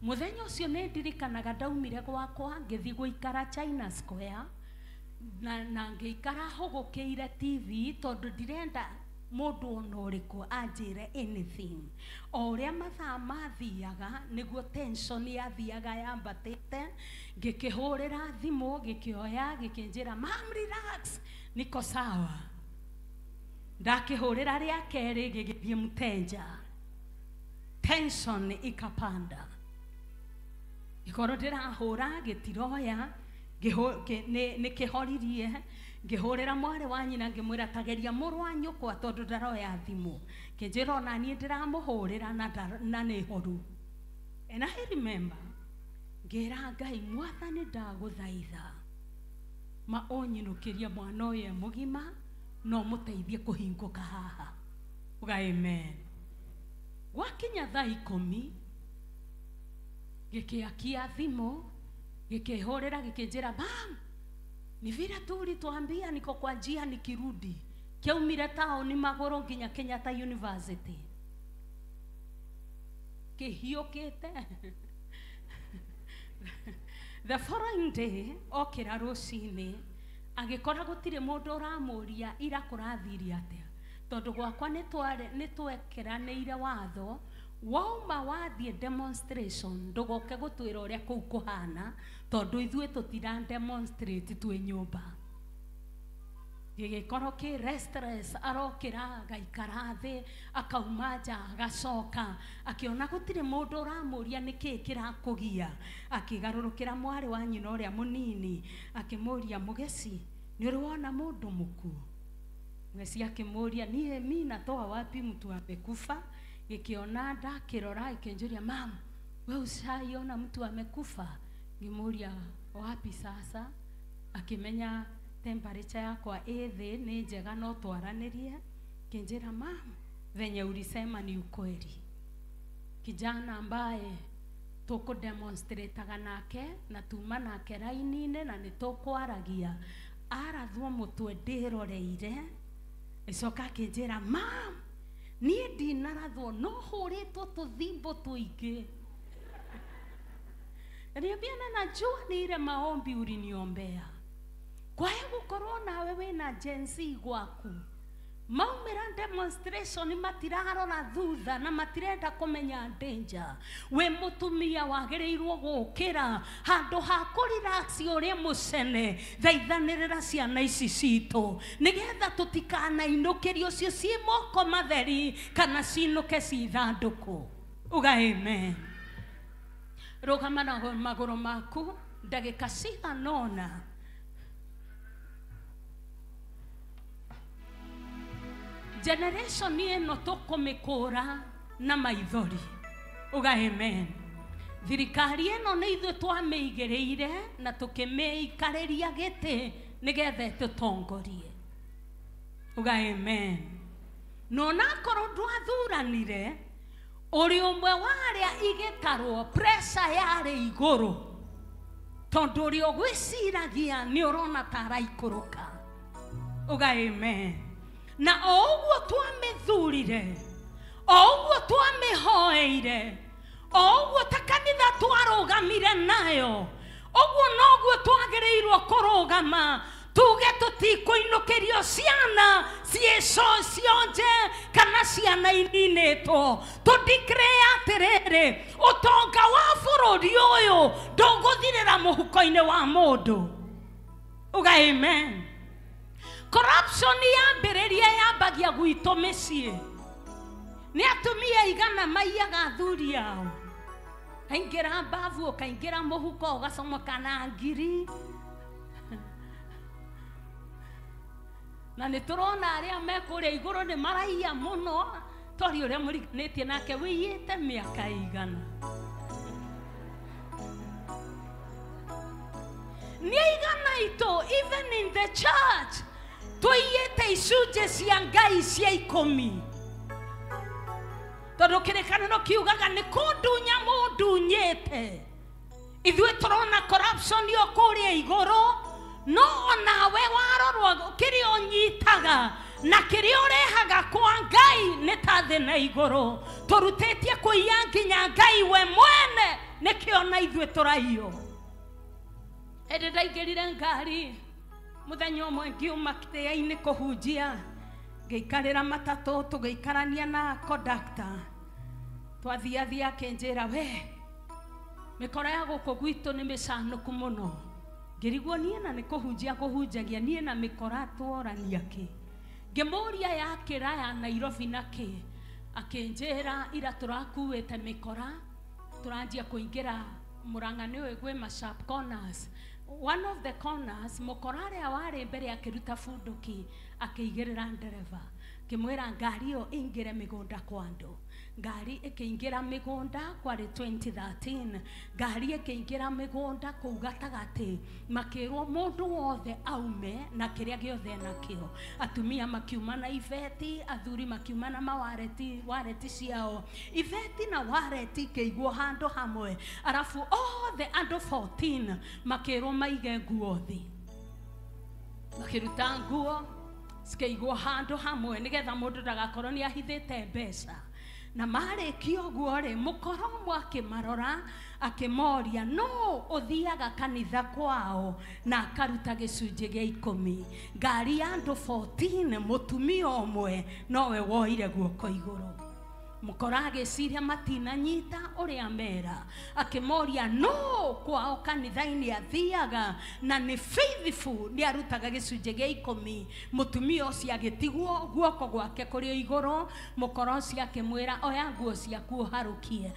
Muthenya ũcio nĩ ndirikanaga ndaumire gwakwa ngĩthiĩ gũikara China Square na ngĩikara hũgũkĩire TV tondũ ndirenda mũndũ ona ũrĩkũ anjĩre anything. O ũrĩa mathaa mathiaga nĩguo tension yathiaga yambatĩte, ngĩkĩhũrĩra thimũ gĩkĩoya gĩkĩnjĩra mam relax niko sawa. Ndakĩhũrĩra rĩa kerĩ gĩgĩthiĩ mteja, tension ikapanda. Ikorwo ndĩrahũra gĩtiroya, nĩkĩhoririe. Ngĩhũrĩra mwarĩ wa nyina ngĩmwĩra tageria mũrũ wa nyũkwa tondũ ndaroya thimũ. Kĩnjĩra ona niĩ ndĩramũhũrĩra na nĩ horu. And I remember ngĩra Ngai mwathani ndagũthaitha ma ũnyinũkĩrie mwana ũyũ e mũgima no mũteithie kũhingũka haha. Uga amen. Gwakinya thaa 10 gĩkĩakia thimũ gĩkĩhũrĩra gĩkĩnjĩra mam ni vile tu ulituambia niko kwa njia nikirudi. Kiaumire taoni magũrũ nginya Kenyatta University. Kĩhiũkĩte. The following day okĩra rũcinĩ agĩkora gũtirĩ mũndũ ũramũria ira kũrathire atĩa tondũ gwakwa nĩtwekĩranĩire watho wauma wathiĩ demonstration ndũgoke gũtwĩra ũrĩa kũu kũhana tondũ ithuĩ tũtira demonstrate twĩ nyũmba. Gĩgĩkorwo kĩ restless, arokĩra agaikara thĩ akauma nja agacoka akĩona gũtirĩ mũndũ ũramũria nĩkĩĩ kĩrakũgia. Akĩgarũrũkĩra mwarĩ wa nyina ũrĩa mũnini akĩmũria Mũgeci nĩ ũrĩ wona mũndũ mũkuũ? Mũgeci akĩmũria niĩ mi natoa wapi mtu amekufa? Gĩkĩona ndakĩrora gĩkĩnjũria mam we ushaiona mtu amekufa? Ngĩmũria wapi sasa? Akĩmenya temperature yakwa ĩ thĩ nĩ njega no twaranĩrie. Kĩnjĩra mam venye ulisema ni ukweli. Kijana ambaye tũkũdemonstrataga nake na tuma nake raini-inĩ na nĩ tũkwaragia arathwo mũtwe ndĩroreire. Ĩcoka akĩnjĩra mam niĩ ndinarathwo no hũrĩtwo tũthimbo tũingĩ. Niambia na najua ni ile maombi uliniombea. Kwa hiyo gũkorwo nawe wĩna Gen Z gwaku maumĩra demonstration matirarora thutha na matirenda kũmenya danger. Wĩ mũtumia wagĩrĩirwo gũkĩra handũ ha kũrelax ũrĩa mũcene thaithanĩrĩra ciana ici citũ nĩgetha tũtikanainũkĩrio cio ciĩ moko matheri kana cinũke ci ithandũkũ. Uga amen. Rũgama na magũrũ maku ndagĩka cigana ũna. Generation ĩno tũkũmĩkũra na maithori. Uga amen. Thirikari ĩno nĩ ithuĩ twamĩigĩrĩire na tũkĩmĩikarĩria gĩtĩ nĩgetha ĩtũtongorie. Uga amen. Na onakorwo ndwathuranire ũrĩ ũmwe wa arĩa igĩtarwo pressure yarĩ igũrũ tondũ ũrĩa ũgwĩciragia nĩ ũrona ta araikũrũka. Uga amen. Na o ũguo twamĩthurire, o ũguo twamĩhoeire, o ũguo ta kanitha twarũgamire nayo, ũguo noguo twagĩrĩirwo kũrũgama tuge tũtikũinũkĩrio ciana cionje kana ciana ininĩtwo. Tũdeclare atĩrĩrĩ ũtonga wa bũrũri ũyũ ndũgũthirĩra mũhuko-inĩ wa mũndũ. Uga amen. Corruption yambĩrĩria yambagia gwitũ mĩciĩ. Nĩ atumia igana maiyaga athuri ao. Kaingĩra mbavu ũkaingĩra mũhuko ũgacomoka na ngiri. Na nĩ tũrona arĩa me kũrĩa igũrũ nĩ maraiya mũno tori ũrĩa mũriganĩtie nake wĩiyĩte mĩaka igana. Nĩ aigana itũ even in the church tũiyĩte icunjĩ cia Ngai cia 10 tondũ kĩrĩkanĩro kiugaga nĩ kũndunya mũndunyĩte. Ithuĩ tũrona corruption yo kũrĩa igũrũ no onawe warorwo kĩrĩa ũnyitaga na kĩrĩa ũrehaga kwa Ngai nĩ ta thĩ na igũrũ. Tũrutĩtie kũiya nginya Ngai we mwene Nĩkĩo na ithuĩ tũraiywo. Hĩndĩ ndaingĩrire ngari mũthenya ũmwe ngiuma kĩrĩa-inĩ kũhunjia, ngĩikarĩra matatũ tũgĩikarania na conductor. Twathiathia akĩnjĩra, we mĩkora ya gũkũ gwitũ nĩ mĩcanũku mũno. Ngĩrigwo niĩ na nĩ kũhunjia kũhunjagia niĩ na mĩkora tworania kĩ. Ngĩmũria yakĩra ya Nairobi na kĩ, akĩnjĩra ira tũrakuĩte mĩkora tũranjia kũingĩra Murang'a nĩ ũĩ gwĩ ma sharp corners. One of the corners mũkora ũrĩa warĩ mbere akĩruta bunduki akĩigĩrĩra ndereba, akĩmwĩra ngari ĩyo ĩingĩre mĩgũnda kwa andũ. Ngari ĩkĩingĩra mĩgũnda kwarĩ 2013, ngari ĩkĩingĩra mĩgũnda kũu gatagatĩ, makĩrwo mũndũ wothe aume na kĩrĩa gĩothe enakĩo. Atumia makiuma na ibeti, athuri makiuma na mawareti, wareti ciao. Ibeti na wareti ikĩigwo handũ hamwe, arabu othe andũ 14 makĩrwo maige nguo thĩ. Makĩruta nguo cikĩigwo handũ hamwe nĩgetha mũndũ ndagakorwo nĩ ahithĩte mbeca. Na marĩkia ũguo rĩ, mũkora ũmwe akĩmarora akĩmoria, no ũthiaga kanitha kwao na akaruta gĩcunjĩ gĩa 10. Ngari ya andũ 14 mũtumia ũmwe nowe woire guoko igũrũ. Mũkora agĩciria matinanyita ũrĩa mera, akĩmoria no kwao kanitha-inĩ athiaga na nĩ faithful nĩ arutaga gĩcunjĩ gĩa 10. Mũtumia ũcio agĩtigwo guoko gwake kũrĩ igũrũ. Mũkora ũcio akĩmwĩra oya nguo ciaku ũharũkie.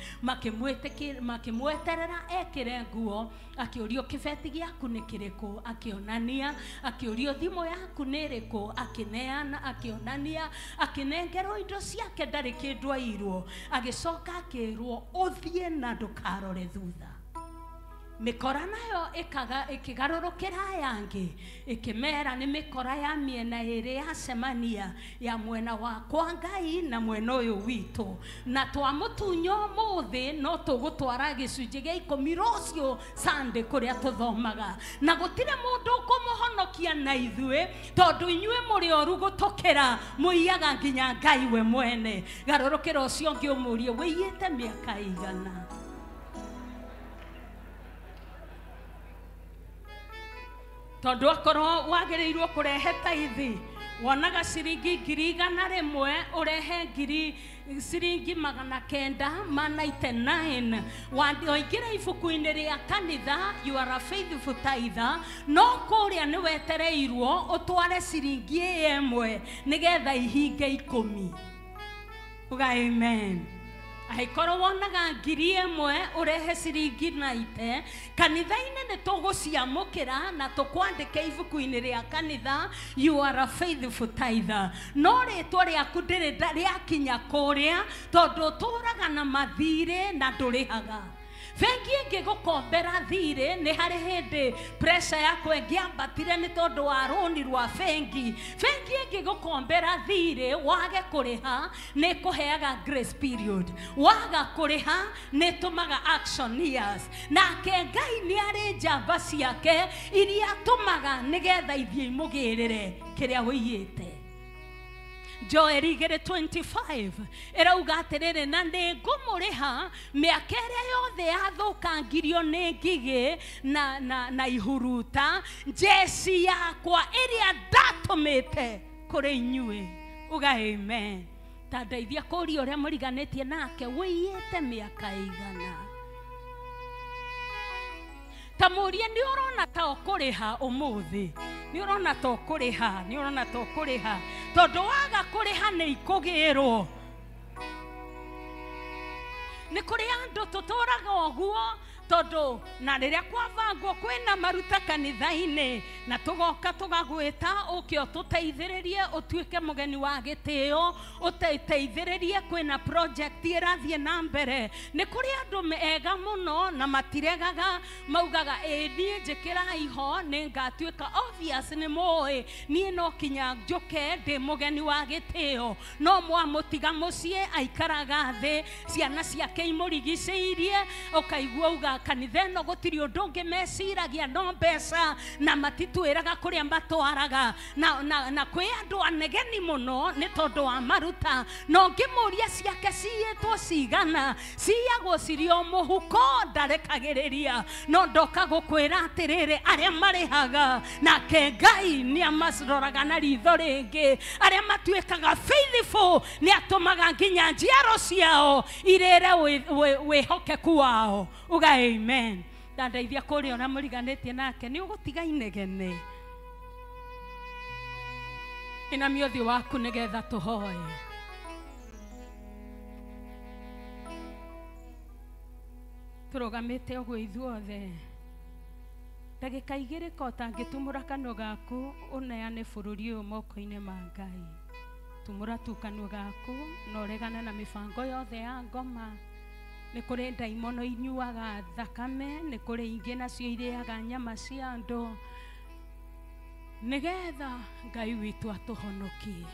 Makĩmweterera ekĩre nguo, akĩũrio kĩbeti gĩaku nĩ kĩrĩkũ, akĩonania, akĩũrio thimũ yaku nĩ ĩrĩkũ, akĩneana, akĩonania, akĩnengerwo indo ciake ndarĩ kĩndũ airwo. Agĩcoka akĩrwo ũthiĩ na ndũkarore thutha. Mĩkora nayo ĩkĩgarũrũkĩra aya angĩ, ĩkĩmera nĩ mĩkora ya mĩena ĩrĩ yacemania, ya mwena wa kwa Ngai na mwena ũyũ witũ, na twamũtunya ũmũthĩ no tũgũtwara gĩcunjĩ gĩa 10 rũciũ Sunday kũrĩa tũthomaga, na gũtirĩ mũndũ ũkũmũhonokia na ithuĩ tondũ inyuĩ mũrĩ oru gũtũkĩra, mũiyaga nginya Ngai we mwene. Garũrũkĩra ũcio ũngĩ ũmũrie wĩiyĩte mĩaka ĩigana. Tondũ akorwo wagĩrĩirwo kũrehe taithi, wonaga ciringi 100,000 ũrehe ciringi 999. Waingĩra ibuku-inĩ rĩa kanitha, you are a faithful tither, no kũrĩa nĩ wetereirwo ũtware ciringi 1 nĩgetha ihinge 10. Uga amen. Angĩkorwo wonaga 1,000 ũrehe ciringi 90, kanitha-inĩ nĩ tũgũciamũkĩra na tũkwandĩke ibuku-inĩ rĩa kanitha, you are a faithful tither. No rĩtwa rĩaku ndĩrĩ rĩakinya kũrĩa tondũ ũtũraga na mathirĩ na ndũrĩhaga. Bengi ĩngĩgũkombera thirĩ, nĩ harĩ hĩndĩ pressure yakwa ĩngĩambatire nĩ tondũ wa rũni rwa bengi. Bengi ĩngĩgũkombera thirĩ wage kũrĩha nĩ ĩkũheaga grace period, waga kũrĩha nĩ ĩtũmaga action years. Nake Ngai nĩ arĩ njamba ciake iria atũmaga nĩgetha ithiĩ imũgĩrĩre kĩrĩa wĩiyĩte. Joel 2:25 ĩrauga atĩrĩrĩ, na nĩ ngũmũrĩha mĩaka ĩrĩa yothe yathũkangirio nĩ ngigĩ na ihuruta, njeci yakwa ĩrĩa ndatũmĩte kũrĩ inyuĩ. Uga amen. Ta ndeithia kũria ũrĩa mũriganĩtie nake, wĩiyĩte mĩaka ĩigana. Ta mũrie nĩ ũrona ta ũkũrĩha ũmũthĩ, nĩ ũrona ta ũkũrĩha, nĩ ũrona ta ũkũrĩha, tondũ waga kũrĩha nĩ ikũgĩrwo. Nĩ kũrĩ andũ tũtũraga ũguo tondũ na rĩrĩa kwabangwo kwĩna maruta kanitha-inĩ na tũgoka tũgagwĩta ũke ũtũteithĩrĩrie ũtuĩke mũgeni wa gĩtĩo, ũteithĩrĩrie kwĩna project ĩrathiĩ na mbere. Nĩ kũrĩ andũ ega mũno na matiregaga, maugaga ĩ niĩ njĩkĩrai ho nĩ ngatuĩka obvious nĩ mũĩ niĩ no kinya njũke ndĩ mũgeni wa gĩtĩo. No mwamũtiga mũciĩ aikaraga thĩ, ciana ciake imũrigicĩirie, ũkaigua uga a kanitha ĩno gũtirĩ ũndũ ũngĩ meciragia no mbeca na matitwĩraga kũrĩa matwaraga na kwĩ andũ anegeni mũno nĩ tondũ wa maruta na ũngĩmũria ciake ciyĩtwo cigana ciyagwo cirĩ o mũhuko ndarekagĩrĩria no ndoka gũkwĩra atĩrĩrĩ arĩa marĩhaga nake Ngai nĩ amaroraga na ritho rĩngĩ arĩa matuĩkaga faithful nĩ atũmaga nginya njiaro ciao irĩre wĩhokeku wao uga amen. Ndandeithia kũrĩa ũrĩa mũriganĩtie nake nĩ ũgũtiga inegene inamia ũthiũ waku nĩgetha tũhoe. Tũrũgamĩte ũguo ithuothe ndagĩka igĩrĩ ko ũtangĩtumũra kanua gaku ũneane bũrũri ũyũ moko-inĩ ma Ngai. Tumũra tu kanua gaku na ũregane na mĩbango yothe ya ngoma. Nĩ kũrĩ ndaimono inyuaga thakame, nĩ kũrĩ ingĩ nacio irĩaga nyama cia andũ nĩgetha Ngai witũ atũhonokie.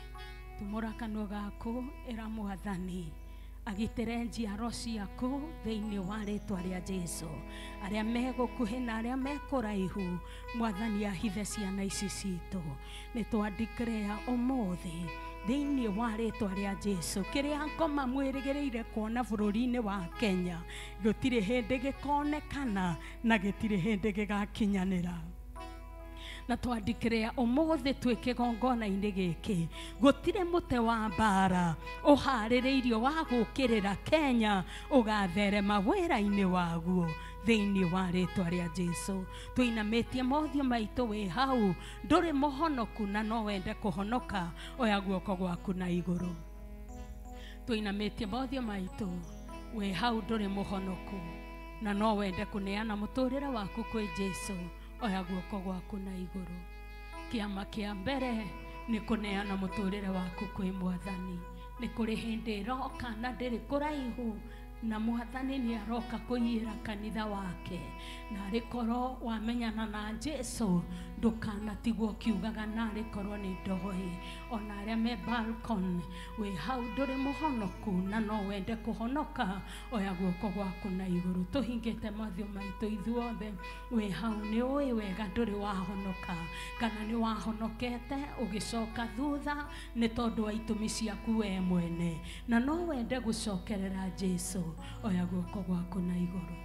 Tumũra kanua gaku ĩra Mwathani agitĩre njiaro ciaku thĩinĩ wa rĩtwa rĩa Jesũ. Arĩa me gũkuhĩ na arĩa me kũraihu Mwathani ahithe ciana ici citũ. Nĩ twandikĩrĩa ũmũthĩ thĩinĩ wa rĩtwa rĩa Jesũ kĩrĩa ngoma mwĩrĩgĩrĩire kuona bũrũri-inĩ wa Kenya gũtirĩ hĩndĩ gĩkonekana na gĩtirĩ hĩndĩ gĩgakinyanĩra. Na twandikĩrĩa ũmũthĩ twĩ kĩgongona-inĩ gĩkĩ gũtirĩ mũtĩ wa mbara ũharĩrĩirio wa gũũkĩrĩra Kenya ũgatherema wĩra-inĩ waguo thĩinĩ wa rĩtwa rĩa Jesũ. Tũinamĩtie mothiũ maitũ wĩ hau ndũrĩ mũhonoku na no wende kũhonoka oya guoko gwaku na igũrũ. Tũinamĩtie mothiũ maitũ wĩ hau ndũrĩ mũhonoku na no wende kũneana mũtũrĩre waku kwĩ Jesũ oya guoko gwaku na igũrũ. Kĩama kĩa mbere nĩ kũneana mũtũrĩre waku kwĩ Mwathani. Nĩ kũrĩ hĩndĩ ĩroka na ndĩrĩ kũraihu na Mwathani nĩ aroka kũiyĩra kanitha wake na arĩ korwo wamenyana na Jesũ ndũkanatigwo ũkiugaga na arĩ korwo nĩ ndoĩ. Ona arĩa me balcony wĩ hau ndũrĩ mũhonoku na no wende kũhonoka oya guoko gwaku na igũrũ. Tũhingĩte mothiũ maitũ ithuothe wĩ hau nĩ ũĩ wega ndũrĩ wahonoka kana nĩ wahonokete ũgĩcoka thutha nĩ tondũ wa itũmi ciaku we mwene na no wende gũcokerera Jesũ oya guoko gwaku na igũrũ.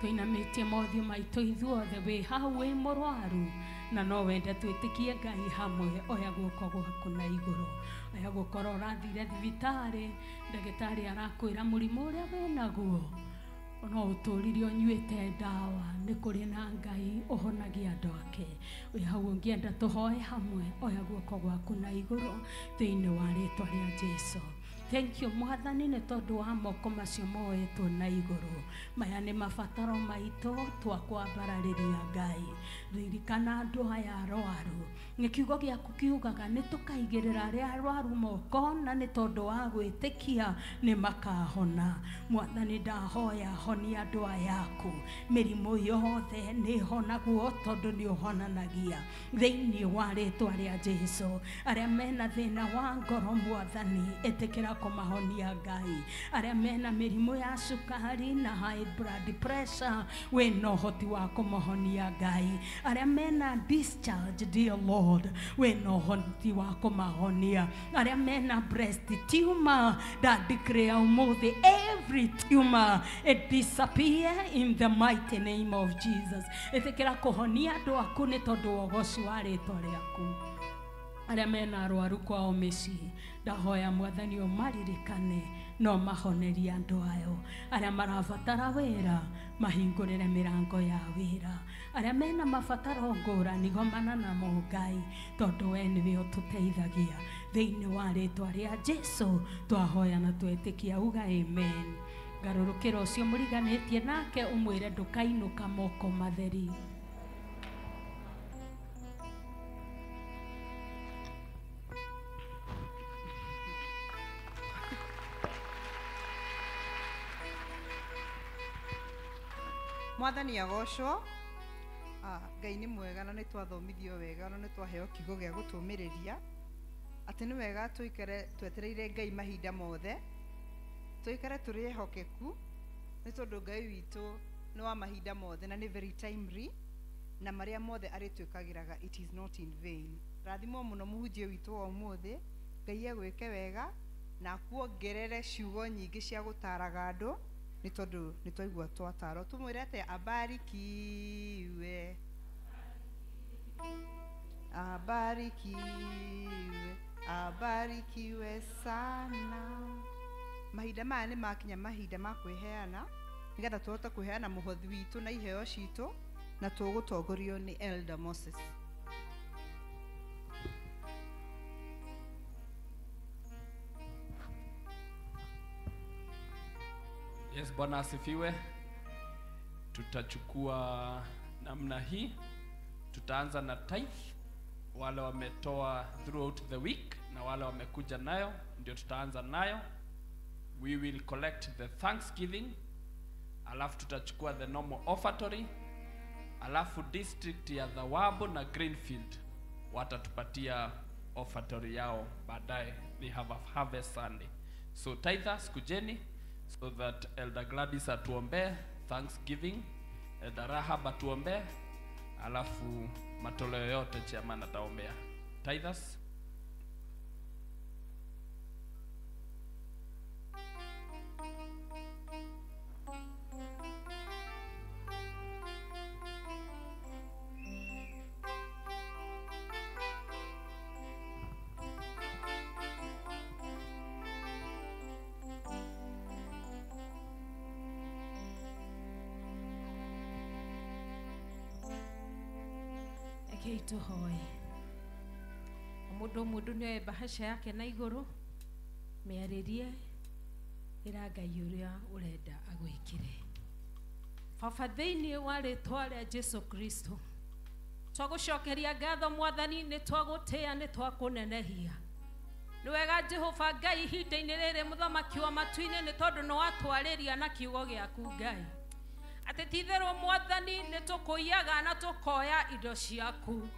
Tũinamĩtie mothiũ maitũ ithuothe wĩ hau wĩ mũrwaru na no wende twĩtĩkie Ngai hamwe oya guoko gwaku na igũrũ. Oya gũkorwo ũrathire thibitarĩ ndagĩtarĩ arakwĩra mũrimũ ũrĩa wĩnaguo no ũtũrire ũnyuĩte ndawa nĩ kũrĩ na Ngai ũhonagia andũ ake. Wĩ hau ũngĩenda tũhoe hamwe oya guoko gwaku na igũrũ thĩinĩ wa rĩtwa rĩa Jesũ. Thank you Mwathani nĩ tondũ wa moko macio moetwo na igũrũ. Maya nĩ mabataro maitũ twakwambararĩria Ngai. Ririkana andũ aya arwaru. Nĩ kiugo gĩaku kiugaga nĩ tũkaigĩrĩra arĩa arwaru moko na nĩ tondũ wa gwĩtĩkia nĩ makahona. Mwathani ndahoya honia andũ aya aku. Mĩrimũ yothe nĩ ĩhonagwo tondũ nĩ ũhonanagia thĩinĩ wa rĩtwa rĩa Jesũ. Arĩa mena thĩna wa ngoro Mwathani ĩtĩkĩra kũmahonia Ngai. Arĩa mena mĩrimũ ya cukari na high blood pressure wĩna ũhoti wa kũmahonia Ngai. Arĩa mena discharge dear Lord wĩna ũhoti wa kũmahonia. Arĩa mena breast tumor that declare ũmũthĩ every tumor it disappear in the mighty name of Jesus. Ĩtĩkĩra kũhonia andũ aku nĩ tondũ wa ũgoci wa rĩtwa rĩaku. Arĩa mena arwaru kwao mĩciĩ ndahoya Mwathani ũmaririkane no mahonerie andũ ayo. Arĩa marabatara wĩra mahingũrĩre mĩrango ya wĩra. Arĩa mena mabataro ngũrani gomana namo Ngai tondũ we nĩwe ũtũteithagia. Thĩinĩ wa rĩtwa rĩa Jesũ twahoya na twetĩkia uga amen. Ngarũrũkĩra ũcio mũriganĩtie nake ũmwĩre ndũkainũka moko matheri. Mwathani agocwo. Ngai nĩ mwega na nĩ twathomithio wega na nĩ twaheo kiugo gĩa gũtũmĩrĩria atĩ nĩ wega tũikare twetereire Ngai mahinda mothe, tũikare tũrĩ ehokeku Nĩ tondũ Ngai witũ nĩ wa mahinda mothe na nĩ very timely, na marĩa mothe arĩtwĩkagĩraga it is not in vain. Rathimwo mũno mũhunjia witũ wa ũmũthĩ, Ngai agwĩke wega na akuongerere ciugo nyingĩ cia gũtaraga andũ, nĩ tondũ nĩ twaigua twatarwo. Tũmwĩre atĩa? Abarikiwe, abarikiwe, abarikiwe sana. Mahinda maya nĩ makinya mahinda ma kwĩheana, nĩgetha tũhote kwĩheana mũhothi witũ na iheo citũ, na tũgũtongorio nĩ Elder Moses. Yes, Bwana asifiwe. Tutachukua namna hii. Tutaanza na tithe, wale wametoa throughout the week na wale wamekuja nayo ndio tutaanza nayo. We will collect the thanksgiving, alafu tutachukua the normal offertory, alafu district ya Thawabu na Greenfield watatupatia offertory yao baadaye. They have a harvest Sunday. So tithers, kujeni so that Elder Gladys atuombee thanksgiving, Elder Rahab atuombee, alafu matoleo yote chairman ataombea. Tithers. Rekei tũhoe. O mũndũ nĩoe bahasha yake na igũrũ, mĩarĩrie, ĩra Ngai ũrĩa ũrenda agwĩkĩre. Baba, thĩinĩ wa rĩtwa rĩa Jesu Kristo, twagũcokeria ngatho Mwathani, nĩ twagũtĩĩa, nĩ twakũnenehia. Nĩ wega Jehova Ngai ihinda-inĩ rĩrĩ mũthamaki wa matu-inĩ, nĩ tondũ nĩ watwarĩria na kiugo gĩaku Ngai, atĩ ti-itherũ Mwathani nĩ tũkũiyaga na tũkoya indo ciaku.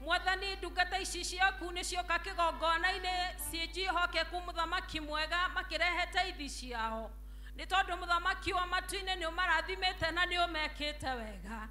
Mwathani, ndungata ici ciaku nĩ cioka kĩgongona-inĩ ciĩ njĩhokeku mũthamaki mwega, makĩrehete ithi ciao, nĩ tondũ mũthamaki wa matu-inĩ nĩ ũmarathimĩte na nĩ ũmekĩte wega.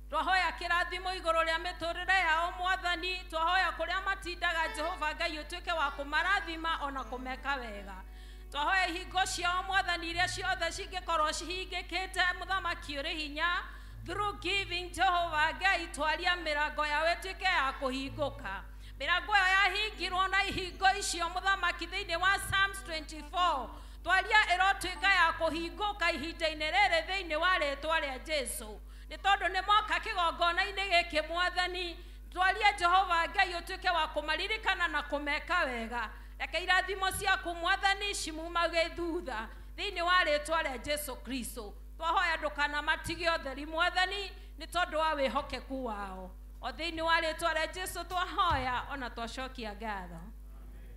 Twahoya kĩrathimo igũrũ rĩa mĩtũrĩre yao Mwathani, twahoya kũrĩa matindaga Jehova Ngai ũtuĩke wa kũmarathima ona kũmeka wega. Twahoya ihingo ciao Mwathani iria ciothe cingĩkorwo cihingĩkĩte mũthamaki ũrĩ hinya, through giving Jehova Ngai twaria mĩrango yao ĩtuĩke ya kũhingũka. Mĩrango ĩyo yahingirwo na ihingo icio mũthamaki thĩinĩ wa Psalms 24, twaria ĩrotuĩka ya kũhingũka ihinda-inĩ rĩrĩ thĩinĩ wa rĩtwa rĩa Jesu, nĩ tondũ nĩ moka kĩgongona-inĩ gĩkĩ Mwathani. Twaria Jehova Ngai ũtuĩke wa kũmaririkana na kũmeka wega. Reke irathimo ciaku Mwathani cimumage thutha thĩinĩ wa rĩtwa rĩa Jesu Kristo. Twahoya ndũkanamatige ũtheri Mwathani, nĩ tondũ wa wĩhokeku wao. O thĩinĩ wa rĩtwa rĩa Jesu twahoya ona twacokia ngatho.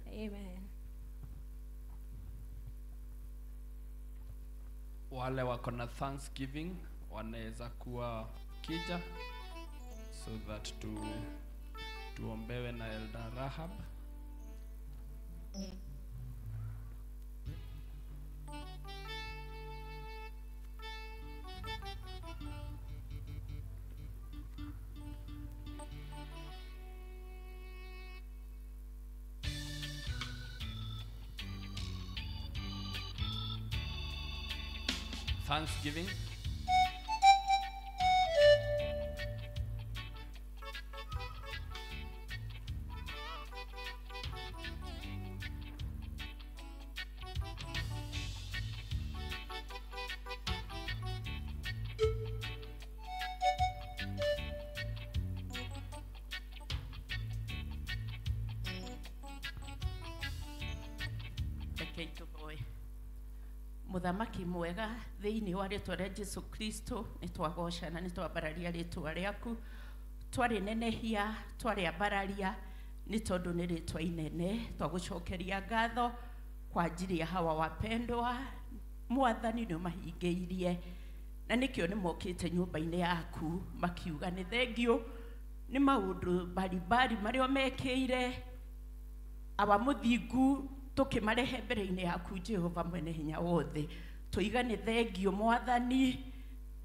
Amen. Wale wako na thanksgiving wanaweza kuwa kija so that tuombewe na Elder Rahab. Thanksgiving. Rekei tũhoe. Mũthamaki mwega thĩinĩ wa rĩtwa rĩa Jesu Kristo, nĩ twagocana, nĩ twambararia rĩtwa rĩaku, twarĩnenehia, twarĩambararia, nĩ tondũ nĩ rĩtwa inene. Twagũcokeria ngatho kwa ajili ya hawa wapendwa. Mwathani nĩ ũmahingĩirie, na nĩkĩo nĩ mokĩte nyũmba-inĩ yaku makiuga nĩ thengio nĩ maũndũ mbalimbali marĩa mekĩire. Awa mũthingu tũkĩmarehe mbere-inĩ yaku Jehova mwene hinya wothe, Tũiga nĩ thengio mwathani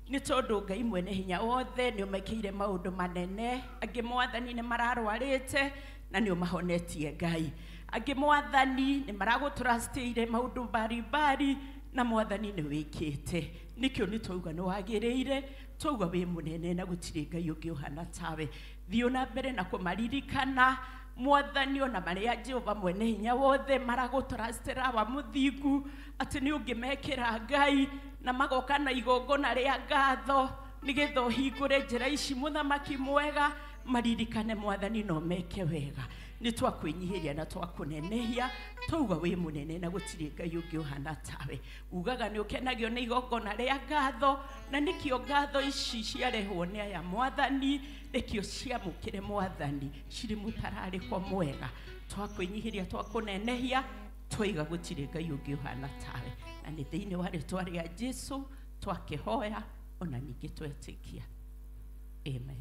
nĩ tondũ Ngai mwene hinya wothe nĩ ũmekĩire maũndũ manene. Angĩ mwathani nĩ mararwarĩte na nĩ ũmahonetie Ngai. Angĩ mwathani nĩ maragũtrustĩire maũndũ mbarimbari na mwathani nĩ wĩkĩte. Nĩkĩo nĩ twauga nĩ wagĩrĩire, twauga wĩ mũnene na gũtirĩ Ngai ũngĩ ũhana tawe. Thiĩ na mbere na kũmaririkana mwathani ona marĩa Jehova mwene hinya wothe maragũtrustĩra wa mũthingu atĩ nĩ ũngĩmekĩra Ngai na magoka na igongona rĩa ngatho nĩgetha ũhingũre njĩra ici mũthamaki mwega maririkane mwathani no meke wega. Nĩ twakwĩnyihĩria na twakũnenehia, twauga wĩ mũnene na gũtirĩ Ngai ũngĩ ũhana tawe. Ugaga nĩ ũkenagio nĩ igongona rĩa ngatho na nĩkĩo ngatho ici ciarehwo nĩ aya mwathani, nĩkĩo ciamũkĩre mwathani cirĩ mũtararĩko mwega. Twakwĩnyihĩria twakũnenehia, twaiga gũtirĩ Ngai ũngĩ ũhana tawe. Na nĩ thĩinĩ wa rĩtwa rĩa Jesu twakĩhoya ona ningĩ twetĩkia. Amen.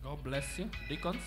God bless you, deacons.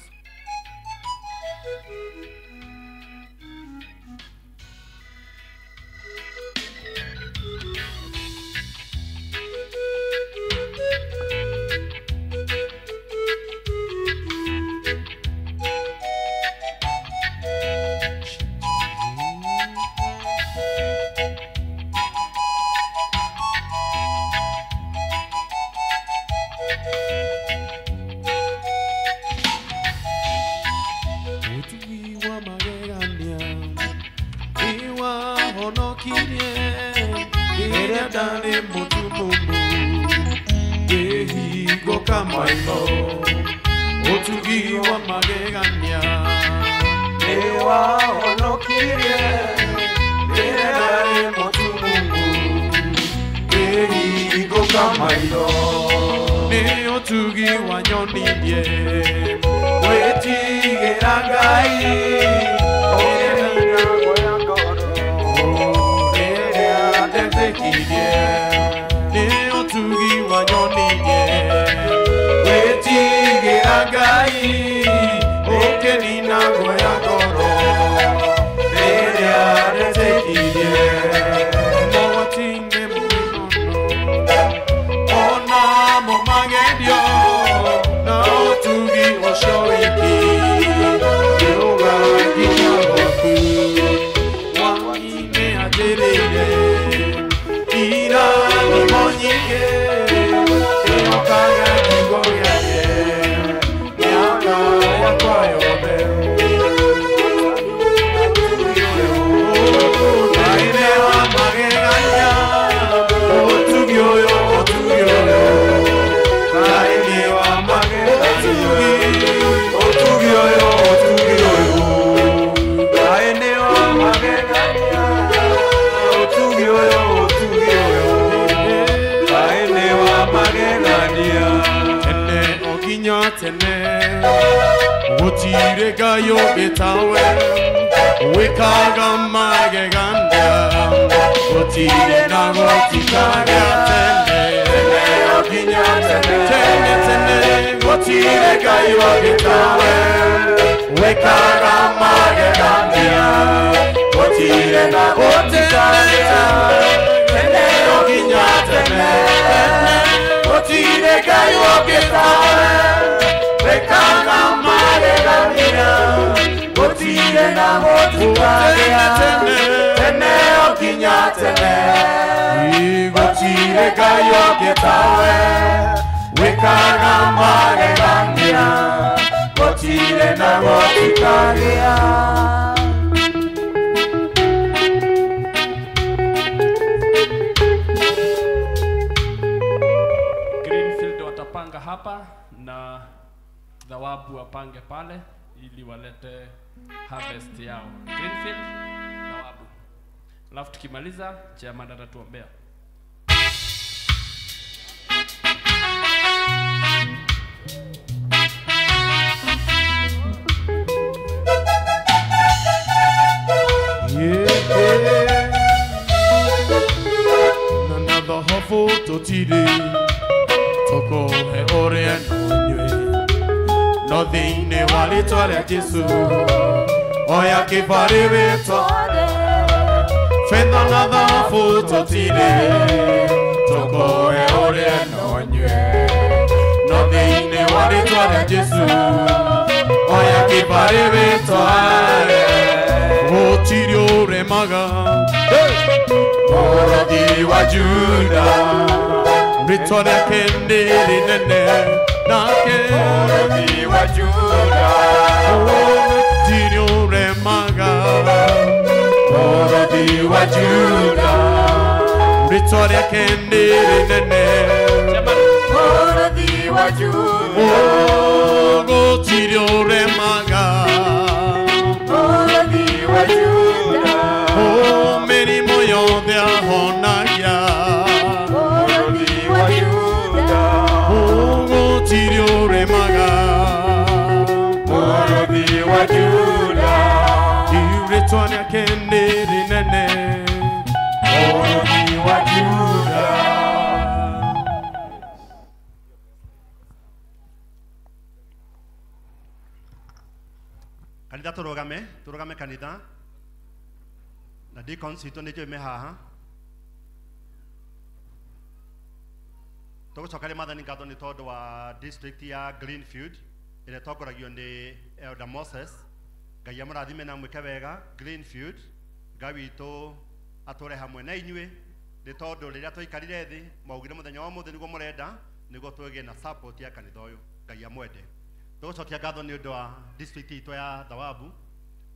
Greenfield watapanga hapa na thawabu wapange pale ili walete harvest yao. Greenfield, thawabu. Alafu tukimaliza chairman atatuombea. Totire toko he ore no nywe no thĩinĩ wa rĩtwa rĩa Jesũ Oya kĩbarĩ wĩtware Fedha na thahabu tũtirĩ Tũkũhe ũrĩe na ũnyue No thĩinĩ wa rĩtwa rĩa Jesũ Oya kĩbarĩ wĩtware Gũtirĩ ũremaga Mũrũthi wa Juda Rĩtwa rĩake nĩ rĩnene Nake Mũrũthi wa Juda Gũtirĩ ũremaga Mũrũthi wa Juda Rĩtwa rĩake nĩ rĩnene Mũrũthi wa Juda Gũtirĩ ũremaga Mũrũthi wa Juda Mĩrimũ yothe ahonagia Mũrũthi wa Juda Gũtirĩ ũremaga Mũrũthi wa Juda Rĩtwa rĩake nĩ rĩnene Mũrũthi wa Juda. Kanitha tũrũgame kanitha na deacons itũ nĩ njũĩ me haha tũgũcokeria Mwathani ngatho nĩ tondũ wa district ya Greenfield ĩrĩa ĩtongoragio nĩ Elder Moses. Ngai amũrathime na mwĩke wega Greenfield. Ngai witũ atũre hamwe na inyuĩ nĩ tondũ rĩrĩa twaikarire thĩ maugire mũthenya wa ũmũthĩ nĩguo mũrenda nĩguo twĩgĩe na support ya kanitha ũyũ. Ngai amwende. Tũgũcokia ngatho nĩ ũndũ wa district itũ ya Thawabu.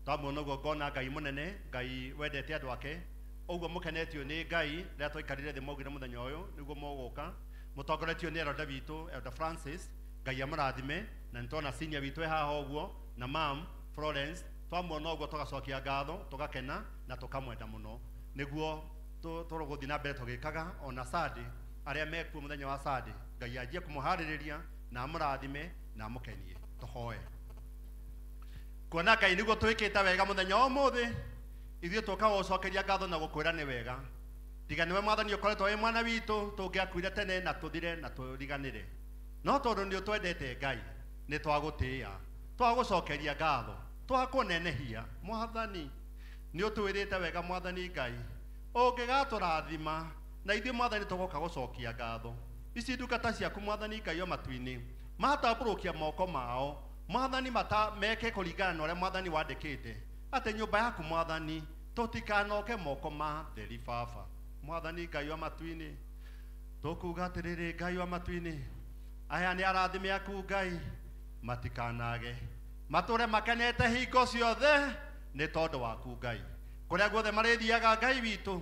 Twamuona ũguo ngona Ngai mũnene, Ngai wendete andũ ake. Ũguo mũkenetio nĩ Ngai rĩrĩa twaikarire thĩ maugire mũthenya ũyũ nĩguo mũgũka. Mũtongoretio nĩ Elder witũ Elder Francis. Ngai amũrathime na nĩtwona senior witũ e haha ũguo na mam Florence. Twamuona ũguo tũgacokia ngatho tũgakena na tũkamwenda mũno nĩguo tũrũgũthiĩ na mbere tũgĩkaga ona Sunday arĩa mekuo mũthenya wa Sunday. Ngai anjie kũmũharĩrĩria na amũrathime na amũkenie. Tũhoe. Kuona Ngai nĩguo twĩkĩte wega mũthenya wa ũmũthĩ ithuĩ tũkagũcokeria ngatho na gũkwĩra nĩ wega. Tiga nĩwe Mwathani ũkoretwo wĩ mwana witũ tũngĩakuire tene na tũthire na tũriganĩre. No tondũ nĩ ũtwendete Ngai nĩ twagũtĩĩa twagũcokeria ngatho twakũnenehia. Mwathani nĩ ũtwĩrĩte wega Mwathani Ngai ũngĩgatũrathima na ithuĩ Mwathani tũgoka gũcokia ngatho. Ici ndungata ciaku Mwathani Ngai o matu-inĩ matambũrũkia moko mao Mwathani meke kũringana na ũrĩa Mwathani wandĩkĩte atĩ nyũmba yaku Mwathani tũtikanoke moko ma theri baba. Mwathani Ngai wa matu-inĩ tũkuga atĩrĩrĩ Ngai wa matu-inĩ aya nĩ arathime aku Ngai matikanage matũre makenete hingo ciothe nĩ tondũ waku Ngai. Kũrĩa guothe marĩthiaga Ngai witũ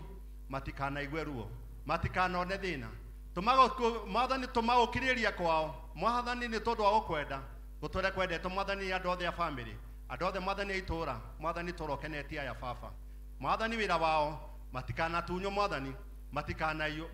matikanaigue ruo matikanone thĩna. Mwathani tũmagũkirĩria kwao Mwathani nĩ tondũ wa gũkwenda gũtũre kwendetwo Mwathani andũ othe a bamĩrĩ andũ othe Mwathani a itũũra Mwathani tũrokenetie aya baba. Mwathani wĩra wao matikanatunywo Mwathani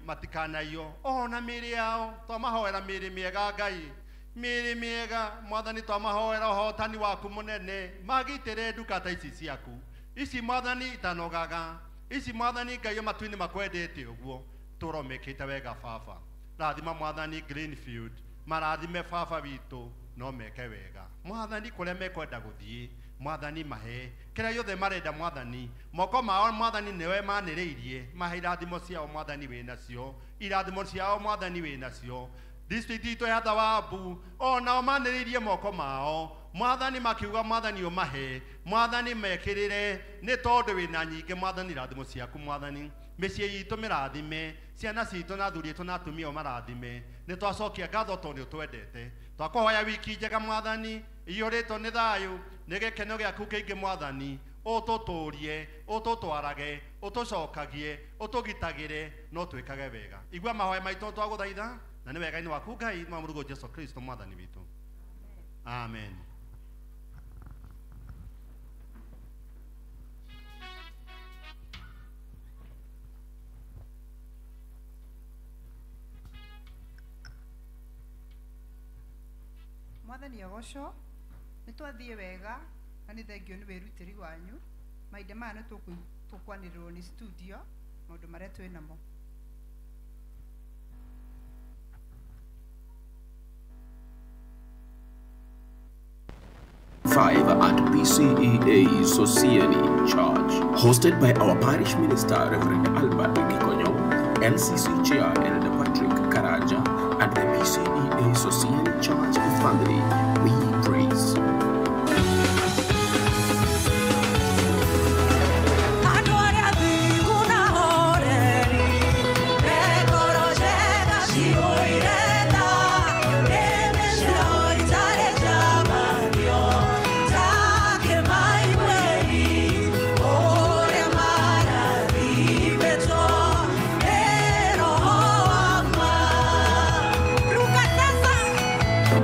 matikanaiyo ona mĩĩrĩ yao twamahoera mĩĩrĩ mĩega Ngai mĩĩrĩ mĩega Mwathani twamahoera ũhotani waku mũnene magitĩre ndungata ici ciaku ici Mwathani itanogaga ici Mwathani Ngai matu-inĩ makwendete ũguo tũromekĩte wega baba. Rathima Mwathani Greenfield marathime baba witũ no meke wega Mwathani kũrĩa mekwenda gũthiĩ Mwathani mahe kĩrĩa gĩothe marenda Mwathani moko mao Mwathani nĩwe manĩrĩirie mahe irathimo ciao Mwathani wĩnacio irathimo ciao Mwathani wĩnacio. District itũ ya Thawabu onao manĩrĩirie moko mao Mwathani makiuga Mwathani ũmahe Mwathani mekĩrĩre nĩ tondũ wĩna nyingĩ Mwathani irathimo ciaku Mwathani mĩciĩ itũ mĩrathime ciana citũ na athuri aitũ na atumia ũmarathime. Nĩ twacokia ngatho tondũ nĩ ũtwendete. Twakũhoya wiki njega Mwathani iyũrĩtwo nĩ thayũ nĩ gĩkeno gĩaku kĩingĩ Mwathani ũtũtũrie ũtũtwarage ũtũcokagie ũtũgitagĩre no twĩkage wega. Igua mahoya maitũ twagũthaitha na nĩ wega-inĩ waku Ngai mwa Mũrũguo Jesũ Kristo Mwathani witũ. Amen. Mwathani agocwo nĩ twathiĩ wega na nĩ thengio nĩ wĩrutĩri wanyu. Mahinda maya nĩ tũkwanĩrĩrwo nĩ studio maũndũ marĩa twĩ namo. 2025 at PCEA Sosiani Church. Hosted by our parish minister, Reverend Albert Gikonyo, LCC Chair Elder Patrick Karaja, and the PCEA Sosiani Church family, we praise.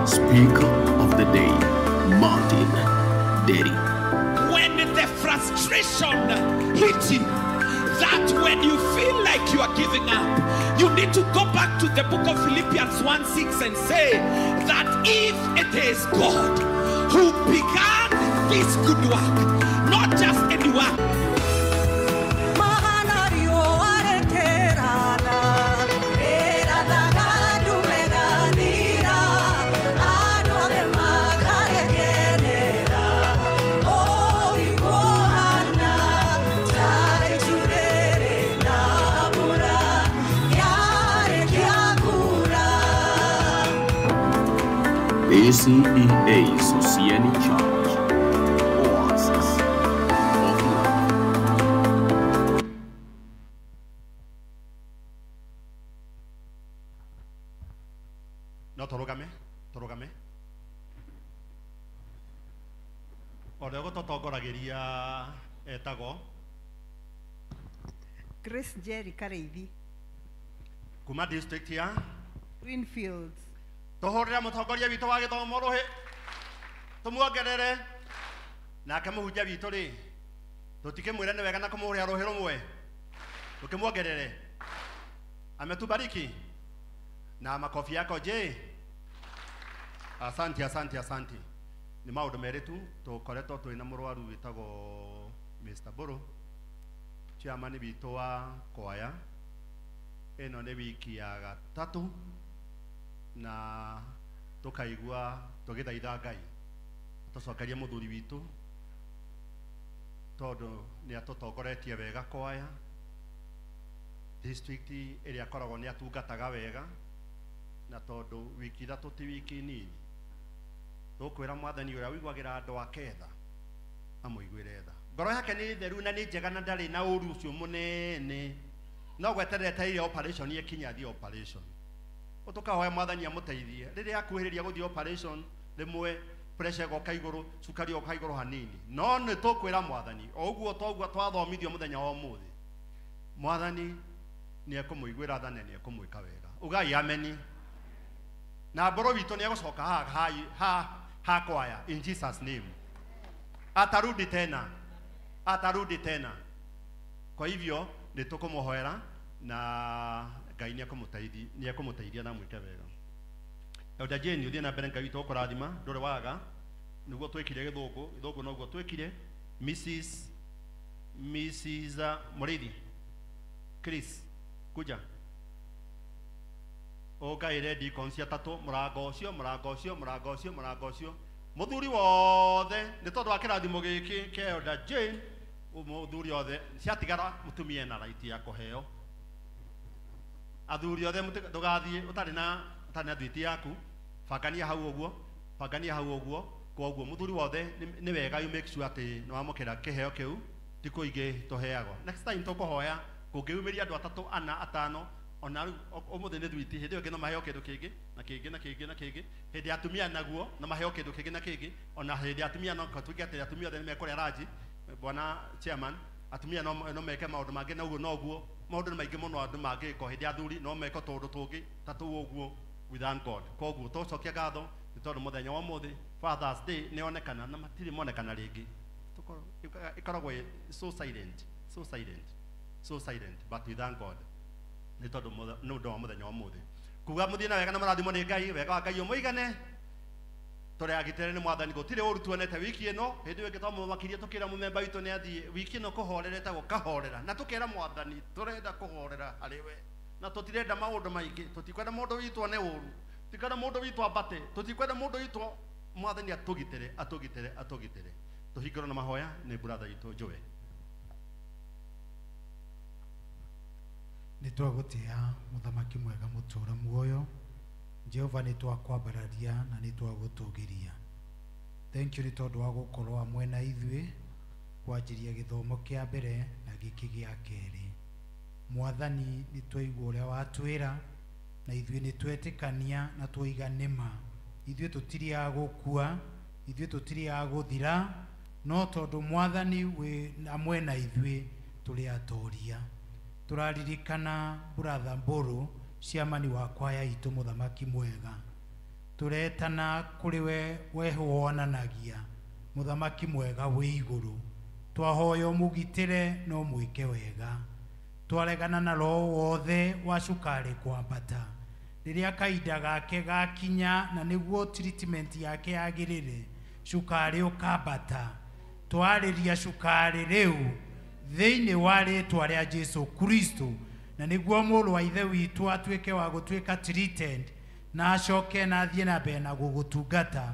Speaker of the day, Martin Derry. When the frustration hits you, that when you feel like you are giving up, you need to go back to the book of Philippians 1:6 and say that if it is God who began this good work, not just any work. PCEA Sosiani Church, Oasis of Love. No tũrũgame, tũrũgame. Ũrĩa ũgũtũtongoragĩria etagwo Grace Njeri Kareithi, kuma district ya Greenfields. Tũhũrĩre mũtongoria witũ wa gĩthomo rũhĩ, tũmuongerere. Nake mũhunjia witũ rĩ, tũtikĩmwĩre nĩ wega na kũmũhũrĩra rũhĩ rũmwe, tũkĩmuongerere. Ametubariki na makofi yako je. Asante, asante, asante. Nĩ maũndũ merĩ tu tũkoretwo twĩ na mũrwaru wĩtagwo Mr. Boro, chairman witũ wa kwaya. Ĩno nĩ wiki ya gatatũ na tukaigua tugithaitha Ngai tucokerie muthuri witu tondu ni atutongoretie wega kwaya district iria akoragwo ni atungataga wega, na tondu wiki ithatu ti wiki nini, tukwira Mwathani uria wiguagira andu ake tha amuiguire tha. Ngoro yake ni theru na ni njega na ndari na uru ucio munene, no gweterere ile operation ikinya thi operation utukahoya Mwathani amuteithie riria akuhiriria guthii operation rimwe pressure igoka iguru, cukari igoka iguru hanini, no ni tukwira Mwathani o uguo toguo twathomithio muthenya wa umuthi, Mwathani ni ekumuiguira tha na ni ekumwika wega. Ugai ameni. Na mboro witũ ni egucoka ha ha ha kwaya in Jesus name. Atarudi tena, atarudi tena. Kwa hivyo ni tukumuhoera na Ngai ni ekumuteithia, ni ekumuteithia na mwike wega. Elder Jane, uthie na mbere Ngai witũ ũkũrathima, ndũrĩ waga. Niguo twikire gĩthũngũ, gĩthũngũ noguo twikire. Mrs. Murithi Chris kuja ũngaĩre deacons atatũ, mũrango ũcio, mũrango ũcio, mũrango ũcio, mũrango ũcio, mũthuri wothe nĩ tondũ wa kĩrathimo gĩkĩ kĩa Elder Jane, mũthuri othe ciatigara mũtumia ena right ya kũheo. Athuri othe ndũgathiĩ ũtarĩ na thwiti yaku, bangania hau ũguo, bangania hau ũguo. Koguo mũthuri wothe nĩ wega you make sure atĩ nĩ wamũkĩra kĩheo kĩu, ti kũingĩ tũheagwo. Next time tũkũhoya kũngĩumĩria andũ atatũ, ana, atano, ona rĩu ũmũthĩ nĩ thwiti, hĩndĩ ĩyo ĩngĩ no maheo kĩndũ kĩngĩ na kĩngĩ na kĩngĩ na kĩngĩ. Hĩndĩ ya atumia naguo no maheo kĩndũ kĩngĩ na kĩngĩ. Ona hĩndĩ ya atumia no tuge atĩ atumia othe nĩ mekũrĩa ranji, bwana chairman, atumia no meke maũndũ mangĩ na ũguo noguo. Maũndũ nĩ maingĩ mũno andũ mangĩka. Hĩndĩ ya athuri no meke tũũndũ tũngĩ ta tũu ũguo. We thank God. Koguo tũcokia ngatho nĩ tondũ mũthenya wa ũmũthĩ Father's Day nĩ onekana na matirĩ monekana rĩngĩ. Ĩkoragwo so silent, so silent, so silent, but we thank God nĩ tondũ nĩ ũndũ wa mũthenya wa ũmũthĩ. Kuga mũthiĩ na wega na mũrathimwo nĩ Ngai, wega wa Ngai ũmũigane. Tũrĩ agitĩre nĩ Mwathani, gũtirĩ ũru tuonete wiki ĩno. Hĩndĩ ĩyo ĩngĩ twamũmakirie tũkĩra mũmemba witũ nĩ athiĩ wiki ĩno kũhorera ĩtagwo kahorera, na tũkera Mwathani tũrenda kũhorera harĩ we, na tũtirenda maũndũ maingĩ, tũtikwenda mũndũ witũ one ũru, tũtikwenda mũndũ witũ ambate, tũtikwenda mũndũ witũ Mwathani atũgitĩre atũgitĩre atũgitĩre. Tũhingũrwo na mahoya nĩ brother itũ Joe. Nĩ twagũtĩa mũthamaki mwega mũtũra muoyo. Jehova nĩ twakwambararia na nĩ twagũtũgĩria. Thank you nĩ tondũ wa gũkorwo hamwe na ithuĩ kwanjĩria gĩthomo kĩa mbere na gĩkĩ gĩa kerĩ. Mwathani nĩ twaigua ũrĩa watwĩra na ithuĩ nĩ twetĩkania na twaiga nĩma. Ithuĩ tũtirĩ a gũkua, ithuĩ tũtirĩ a gũthira, no tondũ mwathani wĩ hamwe na ithuĩ tũrĩ atoria. Tũraririkana Brother Mbũrũ ciamani wa kwaya itũ mũthamaki mwega. Tũretana kũrĩ we wonanagia mũthamaki mwega wĩ igũrũ. Twahoya ũmũgitĩre no mwĩke wega. Twaregana na roho wothe wa cukari kwambata. Rĩrĩa kahinda gake gakinya na nĩguo treatment yake yagĩrĩre, cukari ũkambata. Twarĩria cukari rĩu thĩinĩ wa rĩtwa rĩa Jesu Kristo, na nĩguo mũrũ wa ithe witũ atuĩke wa gũtuĩka treated na acoke na athiĩ na mbere na gũgũtungata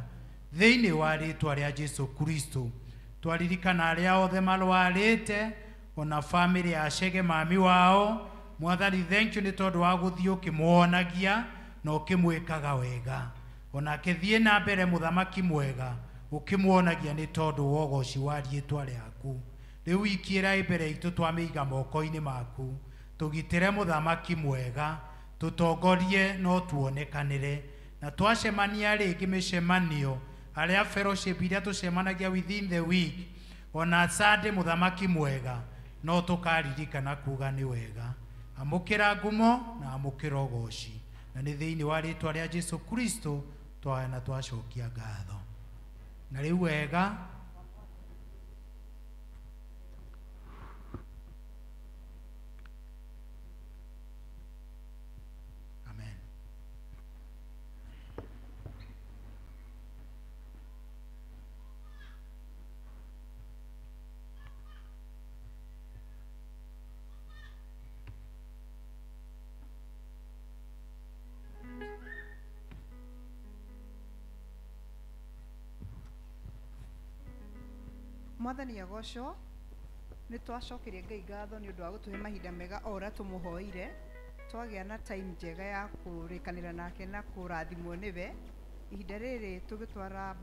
thĩinĩ wa rĩtwa rĩa Jesu Kristo. Twaririkana arĩa othe marwarĩte ona famĩlĩ ya Chege mami wao. Mwathani thank you nĩ tondũ wa gũthiĩ ũkĩmuonagia na ũkĩmwĩkaga wega. Onake thiĩ na mbere mũthamaki mwega ũkĩmuonagia nĩ tondũ wa ũgoci wa rĩtwa rĩaku. Rĩu wiki ĩrĩa ĩ mbere itũ twamĩiga moko-inĩ maku. Tũgitĩre mũthamaki mwega, tũtongorie no tuonekanĩre. Na twacemania rĩngĩ mĩcemanio arĩa fellowship iria tũcemanagia within the week, ona Sunday mũthamaki mwega no tũkaririkana kuga nĩ wega. Amũkĩra ngumo na amũkĩra ũgoci, na nĩ thĩinĩ wa rĩtwa rĩa Jesu Kristo twaya na twacokia ngatho. Na rĩu wega. Amen. Mwathani agocwo. Nĩ twacokeria Ngai ngatho nĩ ũndũ wa gũtũhe mahinda mega o ũrĩa tũmũhoire. Twagĩa na time njega ya kũrĩkanĩra nake na kũrathimwo nĩwe. Ihinda rĩrĩ tũgĩtwara